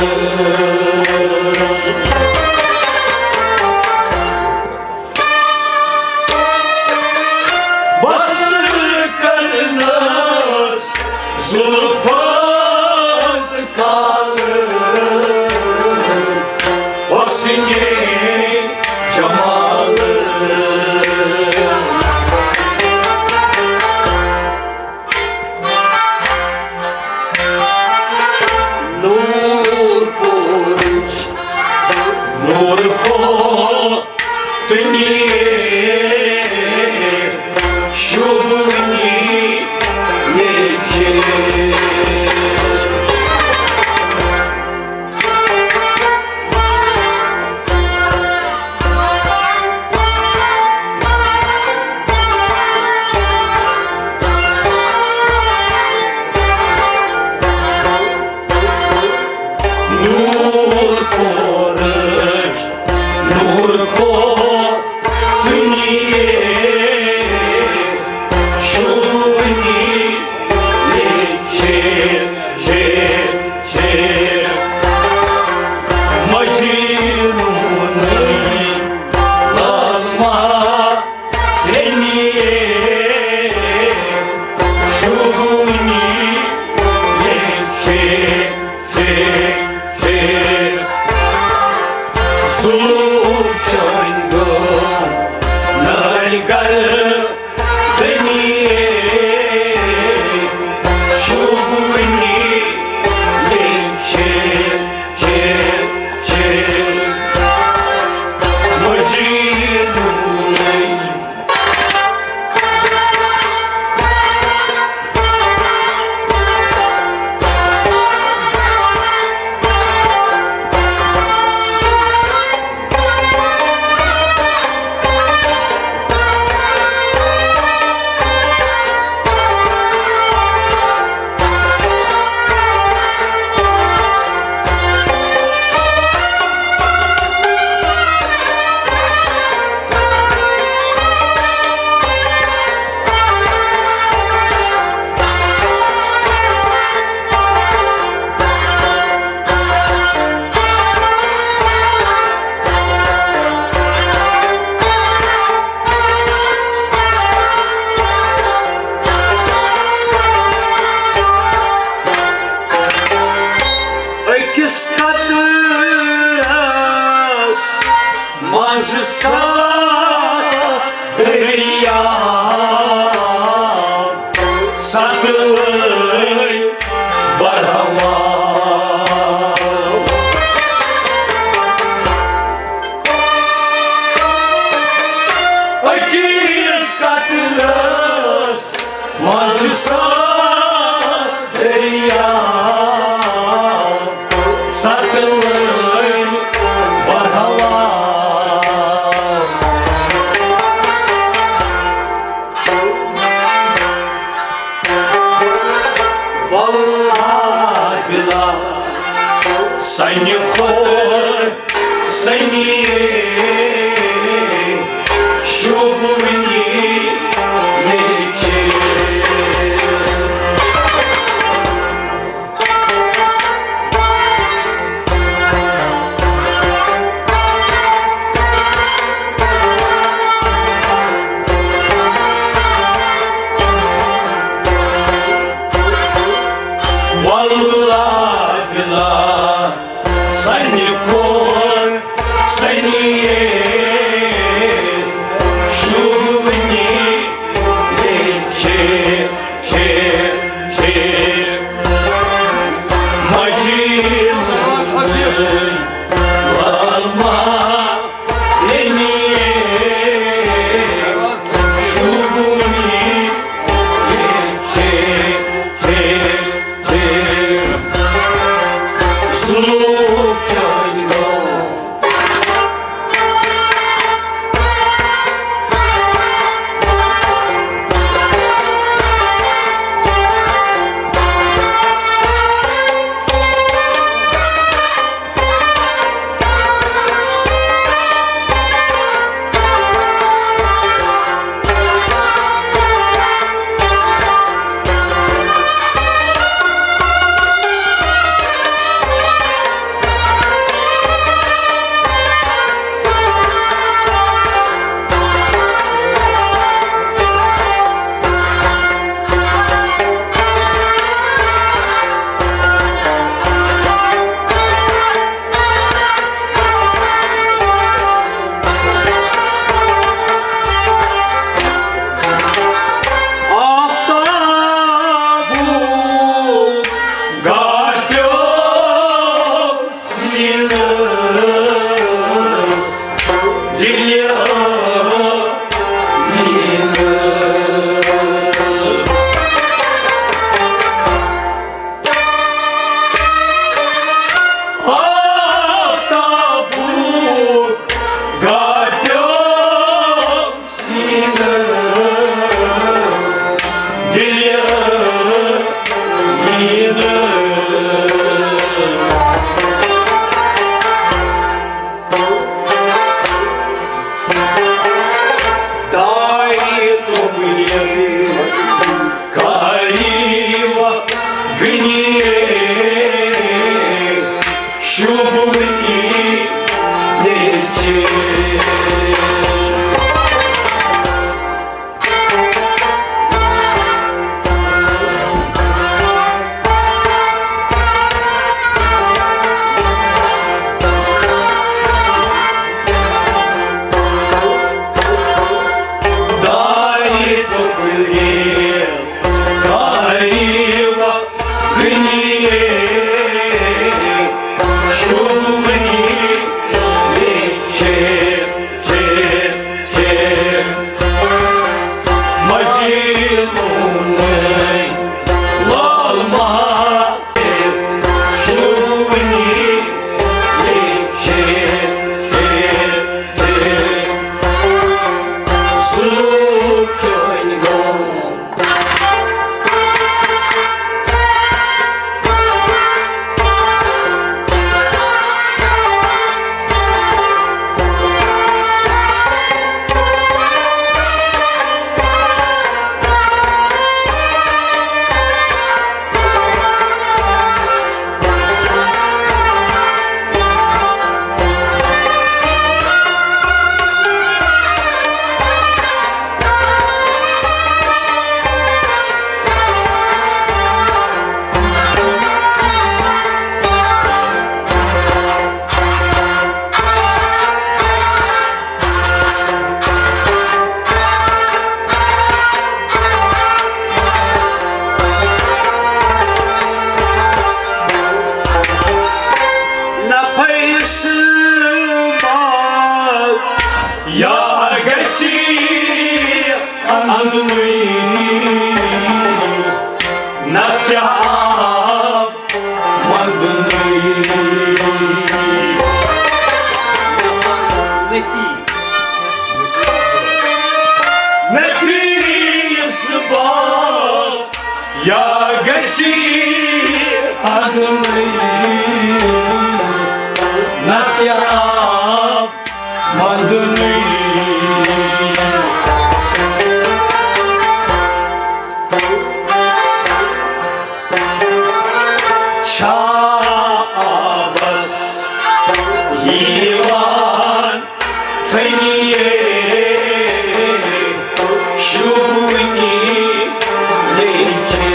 بس کرنس زلفن کالہٕ حسنِ جمال۔ نور پورٕچ نور پور تنی شوبنی نیچے۔ نور پورٕچ نور پور تنی شوبنی نیچے۔ چھے، چھے، چھے مجنونٕے لال محرمی شوبنی چھے، چھے، چھے۔ زلوف چٲنۍ گٔر نٲلۍ گرٕ دنی شوبنی چھے، چھے، چھے مجنونٕے۔ أکِس قطرس منٛز سا دریا ستلج بڑھاوا۔ أکِس قطرس منٛز سا دریا ستلج بڑھاوا۔ واللہ بلا سنہِ کھۄتہٕ سنی شوبونی نیچے۔ واللہ بلا سنہِ کھۄتہٕ سنی شوبونی نیچے۔ چھے، چھے مجنون لال محرمی شوبونی چھے، چھے، چھے۔ دارِ تُمبلہِ کاری وغنی شوبونی نیچے۔ دارِ تُمبلہِ کاری وغنی شوبونی نیچے۔ چے، چے، مجنون لال مہار شوبونی چے، چے، چے۔ سُہ چٲنۍ گوٚو نہ فیصلہ یا گژھِ اندنٕے، نہ کیٛاہ آب وندنٕے۔ نفیس بال یا گژھِ اندنٕے، نہ کیٛاہ آب وندنٕے۔ چھا آبس یِوان تھنیے شوبونی نیچے۔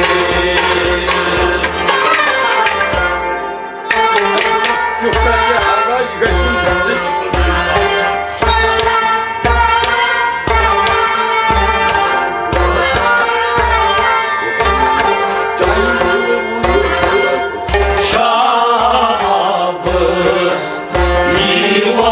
چھا آبس یِوان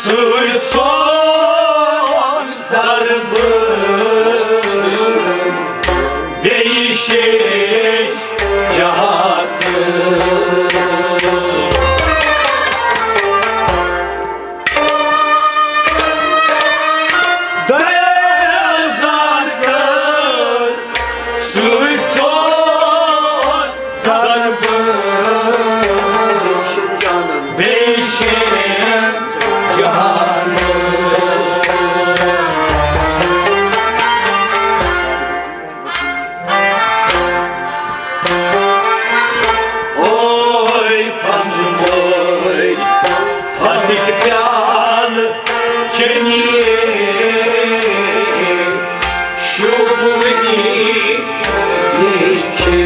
سۭتۍ ژوٚل ضربہٕ بیٚیہِ شیش جہاتہٕ۔ دۄیو زار کٔر سۭتۍ ژوٚل ضربہٕ بیٚیہِ شیش جہاتہٕ۔ اوے پنجوے فتح پیالہٕ چنیے شوبونی چھے۔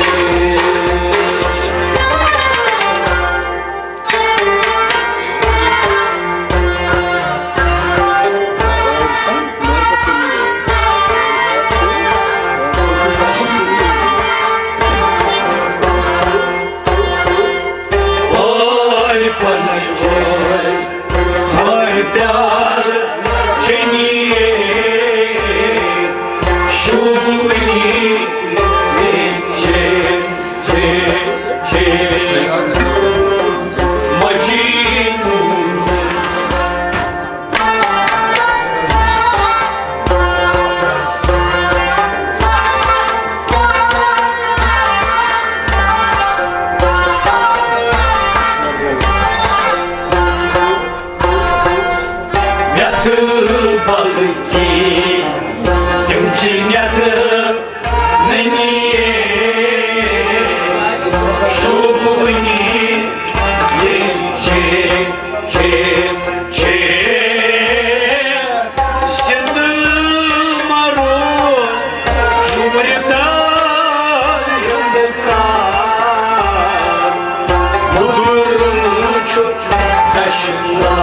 اوے پنجوے، اوے پیالہٕ چنیے شوبونی چھے۔ چھے، چھے، مجنون۔ نیتھٕ بلکہِ تِم چھِ نیتھٕ ننی شوبونی چھے، چھے، چھے۔ سِنٛدھ مرو شُمرِ دار ہُنٛد کار، مُدُر چھُ دشنا۔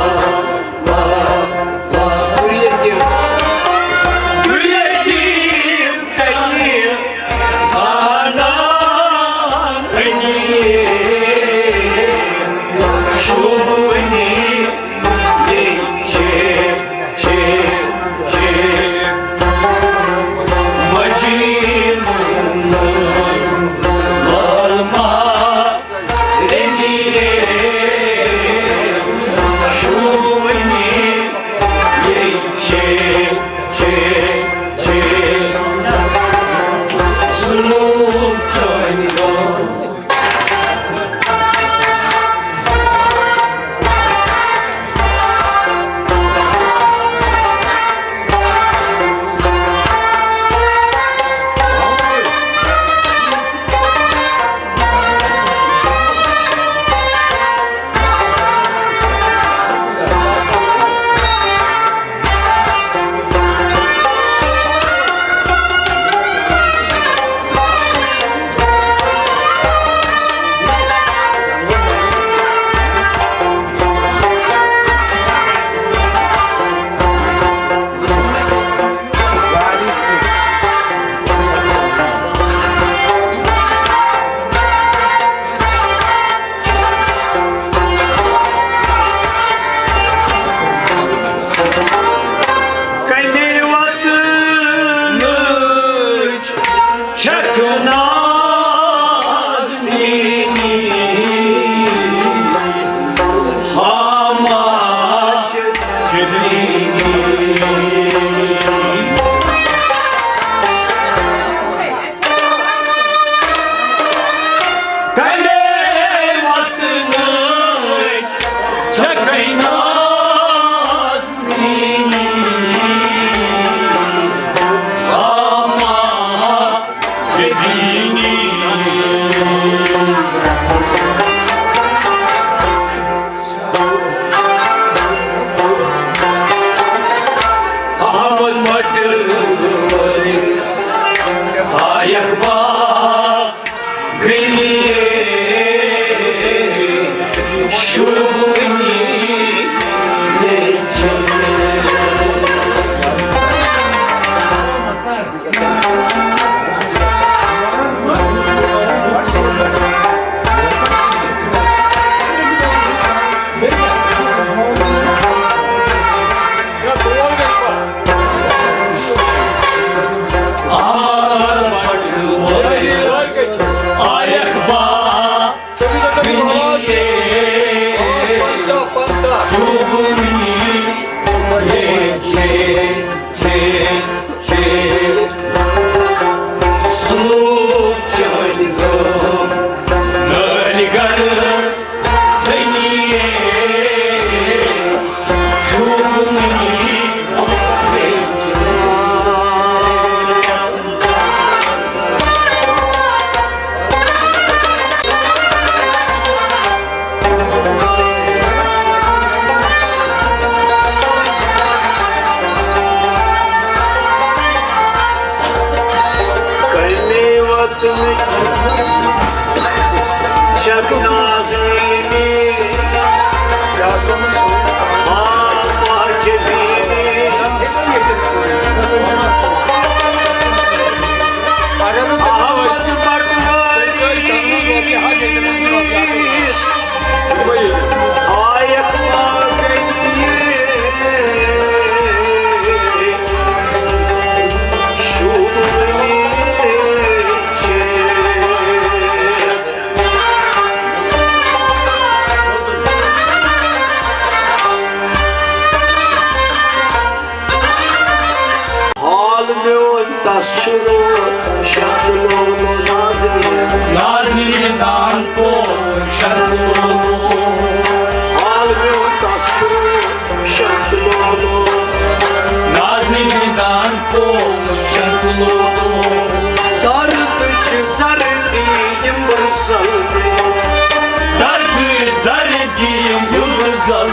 کنے وطنٕچ چھکھ نازنینی، ہاماچ جدینی۔ کنے وطنٕچ چھکھ نازنینی، ہاماچ جدینی۔ احمد مٹر ورس آیک با گلی شوبنی۔ کمے وقت وچ چکنا زمین، آ پاچ دین۔ احمد بٹواری آیت ماگنی شوبنی چھ۔ حال میون تس چھُ روشن لولو نازنین۔ نازنین دان پوشن لولو۔ حال میون تس چھُ روشن لولو۔ نازنین دان پوشن لولو۔ درد چھِ سردی یِم بُرزل۔ درد زردی یِم بُرزل۔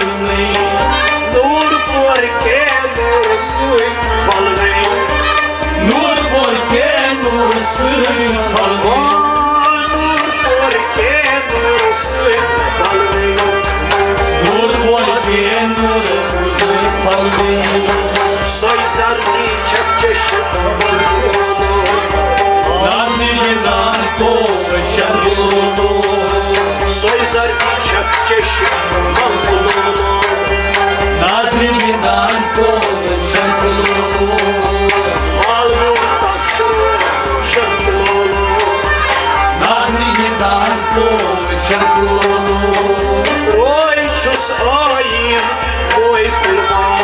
نور پور کے نور سۭتۍ پھۄلوٕنۍ۔ نور پور کے نور سۭتۍ پھۄلوٕنۍ۔ نور پور کے نور سۭتۍ پھۄلوٕنۍ۔ نور پور کے نور سۭتۍ پھۄلوٕنۍ۔ سۄے زردی چھکھ چشم۔ نازنین دان پوشن لولو۔ سۄے زردی چھکھ چشم لولو۔ نازنین دان پوشن لولو۔ حال میون تس چھُ روشن لولو۔ نازنین دان پوشن لولو۔ روے چھُس آیین موے کُلما۔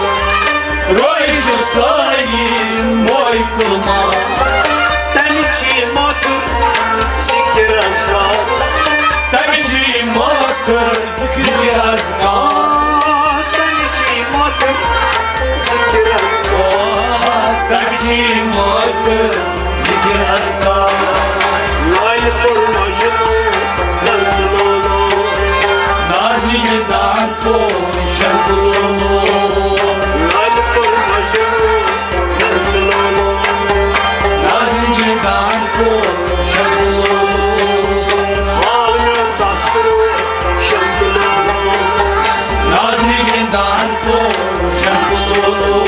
روے چھُس آیین موے کُلما۔ تمہِ چی ماتُر ذکر ازگار۔ تمہِ چی ماتُر ذکر ازگار۔ تمہِ چی ماتُر ذکر ازگار۔ تمہِ چی ماتُر ذکر ازگار۔ لالہِ پور مجنو درد لولو۔ نازنین دان پوشن لولو۔ لالہِ پور مجنو درد لولو۔ نازنین دان پوشن لولو۔ حال میون تس چھُ روشن لولو۔ نازنین دان پوشن لولو۔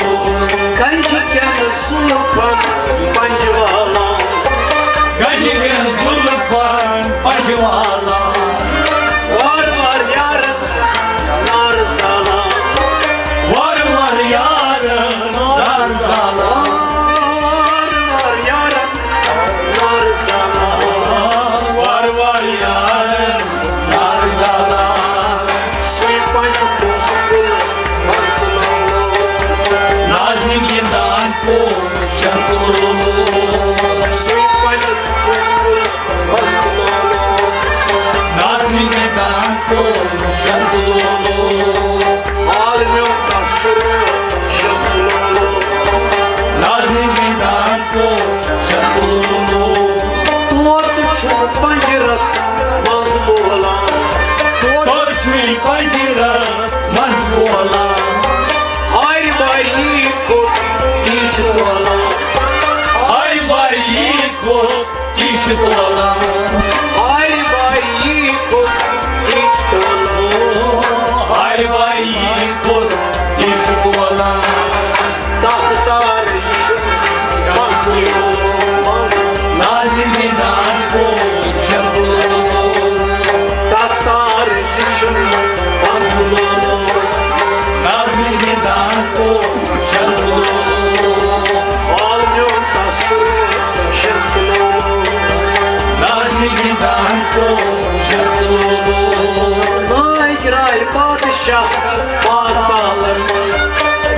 کنجہِ کٮ۪ن زُلفن پنجہِ والان۔ کنجہِ کٮ۪ن زُلفن پنجہِ والان۔ وار وار یارن نار زالان۔ وار وار یارن نار زالان۔ وار وار یارن نار زالان۔ وار وار یارن نار زالان۔ سُے پنجہِ پونٛسہٕ کُل وقت لولو۔ نازنین دان پوشن لولو۔ سُے پنجہِ پونٛسہٕ کُل وقت لولو۔ نازنین دان پوشن لولو۔ حال میون تس چھُ روشن لولو۔ نازنین دان پوشن لولو۔ طوطہٕ چھُ پنجرس منٛز بولان۔ طوطہٕ چھُ پنجرس منٛز بولان۔ ہارِ باری کوٚت یی چھُ تولان۔ ہارِ باری کوٚت یی چھُ تولان۔ ہارِ باری کوٚت یی چھُ تولان۔ ہارِ باری کوٚت یی چھُ تولان۔ تتھ تارس چھُ پکھ لولو۔ نازنین دان پوشن لولو۔ تتھ تارس چھُ پکھ لولو۔ نازنین دان پوشن لولو۔ حال میون تس چھُ روشن لولو۔ نازنین دان پوشن لولو۔ ناگرای بادشاہ پاتالس۔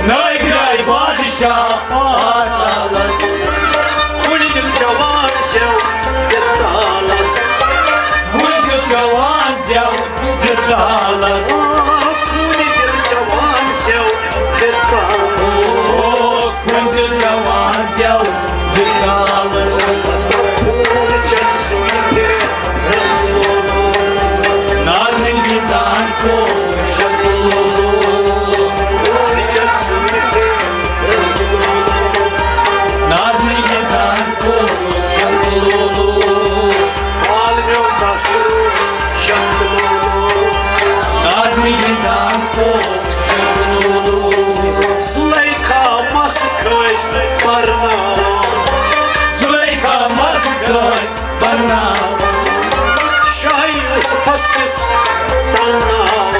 ناگرای بادشاہ پاتالس۔ کُلۍ دِل جوان زٮ۪و بیتالس۔ کُلۍ دِل جوان بِچالَس۔ آ، خوٗنہِ دِل جوان زٮ۪و بِتالہٕ۔ او، خوٗنہِ دِل جوان زٮ۪و بِچالہٕ۔ خوٗن چَتھ سُے تہِ نازنہِ گِنٛدان پوشَن لولو۔ خوٗن چَتھ سُے تہِ نازنہِ گِنٛدان پوشَن لولو۔ عالمِ البصر شکلو۔ نازنہِ گِنٛدان پوشَن لولو۔ زلیخا مَس کھٲسۍ پرناوان۔ زلیخا مَس کھٲسۍ پرناوان۔ شاہی یوسفس کِژھ تناوان۔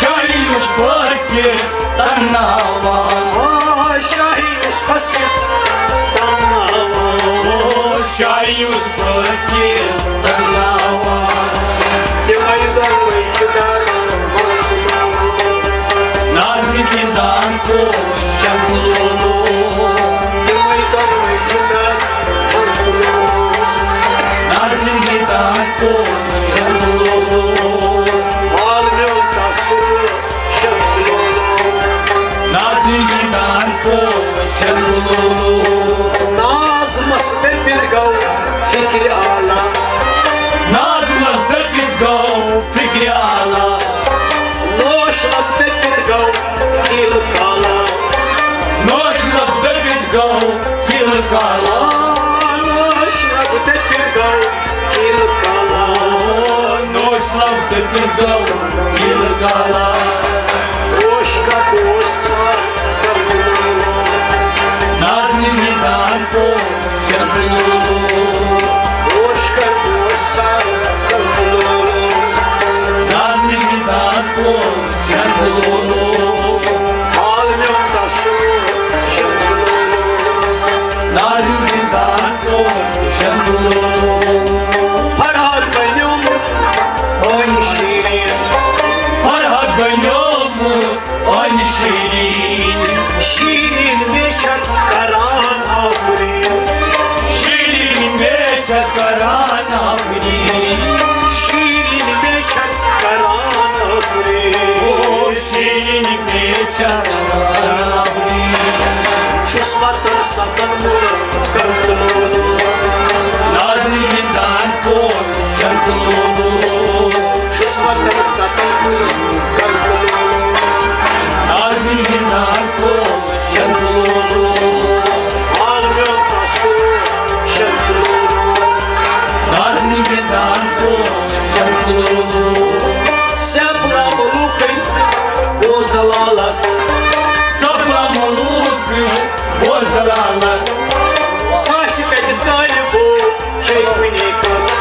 شاہی یوسفس کِژھ تناوان۔ آ، شاہی یوسفس کِژھ تناوان۔ او، شاہی یوسفس کِژھ تناوان۔ تِمے دۄنوَے چھِ درمان۔ نازنہِ گِنٛدان پوشَن لولو۔ تِمے دۄنوَے چھِ درمان۔ نازنہِ گِنٛدان پوشَن لولو۔ عالمِ البصر شکلو۔ نازنہِ گِنٛدان پوشَن لولو۔ ناز مَس دٔپِتھ گوٚو فِکرِ اعلیٰ۔ ناز مَس دٔپِتھ گوٚو فِکرِ اعلیٰ۔ نوش لب دٔپِتھ گوٚو تیٖلہٕ کالا۔ نوش لب دٔپِتھ گوٚو تیٖلہٕ کالا۔ آ، نوش لب دٔپِتھ گوٚو تیٖلہٕ کالا۔ او، نوش لب دٔپِتھ گوٚو تیٖلہٕ کالا۔ پوش کا پوش سا کملو۔ نازنہِ گِنٛدان پوشَن لولو۔ پوش کا پوش سا کملو۔ نازنہِ گِنٛدان پوشَن لولو۔ حال میون تسو شکلو۔ نازنہِ گِنٛدان پوشَن لولو۔ فرہاد بنیومُت ہونہِ شیٖریٖن۔ فرہاد بنیومُت ہونہِ شیٖریٖن۔ شیٖریٖن مےٚ چھَکھ کران آفریٖن۔ شیٖریٖن مےٚ چھَکھ کران آفریٖن۔ شیٖریٖن مےٚ چھَکھ کران آفریٖن۔ او شیٖریٖن مےٚ چھَکھ کران آفریٖن۔ چھُس وطن ستن مُلکن تُلمُت۔ نازنہِ گِنٛدان پوشَن لولو۔ چھُس وطن ستن مُلکن تُلمُت۔ نازنہِ گِنٛدان پوشَن لولو۔ حال میون تسو شکلو۔ نازنہِ گِنٛدان پوشَن لولو۔ سیفلا ملوکٕے بوز دلالت۔ سیفلا ملوکٕے بوز دلالت۔ ساسہِ کتہِ طالبو چھے کُنی کتھ۔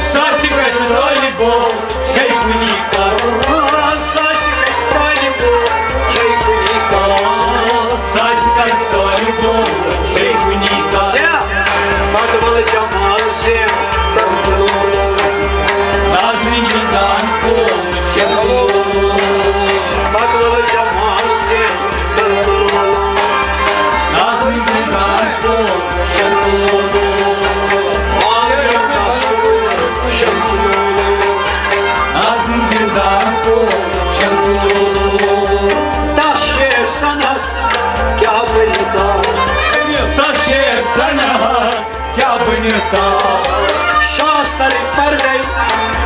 ساسہِ کتہِ طالبو چھے کُنی کتھ۔ آ، ساسہِ کتہِ طالبو چھے کُنی کتھ۔ ساسہِ کتہِ طالبو چھے کُنی کتھ۔ کیٛاہ؟ بدول جمال سے تنگلو۔ نازنہِ گِنٛدان پوشَن لولو۔ بدول جمال سے تنگلو۔ نازنہِ گِنٛدان پوشَن لولو۔ عالم تسو شکلو۔ نازنہِ گِنٛدان پوشَن لولو۔ تس شیر سنس کیٛاہ بنہِ تا؟ تس شیر سنس کیٛاہ بنہِ تا؟ شاستر پردے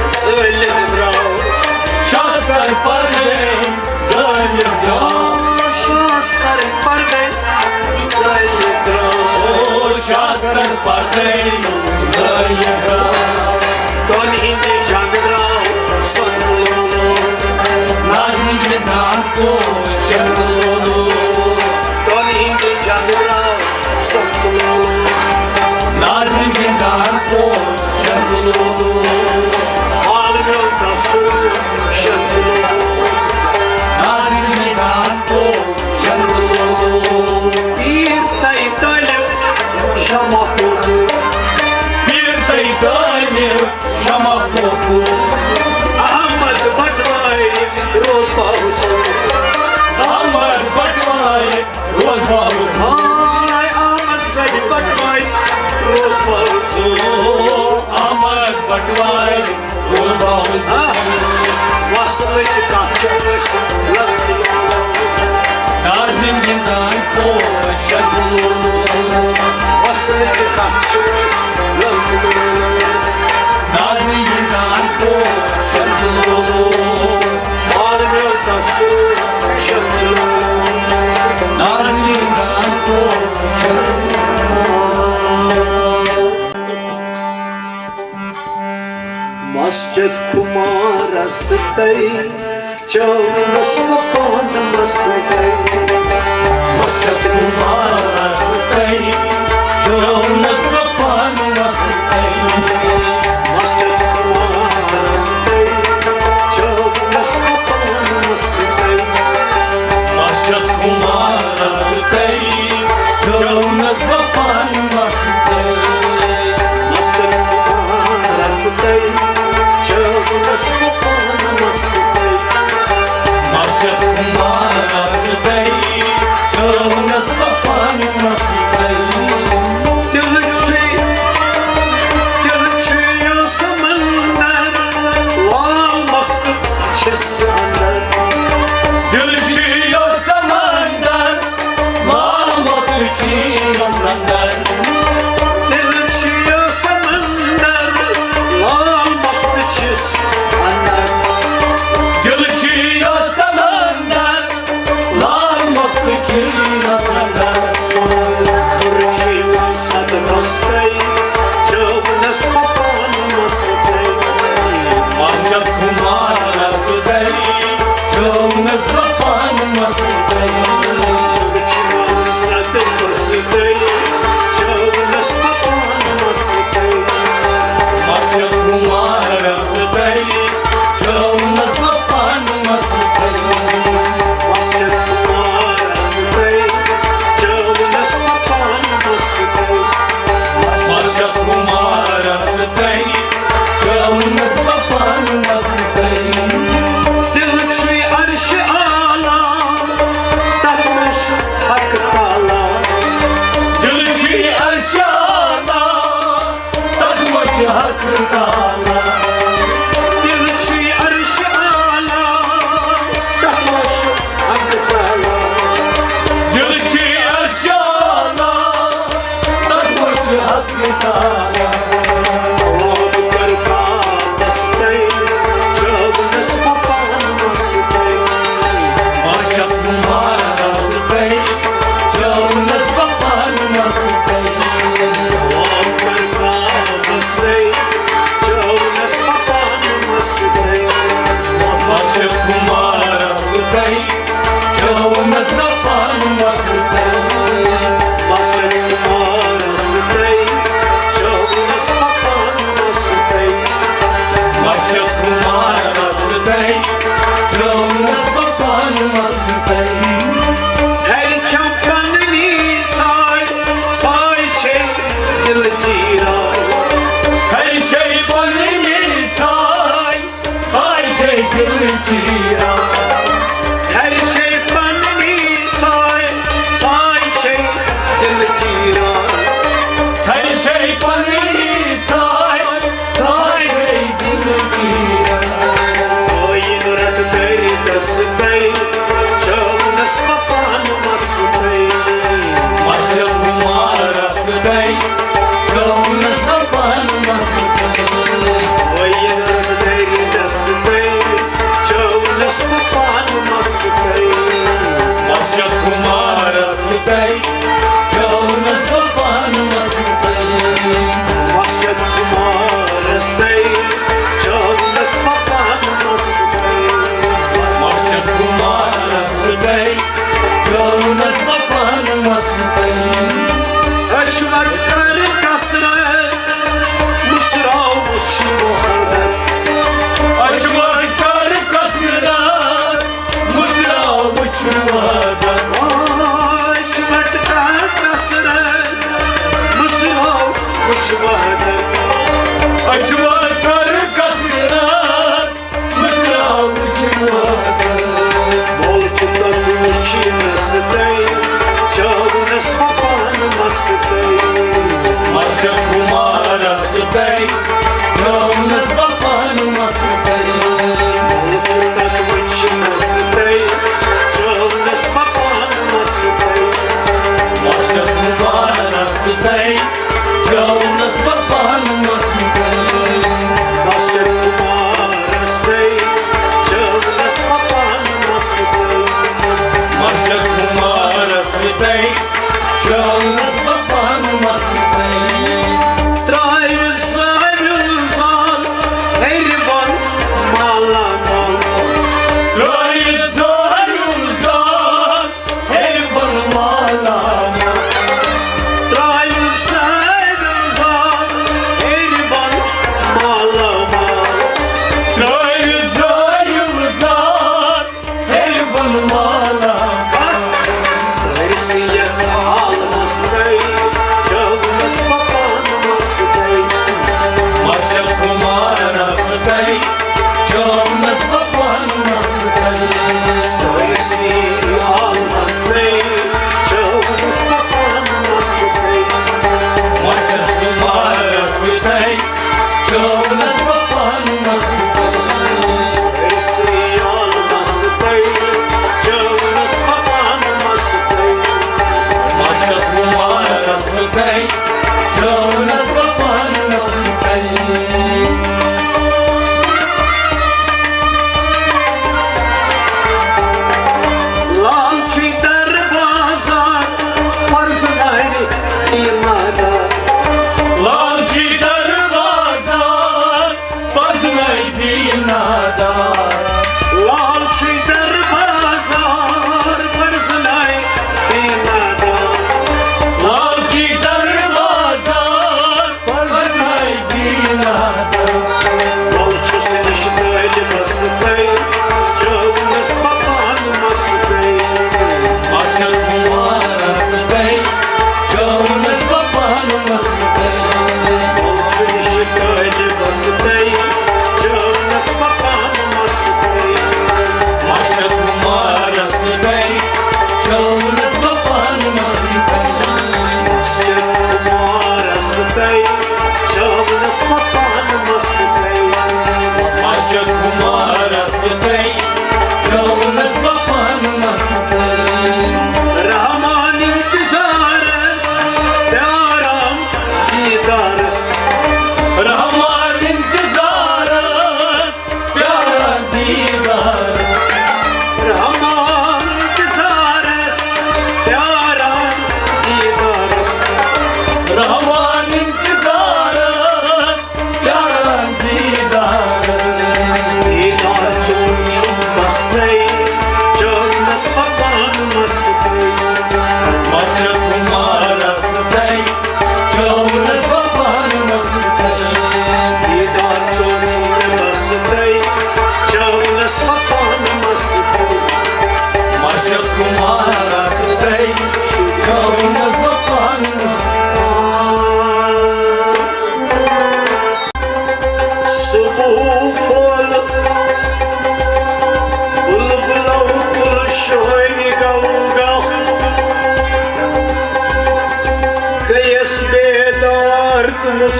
زٲلِتھ درٛاو۔ شاستر پردے زٲلِتھ درٛاو۔ شاستر پردے زٲلِتھ درٛاو۔ او شاستر پردے زٲلِتھ درٛاو۔ دۄن ہِنٛدِ جنٛگ درٛاو سۄتلومُت۔ نازنہِ گِنٛدان پوشَن لولو۔ دۄن ہِنٛدِ جنٛگ درٛاو سۄتلومُت۔ نازنہِ گِنٛدان پوشَن لولو۔ حال میون تسو شکلو۔ نازنہِ گِنٛدان پوشَن لولو۔ پیٖر تَے طٲلب شمع پوٚکُر۔ پیٖر تَے طٲلب شمع پوٚکُر۔ احمد بٹوارِ روز باوُس۔ احمد بٹوارِ روز باوُس۔ ہاے احمد سَدِ بٹوارِ روز باوُس۔ او احمد بٹوارِ وصلٕچ کتھ چھِ أسۍ لۄکٹہِ۔ نازنہِ گِنٛدان پوشن لولو۔ وصلٕچ کتھ چھِ أسۍ لۄکٹہِ۔ نازنہِ گِنٛدان پوشن لولو۔ مال میوٗٹھ تس چھُ شکلو۔ نازنہِ گِنٛدان پوشن لولو۔ مسجد کمارس تئی چونس بہٕ پانہٕ مسجد۔ مسجد کمارس تئی چونس بہٕ پانہٕ مسجد۔ مسجد کمارس تئی چونس بہٕ پانہٕ مسجد۔ مسجد کمارس تئی چونس بہٕ پانہٕ مسجد۔ مسجد کمارس تئی چونس بہٕ پانہٕ مسجد۔ مسجد کمارس تئی چونس بہٕ پانہٕ مسجد۔ دِلہٕ چھُے، دِلہٕ چھُے یہِ سمندر، لامکھ چھِس اندر۔ دِلہٕ چھُے یہِ سمندر، لامکھ چھِس اندر۔ دِلہٕ چھُے یہِ سمندر، لامکھ چھِس اندر۔ دِلہٕ چھُے یہِ سمندر، لامکھ چھِس اندر۔ دِلہٕ چھُے یہِ سطحس تئی، چونس بہٕ پانہٕ مسجد۔ مسجد کمارس تئی چونس بہٕ پانہٕ مسجد۔ مسجد کمارس تئی چونس بہٕ پانہٕ مسجد۔ مسجد کمارس تئی چونس بہٕ پانہٕ مسجد۔ مسجد کمارس تئی چونس بہٕ پانہٕ مسجد۔ دِلہٕ چھُے عرشِ اعلیٰ، تتھ منٛز چھُ حق تعالیٰ۔ دِلہٕ چھُے عرشِ اعلیٰ، تتھ منٛز چھُ حق تعالیٰ۔ دِلہٕ چھُے عرشِ اعلیٰ، تتھ منٛز چھُ حق تعالیٰ۔ دِلہٕ چھُے عرشِ اعلیٰ، تتھ منٛز چھُ حق تعالیٰ۔ عوام کر کاپس تئی، چونس بہٕ پانہٕ مسجد۔ مسجد کمارس تئی چونس بہٕ پانہٕ مسجد۔ عوام کر کاپس تئی، چونس بہٕ پانہٕ مسجد۔ مسجد کمارس تئی چونس بہٕ پانہٕ مسجد۔ مسجد کمارس تئی چونس بہٕ پانہٕ مسجد۔ مسجد کمارس تئی چونس بہٕ پانہٕ مسجد۔ گرِ چھم پننی ژھاے، ژھاے چھے دِلہٕ چیران۔ گرِ چھے پننی ژھاے، ژھاے چھے دِلہٕ چیران۔ گرِ چھے پننی ژھاے، ژھاے چھے دِلہٕ چیران۔ گرِ چھے پننی ژھاے، ژھاے چھے دِلہٕ چیران۔ عٲیِن رٹہٕ دٲرِتس تئی، چونس بہٕ پانہٕ مسجد۔ مسجد کمارس تئی چونس بہٕ پانہٕ مسجد۔ عٲیِن رٹہٕ دٲرِتس تئی، چونس بہٕ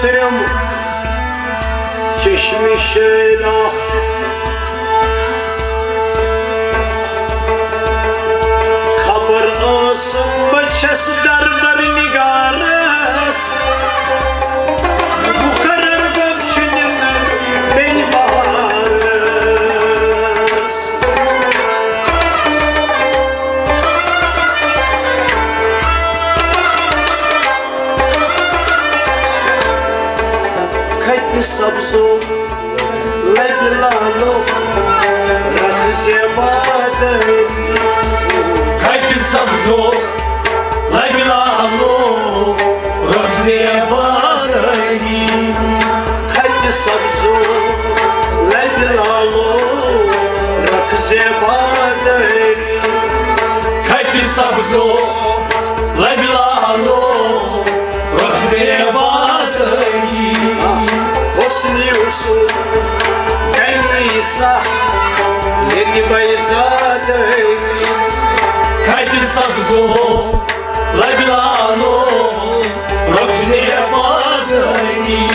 سرم چشمِ شیلا۔ خبر ٲسٕم بہٕ چھَس دربر نگارس، مقرر بخشنہِ نہٕ بیٚنہِ بہارس۔ کھتہِ سبزو لبہِ لالو رکھ زیبا دٲری۔ کھتہِ سبزو لبہِ لالو رکھ زیبا دٲری۔ کھتہِ سبزو لبہِ لالو رکھ زیبا دٲری۔ کھتہِ سبزو لبہِ لالو رکھ زیبا دٲری۔ حسن یوسف دنیسا ییٚتہِ بیضا دٲری۔ کھتہِ سبزو لبہِ لالو رکھ زیبا دٲری۔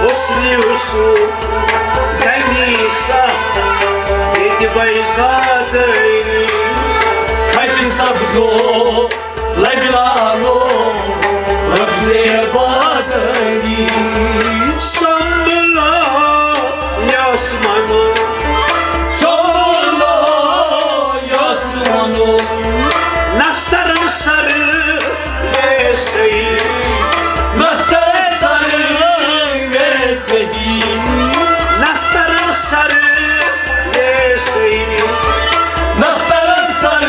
حسن یوسف دنیسا ییٚتہِ بیضا دٲری۔ کھتہِ سبزو لبہِ لالو رکھ زیبا دٲری۔ سنبھلو یس منو، سنبھلو یس منو۔ نسترن سر ویسے، نسترن سر ویسے۔ نسترن سر ویسے۔ نسترن سر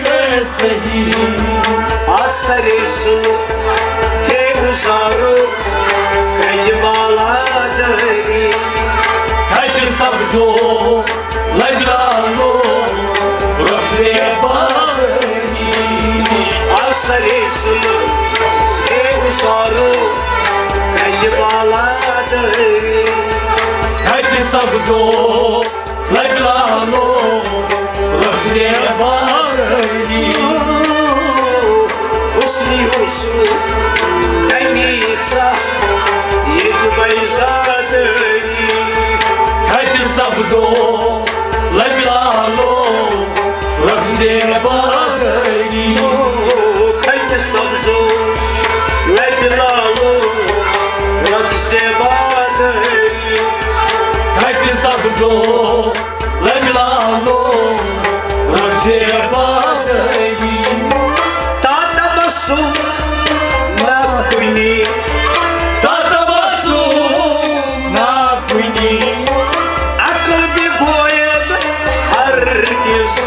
ویسے۔ آسرے سو کے گزارو کج بالا دٲری۔ کھتہِ سبزو لبہِ لالو رکھ زیبا دٲری۔ آسرے سو کے گزارو کج بالا دٲری۔ کھتہِ سبزو لبہِ لالو رکھ زیبا دٲری۔ حسن یوسف دنیسا ییٚتہِ بیضا دٲری۔ کھتہِ سبزو لبہِ لالو رکھ زیبا دٲری۔ کھتہِ سبزو لبہِ لالو رکھ زیبا دٲری۔ کھتہِ سبزو لبہِ لالو رکھ زیبا دٲری۔ تا تبسم نہ کُنی، تا تبسم نہ کُنی۔ عقل بگوید ہرگز،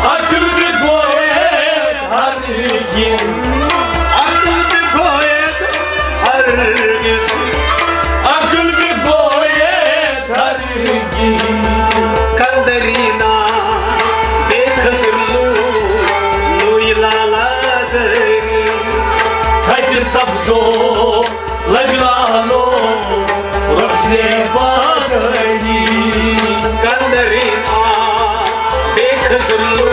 عقل بگوید ہرگز۔ عقل بگوید ہرگز، عقل بگوید ہرگز۔ کندرینا بے خزر لو، لوی لالا دٲری۔ کھتہِ سبزو لبہِ لالو رکھ زیبا دٲری۔ کندرینا بے خزر لو،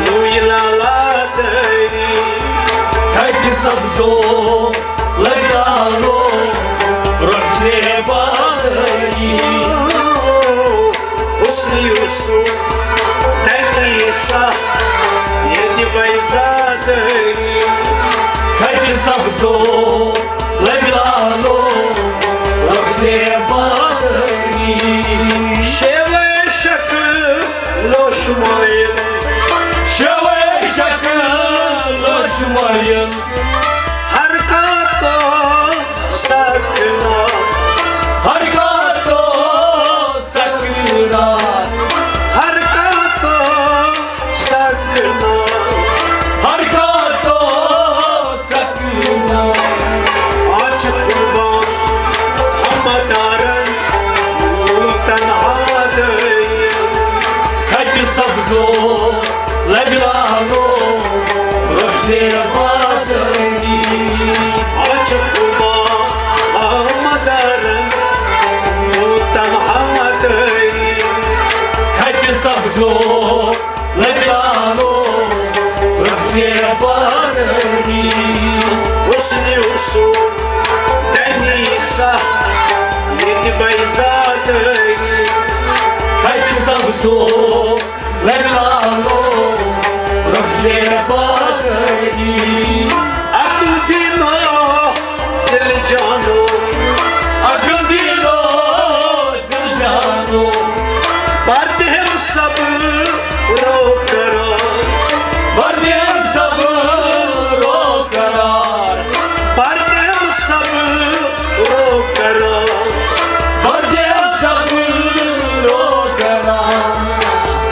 لوی لالا دٲری۔ کھتہِ سبزو لبہِ لالو رکھ زیبا دٲری۔ حسن یوسف دنیسا ییٚتہِ بیضا دٲری۔ کھتہِ سبزو لبہِ لالو رکھ زیبا دٲری۔ شیوے شکلو شمایل، شیوے شکلو شمایل۔ ہر کانٛہہ تو سکنا، ہر کانٛہہ تو سکنا۔ ہر کانٛہہ تو سکنا، ہر کانٛہہ تو سکنا۔ آز چھُ قربان ہمدارن تنہا دٲری۔ کھتہِ سبزو لبہِ لالو رکھ زیبا دٲری۔ آز چھُ قربان ہمدارن تنہا دٲری۔ کھتہِ سبزو لبہِ لالو رکھ زیبا دٲری۔ حسن یوسف بیزادری۔ کتہِ سبزو لگلالو رخصے بادری۔ عقل دینا دل جانو، عقل دینا دل جانو۔ پردے ہم سب رو کرا، پردے ہم سب رو کرا۔ پردے ہم سب رو کرا، پردے ہم سب رو کرا۔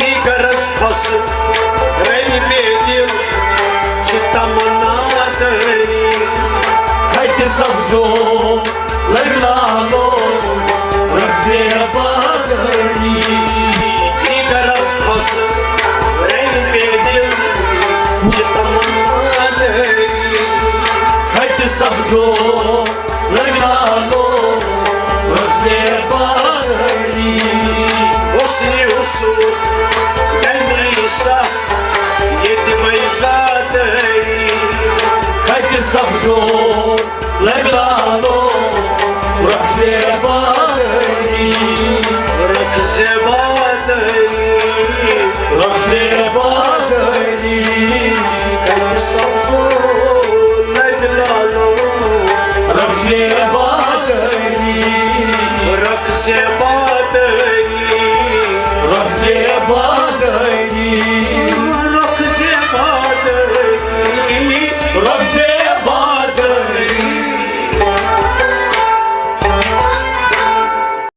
دیگرس خۄش رنگۍ بے دل چھِ تمنا دٲری۔ کتہِ سبزو لگلالو رخصے بادری۔ دیگرس خۄش رنگۍ بے دل چھِ تمنا دٲری۔ کتہِ سبزو لگلالو رخصے بادری۔ حسنِ حسن تمی سا ییٚتہِ بیزادری۔ کتہِ سبزو لگلالو رخصے بادری۔ رخصے بادری۔ رخصے بادری۔ کتہِ سبزو لگلالو رخصے بادری۔ رخصے بادری۔